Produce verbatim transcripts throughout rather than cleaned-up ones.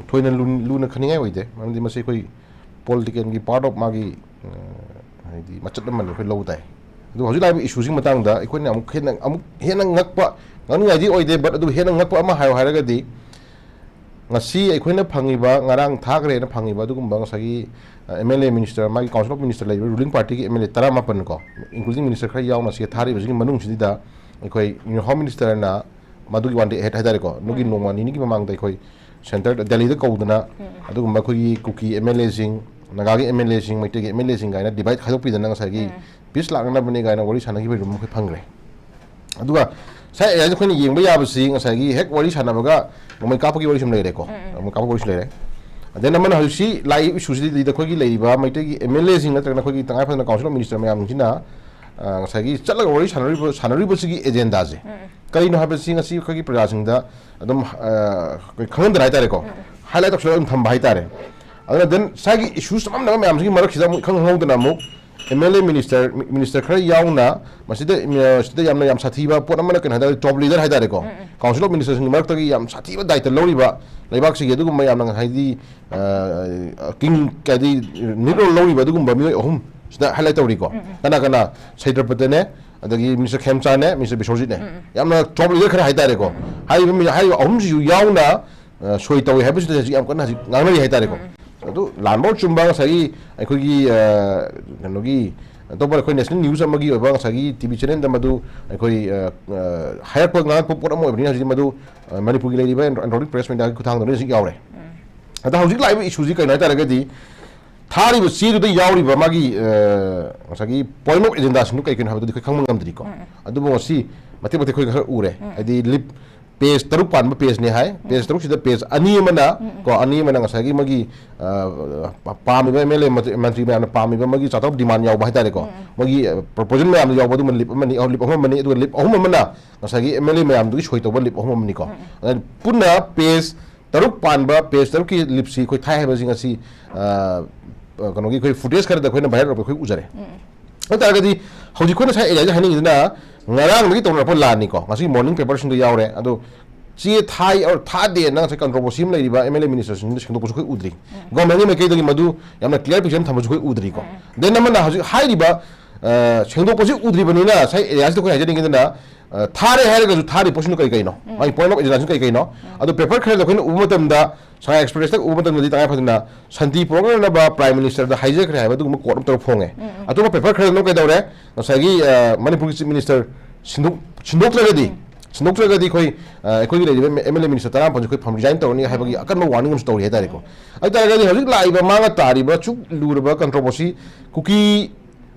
ꯊꯣꯏꯅ ꯂꯨ- ꯂꯨꯅ ꯈꯟꯅꯤꯡꯉꯥꯏ ꯑꯣꯏꯗꯦ, ꯃꯔꯝꯗꯤ ꯃꯁꯤ ꯑꯩꯈꯣꯏ ꯄꯣꯂꯤꯇꯤꯀꯦꯜꯒꯤ ꯄꯥꯔꯠ ꯑꯣꯐ ꯃꯥꯒꯤ, ꯑ, ꯍꯥꯏꯗꯤ ꯃꯆꯠ ꯑꯃꯅꯤ ꯑꯩꯈꯣꯏ ꯂꯧꯕ ꯇꯥꯏ꯫ ꯑꯗꯨ ꯍꯧꯖꯤꯛ ꯂꯥꯛꯏꯕ ꯏꯁꯨꯁꯤꯒꯤ ꯃꯇꯥꯡꯗ ꯑꯩꯈꯣꯏꯅ ꯑꯃꯨꯛ ꯍꯦꯟꯅ, ꯑꯃꯨꯛ ꯍꯦꯟꯅ ꯉꯛꯄ, ꯉꯛꯅꯤꯡꯉꯥꯏꯗꯤ ꯑꯣꯏꯗꯦ, ꯕꯠ ꯑꯗꯨ ꯍꯦꯟꯅ ꯉꯛꯄ ꯑꯃ ꯍꯥꯏꯌꯣ ꯍꯥꯏꯔꯒꯗꯤ, ꯉꯁꯤ ꯑꯩꯈꯣꯏꯅ ꯐꯪꯉꯤꯕ, ꯉꯔꯥꯡ ꯊꯥꯈ꯭ꯔꯦꯅ ꯐꯪꯉꯤꯕ ꯑꯗꯨꯒꯨꯝꯕ ꯉꯁꯥꯏꯒꯤ, ꯑ, ꯑꯦꯝ ꯑꯦꯜ ꯑꯦ ꯃꯤꯅꯤꯁꯇꯔ, ꯃꯥꯒꯤ ꯀꯥꯎꯟꯁꯤꯜ ꯑꯣꯐ ꯃꯤꯅꯤꯁꯇꯔ ꯂꯩꯔꯤꯕ ꯔꯨꯂꯤꯡ ꯄꯥꯔꯇꯤꯒꯤ ꯑꯦꯝ ꯑꯦꯜ ꯑꯦ ꯇꯔꯥꯃꯥꯄꯟ ꯀꯣ, ꯏꯟꯀ꯭ꯂꯨꯗꯤꯡ ꯃꯤꯅꯤꯁꯇꯔ ꯈꯔ ꯌꯥꯎꯅ ꯁꯤꯗ ꯊꯥꯔꯤꯕꯁꯤꯒꯤ ꯃꯅꯨꯡꯁꯤꯗ ꯑꯩꯈꯣꯏ ꯍꯣꯝ ꯃꯤꯅꯤꯁꯇꯔꯅ ꯃꯗꯨꯒꯤ ꯋꯥꯟ ꯗꯦ ꯑꯍꯦꯗ ꯍꯥꯏꯇꯥꯔꯦꯀꯣ, ꯅꯣꯏꯒꯤ ꯎꯝ꯫ ꯅꯣꯡꯃ ꯅꯤꯅꯤꯒꯤ ꯃꯃꯥꯡꯗ ꯑꯩꯈꯣꯏ ꯁꯦꯟꯇꯔ ꯗꯦꯜꯂꯤꯗ ꯀꯧꯗꯅ ꯎꯝ꯫ ꯑꯗꯨꯒꯨꯝꯕ ꯑꯩꯈꯣꯏꯒꯤ ꯀꯨꯀꯤ ꯑꯦꯝ ꯑꯦꯜ ꯑꯦꯁꯤꯡ, ꯅꯥꯒꯥꯒꯤ ꯑꯦꯝ ꯑꯦꯜ ꯑꯦꯁꯤꯡ, ꯃꯩꯇꯩꯒꯤ ꯑꯦꯝ ꯑꯦꯜ ꯑꯦꯁꯤꯡ ꯀꯥꯏꯅ ꯗꯤꯚꯥꯏꯠ ꯈꯥꯏꯗꯣꯛꯄꯤꯗꯅ ꯉꯁꯥꯏꯒꯤ ꯎꯝ꯫ ꯄꯤꯁ ꯂꯥꯛꯅꯅꯕꯅꯦ ꯀꯥꯏꯅ ꯋꯥꯔꯤ ꯁꯥꯟꯅꯈꯤꯕ ꯔꯨꯝ ꯑꯩꯈꯣꯏ ꯐꯪꯈ꯭ꯔꯦ꯫ ꯑꯗꯨꯒ ꯁꯥꯏ ꯑꯦꯔꯤꯌꯥꯁꯤ ꯑꯩꯈꯣꯏꯅ ꯌꯦꯡꯕ ꯌꯥꯕꯁꯤ ꯉꯁꯥꯏꯒꯤ ꯍꯦꯛ ꯋꯥꯔꯤ ꯁꯥꯟꯅꯕꯒ ꯅꯣꯡꯃꯩ ꯀꯥꯞꯄꯒꯤ ꯋꯥꯔꯤ ꯁꯨꯝ ꯂꯩꯔꯦꯀꯣ꯫ ꯎꯝ, ꯎꯝ꯫ ꯅꯣꯡꯃꯩ ꯀꯥꯞꯄꯒꯤ ꯋꯥꯔꯤꯁꯨ ꯂꯩꯔꯦ꯫ ꯑꯗꯩ ꯑꯃꯅ ꯍꯧꯖꯤꯛꯁꯤ ꯂꯥꯛꯏ ꯏꯁꯨꯁꯤꯗꯤ ꯑꯩꯈꯣꯏꯒꯤ ꯂꯩꯔꯤꯕ ꯃꯩꯇꯩꯒꯤ ꯑꯦꯝ ꯑꯦꯜ ꯑꯦꯁꯤꯡ ꯅꯠꯇ꯭ꯔꯒꯅ ꯑꯩꯈꯣꯏꯒꯤ ꯇꯉꯥꯏ ꯐꯗꯅ ꯀꯥꯎꯟꯁꯤꯜ ꯑꯣꯐ ꯃꯤꯅꯤꯁꯇꯔ ꯃꯌꯥꯝꯁꯤꯅ, ꯑ, ꯉꯁꯥꯏꯒꯤ ꯆꯠꯂꯒ ꯋꯥꯔꯤ ꯁꯥꯟꯅꯔꯤꯕ, ꯁꯥꯟꯅꯔꯤꯕꯁꯤꯒꯤ ꯑꯦꯖꯦꯟꯗꯥꯁꯦ ꯎꯝ, ꯎꯝ꯫ ꯀꯔꯤꯅꯣ ꯍꯥꯏꯕꯁꯤ ꯉꯁꯤ ꯑꯩꯈꯣꯏꯒꯤ ꯄ꯭ꯔꯖꯥꯁꯤꯡꯗ ꯑꯗꯨꯝ, ꯑ, ꯑꯩꯈꯣꯏ ꯈꯪꯍꯟꯗꯅ ꯍꯥꯏꯇꯥꯔꯦꯀꯣ, ꯎꯝ, ꯎꯝ꯫ ꯍꯥꯏꯂꯥꯏꯠ ꯇꯧꯁꯜꯂꯒ ꯑꯗꯨꯝ ꯊꯝꯕ ꯍꯥꯏꯇꯥꯔꯦ꯫ ꯑꯗꯨꯅ then ꯁ꯭ꯋꯥꯏꯒꯤ ꯏꯁꯨ ꯆꯃꯝꯅꯕ ꯃꯌꯥꯝꯁꯤꯒꯤ ꯃꯔꯛꯁꯤꯗ ꯑꯃꯨꯛ ꯏꯈꯪ ꯈꯪꯍꯧꯗꯅ ꯑꯃꯨꯛ ꯑꯦꯝ ꯑꯦꯜ ꯑꯦ ꯃꯤꯅꯤꯁꯇꯔ, ꯃꯤ-, ꯃꯤꯅꯤꯁꯇꯔ ꯈꯔ ꯌꯥꯎꯅ ꯃꯁꯤꯗ, ꯑ, ꯁꯤꯗ ꯌꯥꯝꯅ ꯌꯥꯝ ꯁꯥꯊꯤꯕ ꯄꯣꯠ ꯑꯃꯅ ꯀꯩꯅꯣ ꯍꯥꯏ ꯇꯥꯔꯗꯤ ꯇꯣꯞ ꯂꯤꯗꯔ ꯍꯥꯏ ꯇꯥꯔꯦꯀꯣ, ꯎꯝ, ꯎꯝ꯫ ꯀꯥꯎꯟꯁꯤꯜ ꯑꯣꯐ ꯃꯤꯅꯤꯁꯇꯔꯁꯤꯡꯒꯤ ꯃꯔꯛꯇꯒꯤ ꯌꯥꯝ ꯁꯥꯊꯤꯕ ꯗꯥꯏꯇ ꯂꯧꯔꯤꯕ ꯂꯩꯕꯥꯛꯁꯤꯒꯤ ꯑꯗꯨꯒꯨꯝꯕ ꯌꯥꯝꯅ ꯍꯥꯏꯗꯤ, ꯑ, ꯀꯤꯡ ꯍꯥꯏꯗꯤ ꯂꯤꯗ ꯔꯣꯜ ꯂꯧꯔꯤꯕ ꯑꯗꯨꯒꯨꯝꯕ ꯃꯤꯑꯣꯏ ꯑꯍꯨꯝ ꯁꯤꯗ ꯍꯥꯏꯂꯥꯏꯠ ꯇꯧꯔꯤꯀꯣ꯫ ꯎꯝ, ꯎꯝ꯫ ꯀꯅꯥ ꯀꯅꯥ? ꯁꯩꯗ꯭ꯔꯄꯇꯅꯦ, ꯑꯗꯒꯤ ꯃꯤꯅꯤꯁꯇꯔ ꯈꯦꯝꯆꯥꯅꯦ, ꯃꯤꯅꯤꯁꯇꯔ ꯕꯤꯁ꯭ꯋꯖꯤꯠꯅꯦ꯫ ꯎꯝ, ꯎꯝ꯫ ꯌꯥꯝꯅ ꯇꯣꯞ ꯂꯤꯗꯔ ꯈꯔ ꯍꯥꯏ ꯇꯥꯔꯦꯀꯣ꯫ ꯎꯝ, ꯎꯝ꯫ ꯍꯥꯏꯔꯤꯕ ꯃꯤ-, ꯍꯥꯏꯔꯤꯕ ꯑꯍꯨꯝꯁꯤꯁꯨ ꯌꯥꯎꯅ ꯑ, ꯁꯣꯏ ꯇꯧꯏ ꯍꯥꯏꯕꯁꯤꯗ ꯍꯧꯖꯤꯛ ꯌꯥꯝ ꯀꯟꯅ ꯍꯧꯖꯤꯛ ꯉꯥꯡꯅꯔꯤ ꯍꯥꯏꯇꯥꯔꯦꯀꯣ꯫ ꯎꯝ, ꯎꯝ꯫ ꯑꯗꯨ ꯂꯥꯟꯕ ꯑꯣꯏꯔ ꯆꯨꯝꯕ ꯉꯁꯥꯏꯒꯤ ꯑꯩꯈꯣꯏꯒꯤ, ꯑ, ꯀꯩꯅꯣꯒꯤ ꯑꯇꯣꯞꯄ ꯑꯩꯈꯣꯏ ꯅꯦꯁꯅꯦꯜ ꯅ꯭ꯌꯨꯁ ꯑꯃꯒꯤ ꯑꯣꯏꯕ ꯉꯁꯥꯏꯒꯤ ꯇꯤ ꯚꯤ ꯆꯦꯅꯦꯜꯗ ꯃꯗꯨ ꯑꯩꯈꯣꯏ, ꯑ, ꯑ, ꯍꯥꯏꯔꯛꯄ ꯉꯥꯡꯉꯛꯄ ꯄꯣꯠ ꯑꯃ ꯑꯣꯏꯕꯅꯤꯅ ꯍꯧꯖꯤꯛ ꯃꯗꯨ, ꯑ, ꯃꯅꯤꯄꯨꯔꯒꯤ ꯂꯩꯔꯤꯕ ꯑꯦꯟ-, ꯑꯦꯟꯊ꯭ꯔꯣꯄꯤꯛ ꯄ꯭ꯔꯦꯁ ꯃꯦꯗꯤꯌꯥꯒꯤ ꯈꯨꯠꯊꯥꯡꯗ ꯂꯣꯏꯅ ꯍꯧꯖꯤꯛ ꯌꯥꯎꯔꯦ꯫ ꯎꯝ꯫ ꯑꯗ ꯍꯧꯖꯤꯛ ꯂꯥꯛꯏꯕ ꯏꯁꯨꯁꯤ ꯀꯩꯅꯣ ꯍꯥꯏ ꯇꯥꯔꯒꯗꯤ ꯊꯥꯔꯤꯕ ꯆꯦꯗꯨꯗ ꯌꯥꯎꯔꯤꯕ ꯃꯥꯒꯤ, ꯑ, ꯉꯁꯥꯏꯒꯤ ꯄꯣꯏꯟꯠ ꯑꯣꯐ ꯑꯦꯖꯦꯟꯗꯥꯁꯤꯡꯗꯨ ꯀꯩ ꯀꯩꯅꯣ ꯍꯥꯏꯕꯗꯨꯗꯤ ꯑꯩꯈꯣꯏ ꯈꯪꯕ ꯉꯝꯗ꯭ꯔꯤꯀꯣ꯫ ꯎꯝ, ꯎꯝ꯫ ꯑꯗꯨꯕꯨ ꯉꯁꯤ ꯃꯇꯦꯛ ꯃꯇꯦꯛ ꯑꯩꯈꯣꯏ ꯈꯔ ꯎꯔꯦ꯫ ꯎꯝ꯫ ꯍꯥꯏꯗꯤ ꯂꯤꯞ ꯄꯦꯖ ꯇꯔꯨꯛ ꯄꯥꯟꯕ ꯄꯦꯖꯅꯦ ꯍꯥꯏ꯫ ꯎꯝ꯫ ꯄꯦꯖ ꯇꯔꯨꯛꯁꯤꯗ ꯄꯦꯖ ꯑꯅꯤ ꯑꯃꯅ, ꯎꯝ, ꯎꯝ꯫ ꯀꯣ, ꯑꯅꯤ ꯑꯃꯅ ꯉꯁꯥꯏꯒꯤ ꯃꯣꯏꯒꯤ, ꯑ, ꯄꯥꯝꯃꯤꯕ ꯑꯦꯝ ꯑꯦꯜ ꯑꯦ ꯃꯟꯇ꯭ꯔꯤ, ꯃꯟꯇ꯭ꯔꯤ ꯃꯌꯥꯝꯅ ꯄꯥꯝꯃꯤꯕ ꯃꯣꯏꯒꯤ ꯆꯥꯔꯇꯔ ꯑꯣꯐ ꯗꯤꯃꯥꯟ ꯌꯥꯎꯕ ꯍꯥꯏꯇꯥꯔꯦꯀꯣ꯫ ꯎꯝ, ꯎꯝ꯫ ꯃꯣꯏꯒꯤ, ꯑ, ꯄ꯭ꯔꯣꯄꯣꯖꯦꯜ ꯃꯌꯥꯝꯗ ꯌꯥꯎꯕ ꯑꯗꯨꯝꯕ ꯂꯤꯞ ꯑꯃꯅꯤ, ꯑ, ꯂꯤꯞ ꯑꯍꯨꯝ ꯑꯃꯅꯤ, ꯑꯗꯨꯒ ꯂꯤꯞ ꯑꯍꯨꯝ ꯑꯃꯅ ꯉꯁꯥꯏꯒꯤ ꯑꯦꯝ ꯑꯦꯜ ꯑꯦ ꯃꯌꯥꯝꯗꯨꯒꯤ ꯁꯣꯏ ꯇꯧꯕ ꯂꯤꯞ ꯑꯍꯨꯝ ꯑꯃꯅꯤꯀꯣ꯫ ꯎꯝ, ꯎꯝ꯫ ꯑꯗꯨꯅ ꯄꯨꯟꯅ ꯄꯦꯖ ꯇꯔꯨꯛ ꯄꯥꯟꯕ ꯄꯦꯖ ꯇꯔꯨꯛꯀꯤ ꯂꯤꯞꯁꯤ ꯑꯩꯈꯣꯏ ꯊꯥꯏ ꯍꯥꯏꯕꯁꯤ ꯉꯁꯤ, ꯑ, ꯑ, ꯀꯩꯅꯣꯒꯤ ꯑꯩꯈꯣꯏ ꯐꯨꯇꯦꯖ ꯈꯔꯗ ꯑꯩꯈꯣꯏꯅ ꯚꯥꯏꯔꯦꯜ ꯑꯣꯏꯕ ꯑꯩꯈꯣꯏ ꯎꯖꯔꯦ꯫ ꯎꯝ꯫ ꯑꯗꯨ ꯇꯥꯔꯒꯗꯤ ꯍꯧꯖꯤꯛ ꯑꯩꯈꯣꯏꯅ ꯉꯁꯥꯏ ꯑꯦꯔꯤꯌꯥꯁꯦ ꯍꯥꯏꯅꯤꯡꯉꯤꯗꯨꯅ ꯉꯔꯥꯡꯗꯒꯤ ꯇꯧꯅꯔꯛꯄ ꯂꯥꯟꯅꯤꯀꯣ, ꯉꯁꯤ ꯃꯣꯔꯅꯤꯡ ꯄꯦꯄꯔꯁꯤꯡꯗ ꯌꯥꯎꯔꯦ꯫ ꯑꯗꯣ ꯆꯦ ꯊꯥꯏ or ꯊꯥꯗꯦꯅ ꯉꯁꯥꯏ controversy ꯑꯃ ꯂꯩꯔꯤꯕ M L A ministerꯁꯤꯡꯗꯨ ꯁꯦꯡꯗꯣꯛꯄꯁꯨ ꯑꯩꯈꯣꯏ ꯎꯗ꯭ꯔꯤ꯫ Governmentꯀꯤ ꯃꯥꯏꯀꯩꯗꯒꯤ ꯃꯗꯨ ꯌꯥꯝꯅ clear picture ꯑꯃ ꯊꯝꯕꯁꯨ ꯑꯩꯈꯣꯏ ꯎꯗ꯭ꯔꯤꯀꯣ꯫ Then ꯑꯃꯅ ꯍꯧꯖꯤꯛ ꯍꯥꯏꯔꯤꯕ, ꯑ, ꯁꯦꯡꯗꯣꯛꯄꯁꯤ ꯎꯗ꯭ꯔꯤꯕꯅꯤꯅ ꯉꯁꯥꯏ areaꯁꯤꯗ ꯑꯩꯈꯣꯏ ꯍꯥꯏꯖꯅꯤꯡꯉꯤꯗꯅ, ꯑ, ꯊꯥꯔꯦ ꯍꯥꯏꯔꯒꯁꯨ ꯊꯥꯔꯤ ꯄꯣꯠꯁꯤꯅ ꯀꯔꯤ ꯀꯩꯅꯣ? ꯃꯥꯒꯤ point of attention ꯀꯔꯤ ꯀꯩꯅꯣ? ꯑꯗꯣ paper ꯈꯔꯗ ꯑꯩꯈꯣꯏꯅ ꯎꯕ ꯃꯇꯝꯗ, ꯁꯉꯥꯏ Expressꯇ ꯎꯕ ꯃꯇꯝꯗꯗꯤ ꯇꯉꯥꯏ ꯐꯗꯅ ꯁꯥꯟꯇꯤ ꯄꯨꯔꯛꯅꯅꯕ Prime Ministerꯗ ꯍꯥꯏꯖꯈ꯭ꯔꯦ ꯍꯥꯏꯕ ꯑꯗꯨꯒꯨꯝꯕ quote ꯑꯃ ꯇꯧꯔ ꯐꯣꯡꯉꯦ꯫ ꯑꯇꯣꯞꯄ paper ꯈꯔꯗꯅ ꯀꯩꯗꯧꯔꯦ? ꯉꯁꯥꯏꯒꯤ, ꯑ, ꯃꯅꯤꯄꯨꯔꯒꯤ Chief Minister ꯁꯤꯟꯗꯣꯛ-, ꯁꯤꯟꯗꯣꯛꯇ꯭ꯔꯒꯗꯤ, ꯁꯤꯟꯗꯣꯛꯇ꯭ꯔꯒꯗꯤ ꯑꯩꯈꯣꯏ, ꯑ, ꯑꯩꯈꯣꯏꯒꯤ ꯂꯩꯔꯤꯕ M L A minister ꯇꯔꯥꯃꯥꯄꯜꯁꯦ ꯑꯩꯈꯣꯏ ꯐꯝ resign ꯇꯧꯔꯅꯤ ꯍꯥꯏꯕꯒꯤ ꯑꯀꯟꯕ warning ꯑꯃꯁꯨ ꯇꯧꯔꯤ ꯍꯥꯏꯇꯥꯔꯦꯀꯣ꯫ ꯑꯗꯨ ꯇꯥꯔꯒꯗꯤ ꯍꯧꯖꯤꯛ ꯂꯥꯛꯏꯕ ꯃꯥꯡꯉ ꯇꯥꯔꯤꯕ ꯑꯁꯨꯛ ꯂꯨꯔꯕ controversy, ꯀꯨꯀꯤ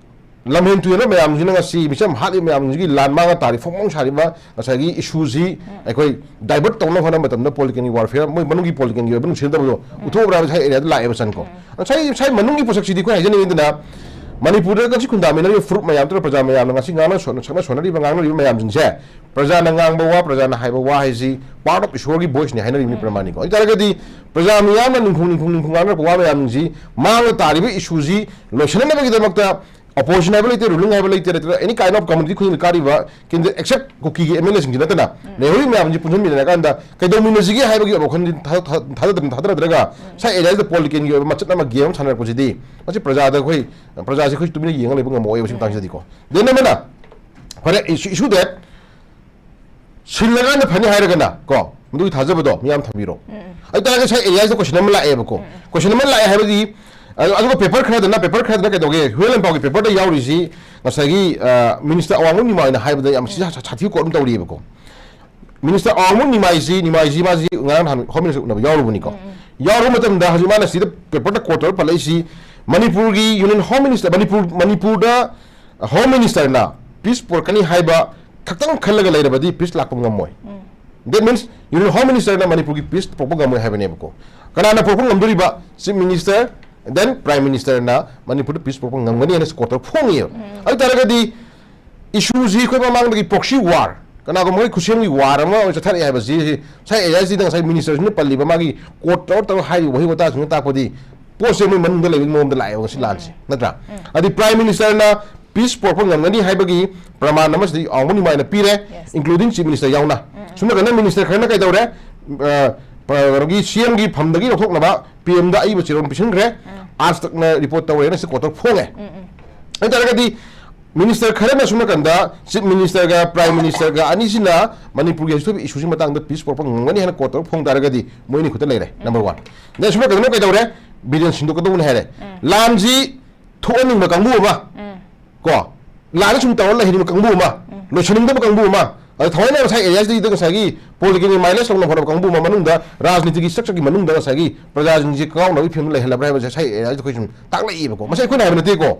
ꯂꯝꯍꯦꯟ ꯇꯨꯍꯦꯟꯕ ꯃꯌꯥꯝꯁꯤꯅ ꯉꯁꯤ ꯃꯤꯆꯝ ꯍꯥꯠꯂꯤꯕ ꯃꯌꯥꯝꯁꯤꯒꯤ ꯂꯥꯟ ꯃꯥꯡꯉ ꯇꯥꯔꯤ ꯐꯣꯡ ꯐꯣꯡ ꯁꯥꯔꯤꯕ ꯉꯁꯥꯏꯒꯤ issueꯁꯤ ꯑꯩꯈꯣꯏ divert ꯇꯧꯅꯕ ꯍꯣꯠꯅꯕ ꯃꯇꯝꯗ politicalꯒꯤ warfare, ꯃꯣꯏ ꯃꯅꯨꯡꯒꯤ politicalꯒꯤ ꯑꯣꯏꯕ ꯅꯨꯡꯁꯤꯅꯗꯕꯗꯣ ꯎꯠꯊꯣꯛꯎꯕ꯭ꯔꯥ ꯍꯥꯏꯕꯁꯤ ꯉꯁꯥꯏ areaꯗ ꯂꯥꯛꯑꯦꯕ ꯆꯟꯀꯣ꯫ ꯉꯁꯥꯏ, ꯉꯁꯥꯏ ꯃꯅꯨꯡꯒꯤ ꯄꯣꯠꯁꯛꯁꯤꯗꯤ ꯑꯩꯈꯣꯏ ꯍꯥꯏꯖꯅꯤꯡꯉꯤꯗꯅ, ꯃꯅꯤꯄꯨꯔꯗ ꯉꯁꯤ ꯈꯨꯟꯗꯥꯃꯤꯟꯅꯔꯤꯕ ꯐꯨꯔꯨꯞ ꯃꯌꯥꯝ ꯅꯠꯇ꯭ꯔꯒ ꯄ꯭ꯔꯖꯥ ꯃꯌꯥꯝꯅ ꯉꯁꯤ ꯉꯥꯡꯅ ꯁꯣꯟꯅ, ꯁꯛꯅ ꯁꯣꯟꯅꯔꯤꯕ ꯉꯥꯡꯅꯔꯤꯕ ꯃꯌꯥꯝꯁꯤꯡꯁꯦ, ꯄ꯭ꯔꯖꯥꯅ ꯉꯥꯡꯕ ꯋꯥ, ꯄ꯭ꯔꯖꯥꯅ ꯍꯥꯏꯕ ꯋꯥ ꯍꯥꯏꯁꯤ part of ꯏꯁꯣꯔꯒꯤ voiceꯅꯤ ꯍꯥꯏꯅꯔꯤꯕꯅꯤ ꯄ꯭ꯔꯃꯥꯅꯤꯀꯣ꯫ ꯑꯗꯨ ꯇꯥꯔꯒꯗꯤ ꯄ꯭ꯔꯖꯥ ꯃꯤꯌꯥꯝꯅ ꯅꯤꯡꯈꯨꯝ ꯅꯤꯡꯈꯨꯝ ꯅꯤꯡꯈꯨꯝ ꯉꯥꯡꯅꯔꯛꯄ ꯋꯥ ꯃꯌꯥꯝꯁꯤ ꯃꯥꯡꯗ ꯇꯥꯔꯤꯕ issueꯁꯤ ꯂꯣꯏꯁꯤꯟꯅꯅꯕꯒꯤꯗꯃꯛꯇ opposition ꯍꯥꯏꯕ ꯂꯩꯇꯦ, ruling ꯍꯥꯏꯕ ꯂꯩꯇꯦ, ꯅꯠꯇ꯭ꯔꯒ any kind of community ꯈꯨꯗꯤꯡꯃꯛ ꯀꯥꯔꯤꯕ candidate except ꯀꯨꯀꯤꯒꯤ M L Aꯁꯤꯡꯁꯤ ꯅꯠꯇꯅ ꯂꯩꯍꯧꯔꯤꯕ ꯃꯌꯥꯝꯁꯤ ꯄꯨꯟꯁꯤꯟꯃꯤꯟꯅꯔꯀꯥꯟꯗ ꯀꯩꯗꯧꯃꯤꯟꯅꯁꯤꯒꯦ ꯍꯥꯏꯕꯒꯤ ꯋꯥꯈꯜꯗꯤ ꯊꯥ-, ꯊꯥ-, ꯊꯥꯗꯗꯅ ꯊꯥꯗꯔꯗ꯭ꯔꯒ ꯉꯁꯥꯏ areaꯁꯤꯗ politicalꯒꯤ ꯑꯣꯏꯕ ꯃꯆꯠ ꯑꯃ game ꯑꯃ ꯁꯥꯟꯅꯔꯛꯄꯁꯤꯗꯤ ꯃꯁꯤ ꯄ꯭ꯔꯖꯥꯗ ꯑꯩꯈꯣꯏ, ꯄ꯭ꯔꯖꯥꯁꯤ ꯑꯩꯈꯣꯏ ꯇꯨꯃꯤꯟꯅ ꯌꯦꯡꯉ ꯂꯩꯕ ꯉꯝꯃꯛꯑꯣꯏꯕ ꯁꯤ ꯃꯇꯥꯡꯁꯤꯗꯤꯀꯣ꯫ Then ꯑꯃꯅ ꯐꯔꯦ, issue, issue that ꯁꯤꯜꯂꯀꯥꯟꯗ ꯐꯅꯤ ꯍꯥꯏꯔꯒꯅ ꯀꯣ, ꯃꯗꯨꯒꯤ ꯊꯥꯖꯕꯗꯣ ꯃꯤꯌꯥꯝ ꯊꯝꯕꯤꯔꯣ꯫ ꯑꯗꯨ ꯇꯥꯔꯒꯗꯤ ꯉꯁꯥꯏ areaꯁꯤꯗ question ꯑꯃ ꯂꯥꯛꯑꯦꯕꯀꯣ꯫ Question ꯑꯃ ꯂꯥꯛꯑꯦ ꯍꯥꯏꯕꯗꯤ, ꯑꯗꯨ-, ꯑꯗꯨꯒ paper ꯈꯔꯗꯅ, paper ꯈꯔꯗꯅ ꯀꯩꯗꯧꯒꯦ? ꯍꯨꯌꯦꯟ ꯂꯥꯟꯄꯥꯎꯒꯤ paperꯗ ꯌꯥꯎꯔꯤꯁꯤ ꯉꯁꯥꯏꯒꯤ, ꯑ, minister ꯑꯋꯥꯡꯕꯝ ꯅꯤꯃꯥꯏꯅ ꯍꯥꯏꯕꯗ ꯌꯥꯝ ꯁꯤ-, ꯁꯥ-, ꯁꯥꯊꯤꯕ quote ꯑꯃ ꯇꯧꯔꯤꯑꯕꯀꯣ꯫ Minister ꯑꯋꯥꯡꯕꯝ ꯅꯤꯃꯥꯏꯁꯤ, ꯅꯤꯃꯥꯏꯁꯤ ꯃꯥꯁꯤ ꯉꯔꯥꯡ ꯅꯍꯥꯟ home minister ꯎꯅꯕ ꯌꯥꯎꯔꯨꯕꯅꯤꯀꯣ꯫ ꯌꯥꯎꯔꯨꯕ ꯃꯇꯝꯗ ꯍꯧꯖꯤꯛ ꯃꯥꯅ ꯁꯤꯗ paperꯗ quote ꯇꯧꯔ ꯄꯜꯂꯛꯏꯁꯤ ꯃꯅꯤꯄꯨꯔꯒꯤ union home minister, ꯃꯅꯤꯄꯨꯔ, ꯃꯅꯤꯄꯨꯔꯗ home ministerꯅ peace ꯄꯨꯔꯛꯀꯅꯤ ꯍꯥꯏꯕ ꯈꯛꯇꯪ ꯈꯜꯂꯒ ꯂꯩꯔꯕꯗꯤ peace ꯂꯥꯛꯄ ꯉꯝꯃꯣꯏ꯫ That means union home ministerꯅ ꯃꯅꯤꯄꯨꯔꯒꯤ peace ꯄꯨꯔꯛꯄ ꯉꯝꯃꯣꯏ ꯍꯥꯏꯕꯅꯦꯕꯀꯣ꯫ ꯀꯅꯥꯅ ꯄꯨꯔꯛꯄ ꯉꯝꯗꯣꯔꯤꯕ? Chief Minister, then Prime Ministerꯅ ꯃꯅꯤꯄꯨꯔꯗ peace ꯄꯨꯔꯛꯄ ꯉꯝꯒꯅꯤ ꯍꯥꯏꯅ quote ꯇꯧꯔ ꯐꯣꯡꯉꯤꯑꯕ꯫ ꯑꯗꯨ ꯇꯥꯔꯒꯗꯤ issueꯁꯤ ꯑꯩꯈꯣꯏ ꯃꯃꯥꯡꯗꯒꯤ proxy war, ꯀꯅꯥꯒꯨꯝꯕ ꯑꯩꯈꯣꯏ ꯈꯨꯠꯁꯦꯝꯒꯤ war ꯑꯃ ꯑꯣꯏꯅ ꯆꯠꯊꯔꯛꯑꯦ ꯍꯥꯏꯕꯁꯤ ꯉꯁꯥꯏ areaꯁꯤꯗ ꯉꯁꯥꯏ ministerꯁꯤꯡꯅ ꯄꯜꯂꯤꯕ ꯃꯥꯒꯤ quote ꯇꯧꯔ ꯇꯧꯔ ꯍꯥꯏꯔꯤꯕ ꯋꯥꯍꯩ ꯋꯥꯇꯥꯁꯤꯡꯅ ꯇꯥꯛꯄꯗꯤ ꯄꯣꯠꯁꯦ ꯃꯣꯏ ꯃꯅꯨꯡꯗ ꯂꯩꯕꯒꯤ ꯃꯑꯣꯡꯗ ꯂꯥꯛꯑꯦꯕ ꯉꯁꯤ ꯂꯥꯟꯁꯦ, ꯅꯠꯇ꯭ꯔꯥ? ꯑꯗꯩ Prime Ministerꯅ ꯄꯤꯁ ꯄꯨꯔꯛꯄ ꯉꯝꯒꯅꯤ ꯍꯥꯏꯕꯒꯤ ꯄ꯭ꯔꯃꯥꯟ ꯑꯃꯁꯤꯗꯤ ꯑꯥꯎꯕ ꯅꯤꯃꯥꯏꯅ ꯄꯤꯔꯦ, Yes. including chief minister ꯌꯥꯎꯅ꯫ ꯁꯨꯝ ꯅꯥꯀꯟꯗ ꯃꯤꯅꯤꯁꯇꯔ ꯈꯔꯅ ꯀꯩꯗꯧꯔꯦ? ꯑ, ꯄ-, ꯀꯩꯅꯣꯒꯤ ꯁꯤ ꯑꯦꯝꯒꯤ ꯐꯝꯗꯒꯤ ꯂꯧꯊꯣꯛꯅꯕ ꯄꯤ ꯑꯦꯝꯗ ꯑꯏꯕ ꯆꯦꯔꯣꯜ ꯄꯤꯁꯤꯟꯈ꯭ꯔꯦ꯫ ꯑꯥꯖ ꯇꯛꯅ ꯔꯤꯄꯣꯔꯠ ꯇꯧꯔꯦꯅ ꯁꯤ ꯀꯣꯇꯔ ꯐꯣꯡꯉꯦ꯫ ꯑꯗꯨ ꯇꯥꯔꯒꯗꯤ ꯃꯤꯅꯤꯁꯇꯔ ꯈꯔꯅ ꯁꯨꯝ ꯅꯥꯀꯟꯗ ꯆꯤꯐ ꯃꯤꯅꯤꯁꯇꯔꯒ ꯄ꯭ꯔꯥꯏꯝ ꯃꯤꯅꯤꯁꯇꯔꯒ ꯑꯅꯤꯁꯤꯅ ꯃꯅꯤꯄꯨꯔꯒꯤ ꯍꯧꯖꯤꯛ ꯊꯣꯛꯏꯕ ꯏꯁꯨꯁꯤ ꯃꯇꯥꯡꯗ ꯄꯤꯁ ꯄꯨꯔꯛꯄ ꯉꯝꯒꯅꯤ ꯍꯥꯏꯅ ꯀꯣꯇꯔ ꯐꯣꯡ ꯇꯥꯔꯒꯗꯤ ꯃꯣꯏꯅꯤ ꯈꯨꯠꯇ ꯂꯩꯔꯦ꯫ Number one. ꯁꯨꯝ ꯅꯥꯀꯟꯗ ꯀꯩꯗꯧꯔꯦ? ꯕꯤꯔꯦꯟ ꯁꯤꯟꯗꯣꯛꯀꯗꯧꯕꯅꯤ ꯍꯥꯏꯔꯦ꯫ ꯂꯥꯟꯁꯤ ꯊꯣꯛꯍꯟꯅꯤꯡꯕ ꯀꯥꯡꯕꯨ ꯑꯃ, ꯀꯣ, ꯂꯥꯟꯅ ꯁꯨꯝ ꯇꯧꯔ ꯂꯩꯍꯟꯅꯤꯡꯕ ꯀꯥꯡꯕꯨ ꯑꯃ, ꯂꯣꯏꯁꯤꯟꯅꯤꯡꯗꯕ ꯀꯥꯡꯕꯨ ꯑꯃ, ꯑꯗ ꯊꯑꯣꯏꯅ ꯉꯁꯥꯏ ꯑꯦꯔꯤꯌꯥꯁꯤꯗꯩꯗ ꯉꯁꯥꯏꯒꯤ ꯄꯣꯂꯤꯇꯤꯀꯦꯜꯒꯤ ꯃꯥꯏꯂꯦꯖ ꯂꯧꯅꯕ ꯍꯣꯠꯅꯕ ꯀꯥꯡꯕꯨ ꯑꯃ ꯃꯅꯨꯡꯗ ꯔꯥꯖꯅꯤꯇꯤꯒꯤ ꯁ꯭ꯇ꯭ꯔꯛꯆꯔꯒꯤ ꯃꯅꯨꯡꯗ ꯉꯁꯥꯏꯒꯤ ꯄ꯭ꯔꯖꯥꯁꯤꯡꯁꯤ ꯀꯉꯥꯎꯅꯕꯒꯤ ꯐꯤꯕꯝꯗ ꯂꯩꯍꯜꯂꯕ꯭ꯔꯥ ꯍꯥꯏꯕꯁꯦ ꯉꯁꯥꯏ ꯑꯦꯔꯤꯌꯥꯁꯤꯗ ꯑꯩꯈꯣꯏ ꯁꯨꯝ ꯇꯥꯛꯂꯛꯏꯕꯀꯣ꯫ ꯃꯁꯤ ꯑꯩꯈꯣꯏꯅ ꯍꯥꯏꯕ ꯅꯠꯇꯦꯀꯣ꯫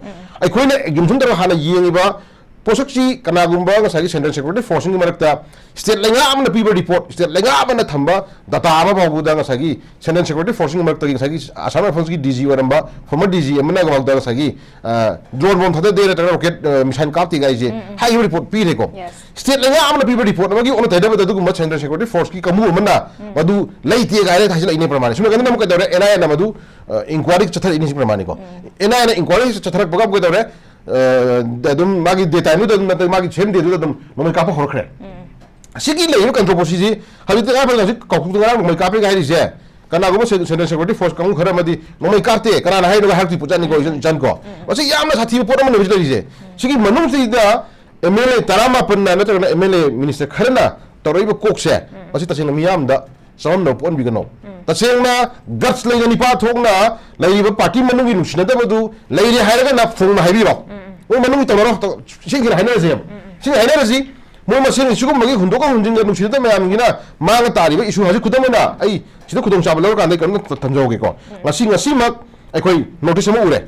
ꯑꯩꯈꯣꯏꯅ ꯑꯦꯛꯖꯨꯝꯁꯟ ꯇꯧꯔꯒ ꯍꯥꯟꯅ ꯌꯦꯡꯉꯤꯕ ꯄꯣꯠꯁꯛꯁꯤ ꯀꯅꯥꯒꯨꯝꯕ ꯉꯁꯥꯏꯒꯤ ꯁꯦꯟꯇ꯭ꯔꯦꯜ ꯁꯦꯀ꯭ꯌꯨꯔꯤꯇꯤ ꯐꯣꯔꯁꯁꯤꯡꯒꯤ ꯃꯔꯛꯇ ꯁ꯭ꯇꯦꯠ ꯂꯩꯉꯥꯛ ꯑꯃꯅ ꯄꯤꯕ ꯔꯤꯄꯣꯔꯠ, ꯁ꯭ꯇꯦꯠ ꯂꯩꯉꯥꯛ ꯑꯃꯅ ꯊꯝꯕ ꯗꯇꯥ ꯑꯃ ꯐꯥꯎꯕꯗ ꯉꯁꯥꯏꯒꯤ ꯁꯦꯟꯇ꯭ꯔꯦꯜ ꯁꯦꯀ꯭ꯌꯨꯔꯤꯇꯤ ꯐꯣꯔꯁꯁꯤꯡꯒꯤ ꯃꯔꯛꯇꯒꯤ ꯉꯁꯥꯏꯒꯤ ꯑꯁꯥꯝ ꯔꯥꯏꯐꯜꯁꯀꯤ ꯗꯤ ꯖꯤ ꯑꯣꯏꯔꯝꯕ ꯐꯣꯔꯃꯔ ꯗꯤ ꯖꯤ ꯑꯃꯅ ꯐꯥꯎꯗ ꯉꯁꯥꯏꯒꯤ, ꯑ, ꯗ꯭ꯔꯣꯟ ꯕꯣꯝ ꯊꯥꯗꯗꯦ ꯅꯠꯇ꯭ꯔꯒ ꯔꯣꯀꯦꯠ, ꯑ, ꯃꯤꯁꯥꯏꯜ ꯀꯥꯞꯇꯦ ꯍꯥꯏꯁꯦ ꯍꯥꯏꯔꯤꯕ ꯔꯤꯄꯣꯔꯠ ꯄꯤꯔꯦꯀꯣ꯫ Yes. ꯁ꯭ꯇꯦꯠ ꯂꯩꯉꯥꯛ ꯑꯃꯅ ꯄꯤꯕ ꯔꯤꯄꯣꯔꯠ ꯑꯃꯒꯤ ꯑꯣꯟꯅ ꯇꯩꯅꯕꯗ ꯑꯗꯨꯒꯨꯝꯕ ꯁꯦꯟꯇ꯭ꯔꯦꯜ ꯁꯦꯀ꯭ꯌꯨꯔꯤꯇꯤ ꯐꯣꯔꯁꯀꯤ ꯀꯥꯡꯕꯨ ꯑꯃꯅ ꯃꯗꯨ ꯂꯩꯇꯦꯒ ꯍꯥꯏꯔꯒ ꯊꯥꯖꯤꯜꯂꯛꯏꯅꯦ ꯄ꯭ꯔꯃꯥꯟꯅꯤ꯫ ꯁꯨꯝ ꯅꯥꯀꯟꯗ ꯑꯃꯨꯛ ꯀꯩꯗꯧꯔꯦ? ꯑꯦꯟ ꯑꯥꯏ ꯑꯦꯅ ꯃꯗꯨ, ꯑ, ꯏꯟꯀ꯭ꯋꯥꯏꯔꯤ ꯆꯠꯊꯔꯛꯏꯅꯦ ꯁꯤ ꯄ꯭ꯔꯃꯥꯟꯅꯤꯀꯣ꯫ ꯑꯦꯟ ꯑꯥꯏ ꯑꯦꯅ ꯏꯟꯀ꯭ꯋꯥꯏꯔꯤ ꯆꯠꯊꯔꯛꯄꯒ ꯑꯃꯨꯛ ꯀꯩꯗꯧꯔꯦ? ꯑ, ꯑꯗꯨꯝ ꯃꯥꯒꯤ ꯗꯦ ꯇꯥꯏꯝꯗꯨꯗ ꯑꯗꯨꯝ ꯅꯠꯇ꯭ꯔꯒ ꯃꯥꯒꯤ ꯁꯦꯝ ꯗꯦꯗꯨꯗ ꯑꯗꯨꯝ ꯅꯣꯡꯃꯩ ꯀꯥꯞꯄ ꯍꯧꯔꯛꯈ꯭ꯔꯦ꯫ ꯁꯤꯒꯤ ꯂꯩꯔꯤꯕ ꯀꯟꯇ꯭ꯔꯣꯚꯔꯁꯤꯁꯤ ꯍꯧꯖꯤꯛꯇꯤ ꯉꯔꯥꯡ ꯍꯧꯖꯤꯛ ꯀꯥꯎꯊꯣꯛꯇ ꯉꯔꯥꯡ ꯅꯣꯡꯃꯩ ꯀꯥꯞꯄꯦꯒ ꯍꯥꯏꯔꯤꯁꯦ, ꯀꯅꯥꯒꯨꯝꯕ ꯁꯦꯟ-, ꯁꯦꯟꯇ꯭ꯔꯦꯜ ꯁꯦꯀ꯭ꯌꯨꯔꯤꯇꯤ ꯐꯣꯔꯁ ꯀꯥꯡꯕꯨ ꯈꯔ ꯑꯃꯗꯤ ꯅꯣꯡꯃꯩ ꯀꯥꯞꯇꯦ, ꯀꯅꯥꯅ ꯍꯥꯏꯔꯤꯅꯣ ꯍꯥꯏꯔꯛꯇꯣꯏ ꯄꯣꯠꯆꯥꯠꯅꯤꯀꯣ, ꯏꯆꯟ, ꯏꯆꯟ ꯀꯣ꯫ ꯃꯁꯤ ꯌꯥꯝꯅ ꯁꯥꯊꯤꯕ ꯄꯣꯠ ꯑꯃꯅꯦ ꯍꯧꯖꯤꯛ ꯂꯩꯔꯤꯁꯦ꯫ ꯁꯤꯒꯤ ꯃꯅꯨꯡꯁꯤꯗ ꯑꯦꯝ ꯑꯦꯜ ꯑꯦ ꯇꯔꯥꯃꯥꯄꯟꯅ ꯅꯠꯇ꯭ꯔꯒꯅ ꯑꯦꯝ ꯑꯦꯜ ꯑꯦ ꯃꯤꯅꯤꯁꯇꯔ ꯈꯔꯅ ꯇꯧꯔꯛꯏꯕ ꯀꯣꯛꯁꯦ, ꯃꯁꯤ ꯇꯁꯦꯡꯅ ꯃꯤꯌꯥꯝꯗ ꯆꯃꯝꯅꯕ ꯄꯣꯛꯍꯟꯕꯤꯒꯅꯣ꯫ ꯇꯁꯦꯡꯅ ꯒꯠꯁ ꯂꯩꯅ ꯅꯤꯄꯥ ꯊꯣꯛꯅ ꯂꯩꯔꯤꯕ ꯄꯥꯔꯇꯤ ꯃꯅꯨꯡꯒꯤ ꯅꯨꯡꯁꯤꯅꯗꯕꯗꯨ ꯂꯩꯔꯦ ꯍꯥꯏꯔꯒꯅ ꯐꯣꯡꯅ ꯍꯥꯏꯕꯤꯔꯣ꯫ ꯃꯣꯏ ꯃꯅꯨꯡꯒꯤ ꯇꯧꯅꯔꯣ, ꯇꯧ-, ꯁꯤꯡꯁꯤꯅ ꯍꯥꯏꯅꯔꯁꯦꯕ꯫ ꯁꯤꯡ ꯍꯥꯏꯅꯔꯁꯤ꯫ ꯃꯣꯏ ꯃꯁꯦꯟ ꯁꯤꯒꯨꯝꯕꯒꯤ ꯍꯨꯟꯗꯣꯛꯀ ꯍꯨꯟꯖꯤꯟꯒ ꯅꯨꯡꯁꯤꯅꯗꯕ ꯃꯌꯥꯝꯒꯤꯅ ꯃꯥꯡꯉ ꯇꯥꯔꯤꯕ ꯏꯁꯨ ꯍꯧꯖꯤꯛ ꯈꯨꯗꯝ ꯑꯣꯏꯅ ꯑꯩ ꯁꯤꯗ ꯈꯨꯗꯣꯡꯆꯥꯕ ꯂꯧꯔꯀꯥꯟꯗ ꯑꯩ ꯀꯩꯅꯣꯝꯇ ꯊꯝꯖꯍꯧꯒꯦꯀꯣ꯫ ꯉꯁꯤ, ꯉꯁꯤꯃꯛ ꯑꯩꯈꯣꯏ ꯅꯣꯇꯤꯁ ꯑꯃ ꯎꯔꯦ꯫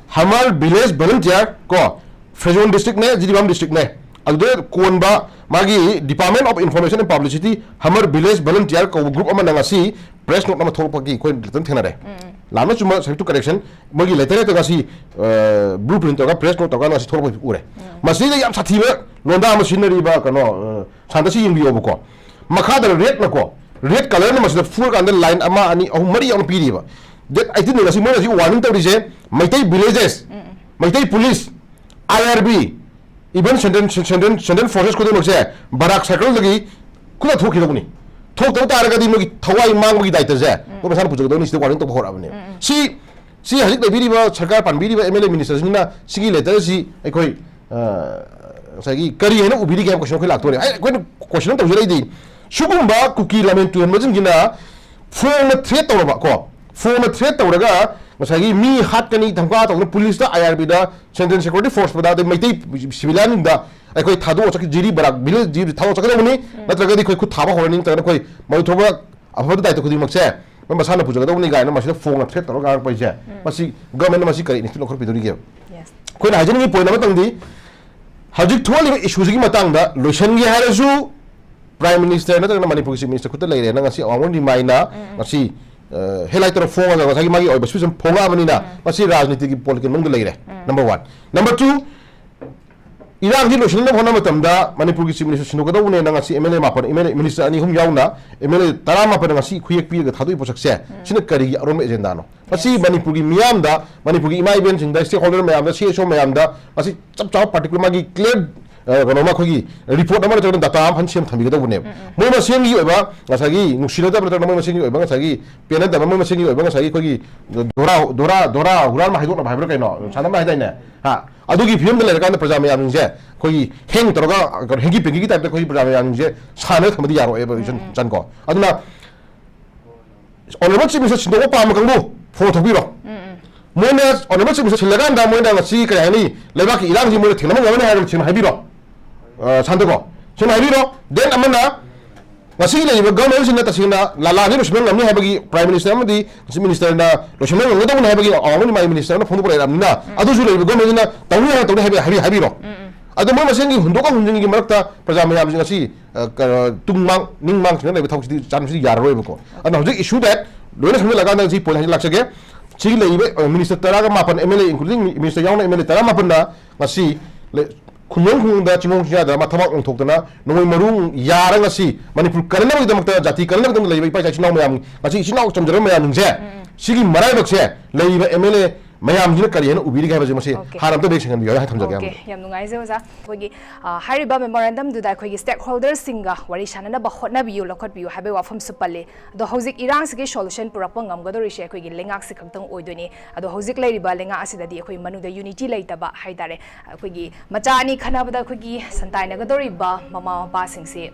ꯍꯃꯔ ꯚꯤꯂꯦꯖ ꯚꯣꯂꯨꯟꯇꯤꯌꯔ ꯀꯣ, ꯐꯦꯖꯣꯟ ꯗꯤꯁꯇ꯭ꯔꯤꯛꯅꯦ, ꯖꯤꯔꯤꯕꯥꯝ ꯗꯤꯁꯇ꯭ꯔꯤꯛꯅꯦ, ꯑꯗꯨꯗ ꯀꯣꯟꯕ ꯃꯥꯒꯤ Department of Information and Publicity, ꯍꯃꯔ ꯚꯤꯂꯦꯖ ꯚꯣꯂꯨꯟꯇꯤꯌꯔ ꯀꯧꯕ ꯒ꯭ꯔꯨꯞ ꯑꯃꯅ ꯉꯁꯤ ꯄ꯭ꯔꯦꯁ ꯅꯣꯠ ꯑꯃ ꯊꯣꯛꯂꯛꯄꯒꯤ ꯑꯩꯈꯣꯏ ꯈꯤꯇꯪ ꯊꯦꯡꯅꯔꯦ꯫ ꯂꯥꯟꯅ ꯆꯨꯝꯕ subject to correction, ꯃꯣꯏꯒꯤ ꯂꯦꯇꯔ ꯍꯦꯛꯇ ꯉꯁꯤ, ꯑ, blue print ꯇꯧꯔꯒ ꯄ꯭ꯔꯦꯁ ꯅꯣꯠ ꯇꯧꯔꯒ ꯉꯁꯤ ꯊꯣꯛꯂꯛꯄ ꯎꯔꯦ꯫ ꯃꯁꯤꯗ ꯌꯥꯝ ꯁꯥꯊꯤꯕ ꯂꯣꯟꯗꯥ ꯑꯃ ꯁꯤꯖꯤꯟꯅꯔꯤꯕ ꯀꯩꯅꯣ, ꯑ, ꯁꯥꯟꯇ ꯁꯤ ꯌꯦꯡꯕꯤꯌꯣꯕꯀꯣ꯫ ꯃꯈꯥꯗ ꯔꯦꯗꯅꯀꯣ, ꯔꯦꯗ ꯀꯂꯔꯅ ꯃꯁꯤꯗ ꯐꯨꯔꯀꯥꯟꯗ ꯂꯥꯏꯟ ꯑꯃ, ꯑꯅꯤ, ꯑꯍꯨꯝ, ꯃꯔꯤ ꯌꯥꯎꯅ ꯄꯤꯔꯤꯕ꯫ ꯗꯦꯠ ꯑꯩꯠꯇꯤꯟꯗ ꯉꯁꯤ ꯃꯣꯏꯅ ꯍꯧꯖꯤꯛ ꯋꯥꯔꯅꯤꯡ ꯇꯧꯔꯤꯁꯦ, Meitei villages, Meitei police, I R B, even central, central, central forces ꯈꯨꯗꯤꯡꯃꯛꯁꯦ ꯕꯔꯥꯛ circleꯗꯒꯤ ꯈꯨꯗꯛ ꯊꯣꯛꯈꯤꯗꯧꯕꯅꯤ꯫ ꯊꯣꯛꯇꯕ ꯇꯥꯔꯒꯗꯤ ꯃꯣꯏꯒꯤ ꯊꯋꯥꯏ ꯃꯥꯡꯕꯒꯤ ꯗꯥꯏꯇꯁꯦ ꯃꯣꯏ ꯃꯁꯥꯅ ꯄꯨꯖꯒꯗꯧꯅꯤ꯫ ꯁꯤꯗ warning ꯇꯧꯕ ꯍꯧꯔꯛꯑꯕꯅꯦ꯫ ꯁꯤ, ꯁꯤ ꯍꯧꯖꯤꯛ ꯂꯩꯕꯤꯔꯤꯕ ꯁꯔꯀꯥꯔ ꯄꯥꯟꯕꯤꯔꯤꯕ ꯑꯦꯝ ꯑꯦꯜ ꯑꯦ ꯃꯤꯅꯤꯁꯇꯔꯁꯤꯡꯅ ꯁꯤꯒꯤ ꯂꯦꯇꯔꯁꯤ ꯑꯩꯈꯣꯏ, ꯑ, ꯉꯁꯥꯏꯒꯤ ꯀꯔꯤ ꯍꯥꯏꯅ ꯎꯕꯤꯔꯤꯒꯦ ꯍꯥꯏꯕ ꯀꯣꯏꯁꯟ ꯑꯩꯈꯣꯏ ꯂꯥꯛꯇꯣꯔꯦ꯫ ꯑꯩ, ꯑꯩꯈꯣꯏꯅ ꯀꯣꯏꯁꯟ ꯑꯃ ꯇꯧꯖꯔꯛꯏꯗꯤ, ꯁꯤꯒꯨꯝꯕ ꯀꯨꯀꯤ ꯂꯥꯟꯃꯤ ꯇꯨꯍꯟꯕꯁꯤꯡꯁꯤꯅ ꯐꯣꯡꯅ threat ꯇꯧꯔꯕ ꯀꯣ, ꯐꯣꯡꯅ threat ꯇꯧꯔꯒ ꯉꯁꯥꯏꯒꯤ ꯃꯤ ꯍꯥꯠꯀꯅꯤ, ꯙꯝꯀꯥ ꯇꯧꯗꯅ ꯄꯨꯂꯤꯁꯇ, ꯑꯥꯏ ꯑꯥꯔ ꯕꯤꯗ, central security forceꯄꯗ, ꯑꯗꯩ ꯃꯩꯇꯩ civilianꯁꯤꯡꯗ ꯑꯩꯈꯣꯏ ꯊꯥꯗꯣꯛꯑ ꯆꯠꯈꯤ, ꯖꯤꯔꯤ ꯕꯔꯥꯛ village ꯖꯤꯔꯤ ꯊꯥꯗꯣꯛꯑ ꯆꯠꯀꯗꯧꯕꯅꯤ, ꯅꯠꯇ꯭ꯔꯒꯗꯤ ꯑꯩꯈꯣꯏ ꯈꯨꯠ ꯊꯥꯕ ꯍꯧꯔꯅꯤ, ꯅꯠꯇ꯭ꯔꯒꯅ ꯑꯩꯈꯣꯏ ꯃꯗꯨ ꯊꯣꯛꯄ ꯑꯐꯕ ꯗꯥꯏꯇ ꯈꯨꯗꯤꯡꯃꯛꯁꯦ ꯃꯣꯏ ꯃꯁꯥꯅ ꯄꯨꯖꯒꯗꯧꯕꯅꯤ ꯀꯥꯏꯅ ꯃꯁꯤꯗ ꯐꯣꯡꯅ threat ꯇꯧꯔꯒ ꯉꯥꯡꯉꯛꯄꯁꯦ, ꯃꯁꯤ governmentꯅ ꯃꯁꯤ ꯀꯔꯤ initiative ꯂꯧꯈꯠꯄꯤꯗꯧꯔꯤꯒꯦ? Yes. ꯑꯩꯈꯣꯏꯅ ꯍꯥꯏꯖꯅꯤꯡꯉꯤ point ꯑꯃꯇꯪꯗꯤ, ꯍꯧꯖꯤꯛ ꯊꯣꯛꯍꯜꯂꯤꯕ issueꯁꯤꯒꯤ ꯃꯇꯥꯡꯗ ꯂꯣꯏꯁꯟꯒꯦ ꯍꯥꯏꯔꯁꯨ prime minister ꯅꯠꯇ꯭ꯔꯒꯅ ꯃꯅꯤꯄꯨꯔꯒꯤ chief minister ꯈꯨꯠꯇ ꯂꯩꯔꯦꯅ ꯉꯁꯤ ꯑꯋꯥꯡꯕ ꯅꯤꯃꯥꯏꯅ ꯉꯁꯤ, ꯑ, headline ꯇꯧꯔ ꯐꯣꯡꯉꯒ ꯉꯁꯥꯏꯒꯤ ꯃꯥꯒꯤ ꯑꯣꯏꯕ speech ꯑꯃ ꯐꯣꯡꯉꯛꯑꯕꯅꯤꯅ ꯃꯁꯤ ꯔꯥꯖꯅꯤꯇꯤꯒꯤ political ꯃꯅꯨꯡꯗ ꯂꯩꯔꯦ꯫ Number one꯫ Number two, ꯏꯔꯥꯡꯁꯤ ꯂꯣꯏꯁꯤꯟꯅꯕ ꯍꯣꯠꯅꯕ ꯃꯇꯝꯗ ꯃꯅꯤꯄꯨꯔꯒꯤ chief minister ꯁꯤꯟꯗꯣꯛꯀꯗꯧꯕꯅꯦꯅ ꯉꯁꯤ ꯑꯦꯝ ꯑꯦꯜ ꯑꯦ ꯃꯥꯄꯟ, ꯑꯦꯝ ꯑꯦꯜ ꯑꯦ minister ꯑꯅꯤ ꯑꯍꯨꯝ ꯌꯥꯎꯅ ꯑꯦꯝ ꯑꯦꯜ ꯑꯦ ꯇꯔꯥꯃꯥꯄꯟꯅ ꯉꯁꯤ ꯈꯨꯌꯦꯛ ꯄꯤꯔꯒ ꯊꯥꯗꯣꯛꯏ ꯄꯣꯠꯁꯛꯁꯦ, ꯁꯤꯅ ꯀꯔꯤꯒꯤ ꯑꯔꯣꯟꯕ agendaꯅꯣ? ꯃꯁꯤ ꯃꯅꯤꯄꯨꯔꯒꯤ ꯃꯤꯌꯥꯝꯗ, ꯃꯅꯤꯄꯨꯔꯒꯤ ꯏꯃꯥ ꯏꯕꯦꯟꯁꯤꯡꯗ, stakeholder ꯃꯌꯥꯝꯗ, ꯁꯤ ꯑꯦꯁ ꯑꯣ ꯃꯌꯥꯝꯗ ꯃꯁꯤ ꯆꯞ ꯆꯥꯕ particular ꯃꯥꯒꯤ clear, ꯑ, ꯀꯩꯅꯣꯃ ꯑꯩꯈꯣꯏꯒꯤ report ꯑꯃ ꯅꯠꯇ꯭ꯔꯒꯅ data ꯑꯃ ꯐꯖꯅ ꯁꯦꯝ ꯊꯝꯕꯤꯒꯗꯧꯕꯅꯦꯕ꯫ ꯃꯣꯏ ꯃꯁꯦꯟꯒꯤ ꯑꯣꯏꯕ ꯉꯁꯥꯏꯒꯤ ꯅꯨꯡꯁꯤꯅꯗꯕ ꯅꯠꯇ꯭ꯔꯒꯅ ꯃꯣꯏ ꯃꯁꯦꯟꯒꯤ ꯑꯣꯏꯕ ꯉꯁꯥꯏꯒꯤ ꯄꯦꯟꯅꯗꯕ, ꯃꯣꯏ ꯃꯁꯦꯟꯒꯤ ꯑꯣꯏꯕ ꯉꯁꯥꯏꯒꯤ ꯑꯩꯈꯣꯏꯒꯤ ꯗꯣꯔꯥ, ꯗꯣꯔꯥ, ꯗꯣꯔꯥ ꯍꯨꯔꯥꯟꯕ ꯍꯥꯏꯗꯣꯛꯅꯕ ꯍꯥꯏꯕ꯭ꯔꯥ ꯀꯩꯅꯣ, ꯁꯥꯟꯅꯕ ꯍꯥꯏꯗꯥꯏꯅꯦ? ꯍꯥ? ꯑꯗꯨꯒꯤ ꯐꯤꯕꯝꯗ ꯂꯩꯔꯀꯥꯟꯗ ꯄ꯭ꯔꯖꯥ ꯃꯌꯥꯝꯁꯤꯡꯁꯦ ꯑꯩꯈꯣꯏꯒꯤ ꯍꯦꯡ ꯇꯧꯔꯒ ꯀꯩꯅꯣ ꯍꯦꯡꯀꯤ ꯄꯦꯡꯀꯤꯒꯤ typeꯇ ꯑꯩꯈꯣꯏꯒꯤ ꯄ꯭ꯔꯖꯥ ꯃꯌꯥꯝꯁꯤꯡꯁꯦ ꯁꯥꯟꯅ ꯊꯝꯕꯗꯤ ꯌꯥꯔꯣꯏꯕ, ꯏꯆꯟ, ꯏꯆꯟ ꯀꯣ꯫ ꯑꯗꯨꯅ honourable chief minister ꯁꯤꯟꯗꯣꯛꯄ ꯄꯥꯝꯕ ꯀꯥꯡꯕꯨ ꯐꯣꯟ ꯊꯣꯛꯄꯤꯔꯣ꯫ ꯃꯣꯏꯅ honourable chief minister ꯁꯤꯜꯂꯀꯥꯟꯗ ꯃꯣꯏꯅ ꯉꯁꯤ ꯀꯔꯤ ꯍꯥꯏꯅꯤ, ꯂꯩꯕꯥꯛꯀꯤ ꯏꯔꯥꯡꯁꯤ ꯃꯣꯏꯅ ꯊꯦꯡꯅꯕ ꯉꯝꯒꯅꯤ ꯍꯥꯏꯕ ꯁꯦꯡꯅ ꯍꯥꯏꯕꯤꯔꯣ꯫ ꯑ, ꯁꯥꯟꯇꯀꯣ, ꯁꯦꯡꯅ ꯍꯥꯏꯕꯤꯔꯣ꯫ Then ꯑꯃꯅ ꯉꯁꯤꯒꯤ ꯂꯩꯔꯤꯕ governmentꯁꯤꯅ ꯇꯁꯦꯡꯅ ꯂꯥꯂꯥꯁꯤ ꯂꯣꯏꯁꯤꯟꯕ ꯉꯝꯅꯤ ꯍꯥꯏꯕꯒꯤ prime minister ꯑꯃꯗꯤ chief ministerꯅ ꯂꯣꯏꯁꯤꯟꯕ ꯉꯝꯒꯗꯧꯕꯅꯤ ꯍꯥꯏꯕꯒꯤ ꯑꯋꯥꯡꯕ ꯅꯤꯃꯥꯏ minister ꯑꯃꯅ ꯐꯣꯡꯗꯣꯛꯄ ꯂꯩꯔꯕꯅꯤꯅ, ꯑꯗꯨꯁꯨ ꯂꯩꯔꯤꯕ governmentꯁꯤꯅ ꯇꯧꯅꯤ ꯍꯥꯏꯅ ꯇꯧꯅꯤ ꯍꯥꯏꯕ ꯍꯥꯏꯕꯤ-, ꯍꯥꯏꯕꯤꯔꯣ꯫ ꯑꯗꯣ ꯃꯣꯏ ꯃꯁꯦꯟꯒꯤ ꯍꯨꯟꯗꯣꯛꯀ ꯍꯨꯟꯖꯤꯟꯒꯤ ꯃꯔꯛꯇ ꯄ꯭ꯔꯖꯥ ꯃꯌꯥꯝꯁꯤꯡ ꯉꯁꯤ, ꯑ, ꯀ-, ꯇꯨꯡ ꯃꯥꯡ ꯅꯤꯡ ꯃꯥꯡ ꯊꯦꯡꯅ ꯂꯩꯕ ꯊꯕꯛꯁꯤꯗꯤ ꯆꯥꯟꯕꯁꯤꯗꯤ ꯌꯥꯔꯔꯣꯏꯕꯀꯣ꯫ ꯑꯗꯨꯅ ꯍꯧꯖꯤꯛ issue that ꯂꯣꯏꯅ ꯁꯝꯖꯤꯜꯂꯀꯥꯟꯗ ꯉꯁꯤ point ꯍꯥꯏꯁꯤ ꯂꯥꯛꯆꯒꯦ꯫ ꯁꯤꯒꯤ ꯂꯩꯔꯤꯕ, ꯑ, minister ꯇꯔꯥꯒ ꯃꯥꯄꯟ, M L A including minister ꯌꯥꯎꯅ M L A ꯇꯔꯥꯃꯥꯄꯟꯅ ꯉꯁꯤ ꯂꯩ-, ꯈꯨꯡꯒꯪ ꯈꯨꯡꯒꯪꯗ, ꯆꯤꯡꯈꯣꯡ ꯆꯤꯡꯌꯥꯗ ꯃꯊꯕꯥꯛ ꯑꯣꯟꯊꯣꯛꯇꯅ ꯅꯣꯡꯃꯩ ꯃꯔꯨ ꯌꯥꯔ ꯉꯁꯤ ꯃꯅꯤꯄꯨꯔ ꯀꯟꯅꯕꯒꯤꯗꯃꯛꯇ, ꯖꯥꯇꯤ ꯀꯟꯅꯕꯒꯤꯗꯃꯛꯇ ꯂꯩꯔꯤꯕ ꯏꯄꯥ ꯏꯆꯥ ꯏꯆꯤꯟ ꯏꯅꯥꯎ ꯃꯌꯥꯝ, ꯉꯁꯤ ꯏꯆꯤꯟ ꯏꯅꯥꯎ ꯆꯝꯖꯔꯕ ꯃꯌꯥꯝꯁꯤꯡꯁꯦ, ꯁꯤꯒꯤ ꯃꯔꯥꯏꯕꯛꯁꯦ ꯂꯩꯔꯤꯕ M L A ꯃꯌꯥꯝꯁꯤꯅ ꯀꯔꯤ ꯍꯥꯏꯅ ꯎꯕꯤꯔꯤꯒꯦ ꯍꯥꯏꯕꯁꯦ ꯃꯁꯤ Okay. ꯍꯥꯟꯅ ꯑꯝꯇ ꯃꯌꯦꯛ ꯁꯦꯡꯍꯟꯕꯤꯌꯨ ꯍꯥꯏꯅ ꯊꯝꯖꯒꯦ꯫ Okay, ꯌꯥꯝ ꯅꯨꯡꯉꯥꯏꯖꯩ ꯑꯣꯖꯥ꯫ ꯑꯩꯈꯣꯏꯒꯤ ꯑ, ꯍꯥꯏꯔꯤꯕ ꯃꯦꯃꯣꯔꯦꯟꯗꯝꯗꯨꯗ ꯑꯩꯈꯣꯏꯒꯤ ꯁ꯭ꯇꯦꯛ ꯍꯣꯜꯗꯔꯁꯤꯡꯒ ꯋꯥꯔꯤ ꯁꯥꯟꯅꯅꯕ ꯍꯣꯠꯅꯕꯤꯌꯨ, ꯂꯧꯈꯠꯄꯤꯌꯨ ꯍꯥꯏꯕꯒꯤ ꯋꯥꯐꯝꯁꯨ ꯄꯜꯂꯤ꯫ ꯑꯗꯣ ꯍꯧꯖꯤꯛ ꯏꯔꯥꯡꯁꯤꯒꯤ ꯁꯣꯂꯨꯁꯟ ꯄꯨꯔꯛꯄ ꯉꯝꯒꯗꯧꯔꯤꯁꯦ ꯑꯩꯈꯣꯏꯒꯤ ꯂꯩꯉꯥꯛꯁꯤ ꯈꯛꯇꯪ ꯑꯣꯏꯗꯣꯏꯅꯤ꯫ ꯑꯗꯣ ꯍꯧꯖꯤꯛ ꯂꯩꯔꯤꯕ ꯂꯩꯉꯥꯛ ꯑꯁꯤꯗꯗꯤ ꯑꯩꯈꯣꯏ ꯃꯅꯨꯡꯗ ꯌꯨꯅꯤꯇꯤ ꯂꯩꯇꯕ ꯍꯥꯏꯇꯥꯔꯦ꯫ ꯑꯩꯈꯣꯏꯒꯤ ꯃꯆꯥ ꯑꯅꯤ ꯈꯟꯅꯕꯗ ꯑꯩꯈꯣꯏꯒꯤ ꯁꯟꯇꯥꯏꯅꯒꯗꯧꯔꯤꯕ ꯃꯃꯥ ꯃꯄꯥꯁꯤꯡꯁꯤ,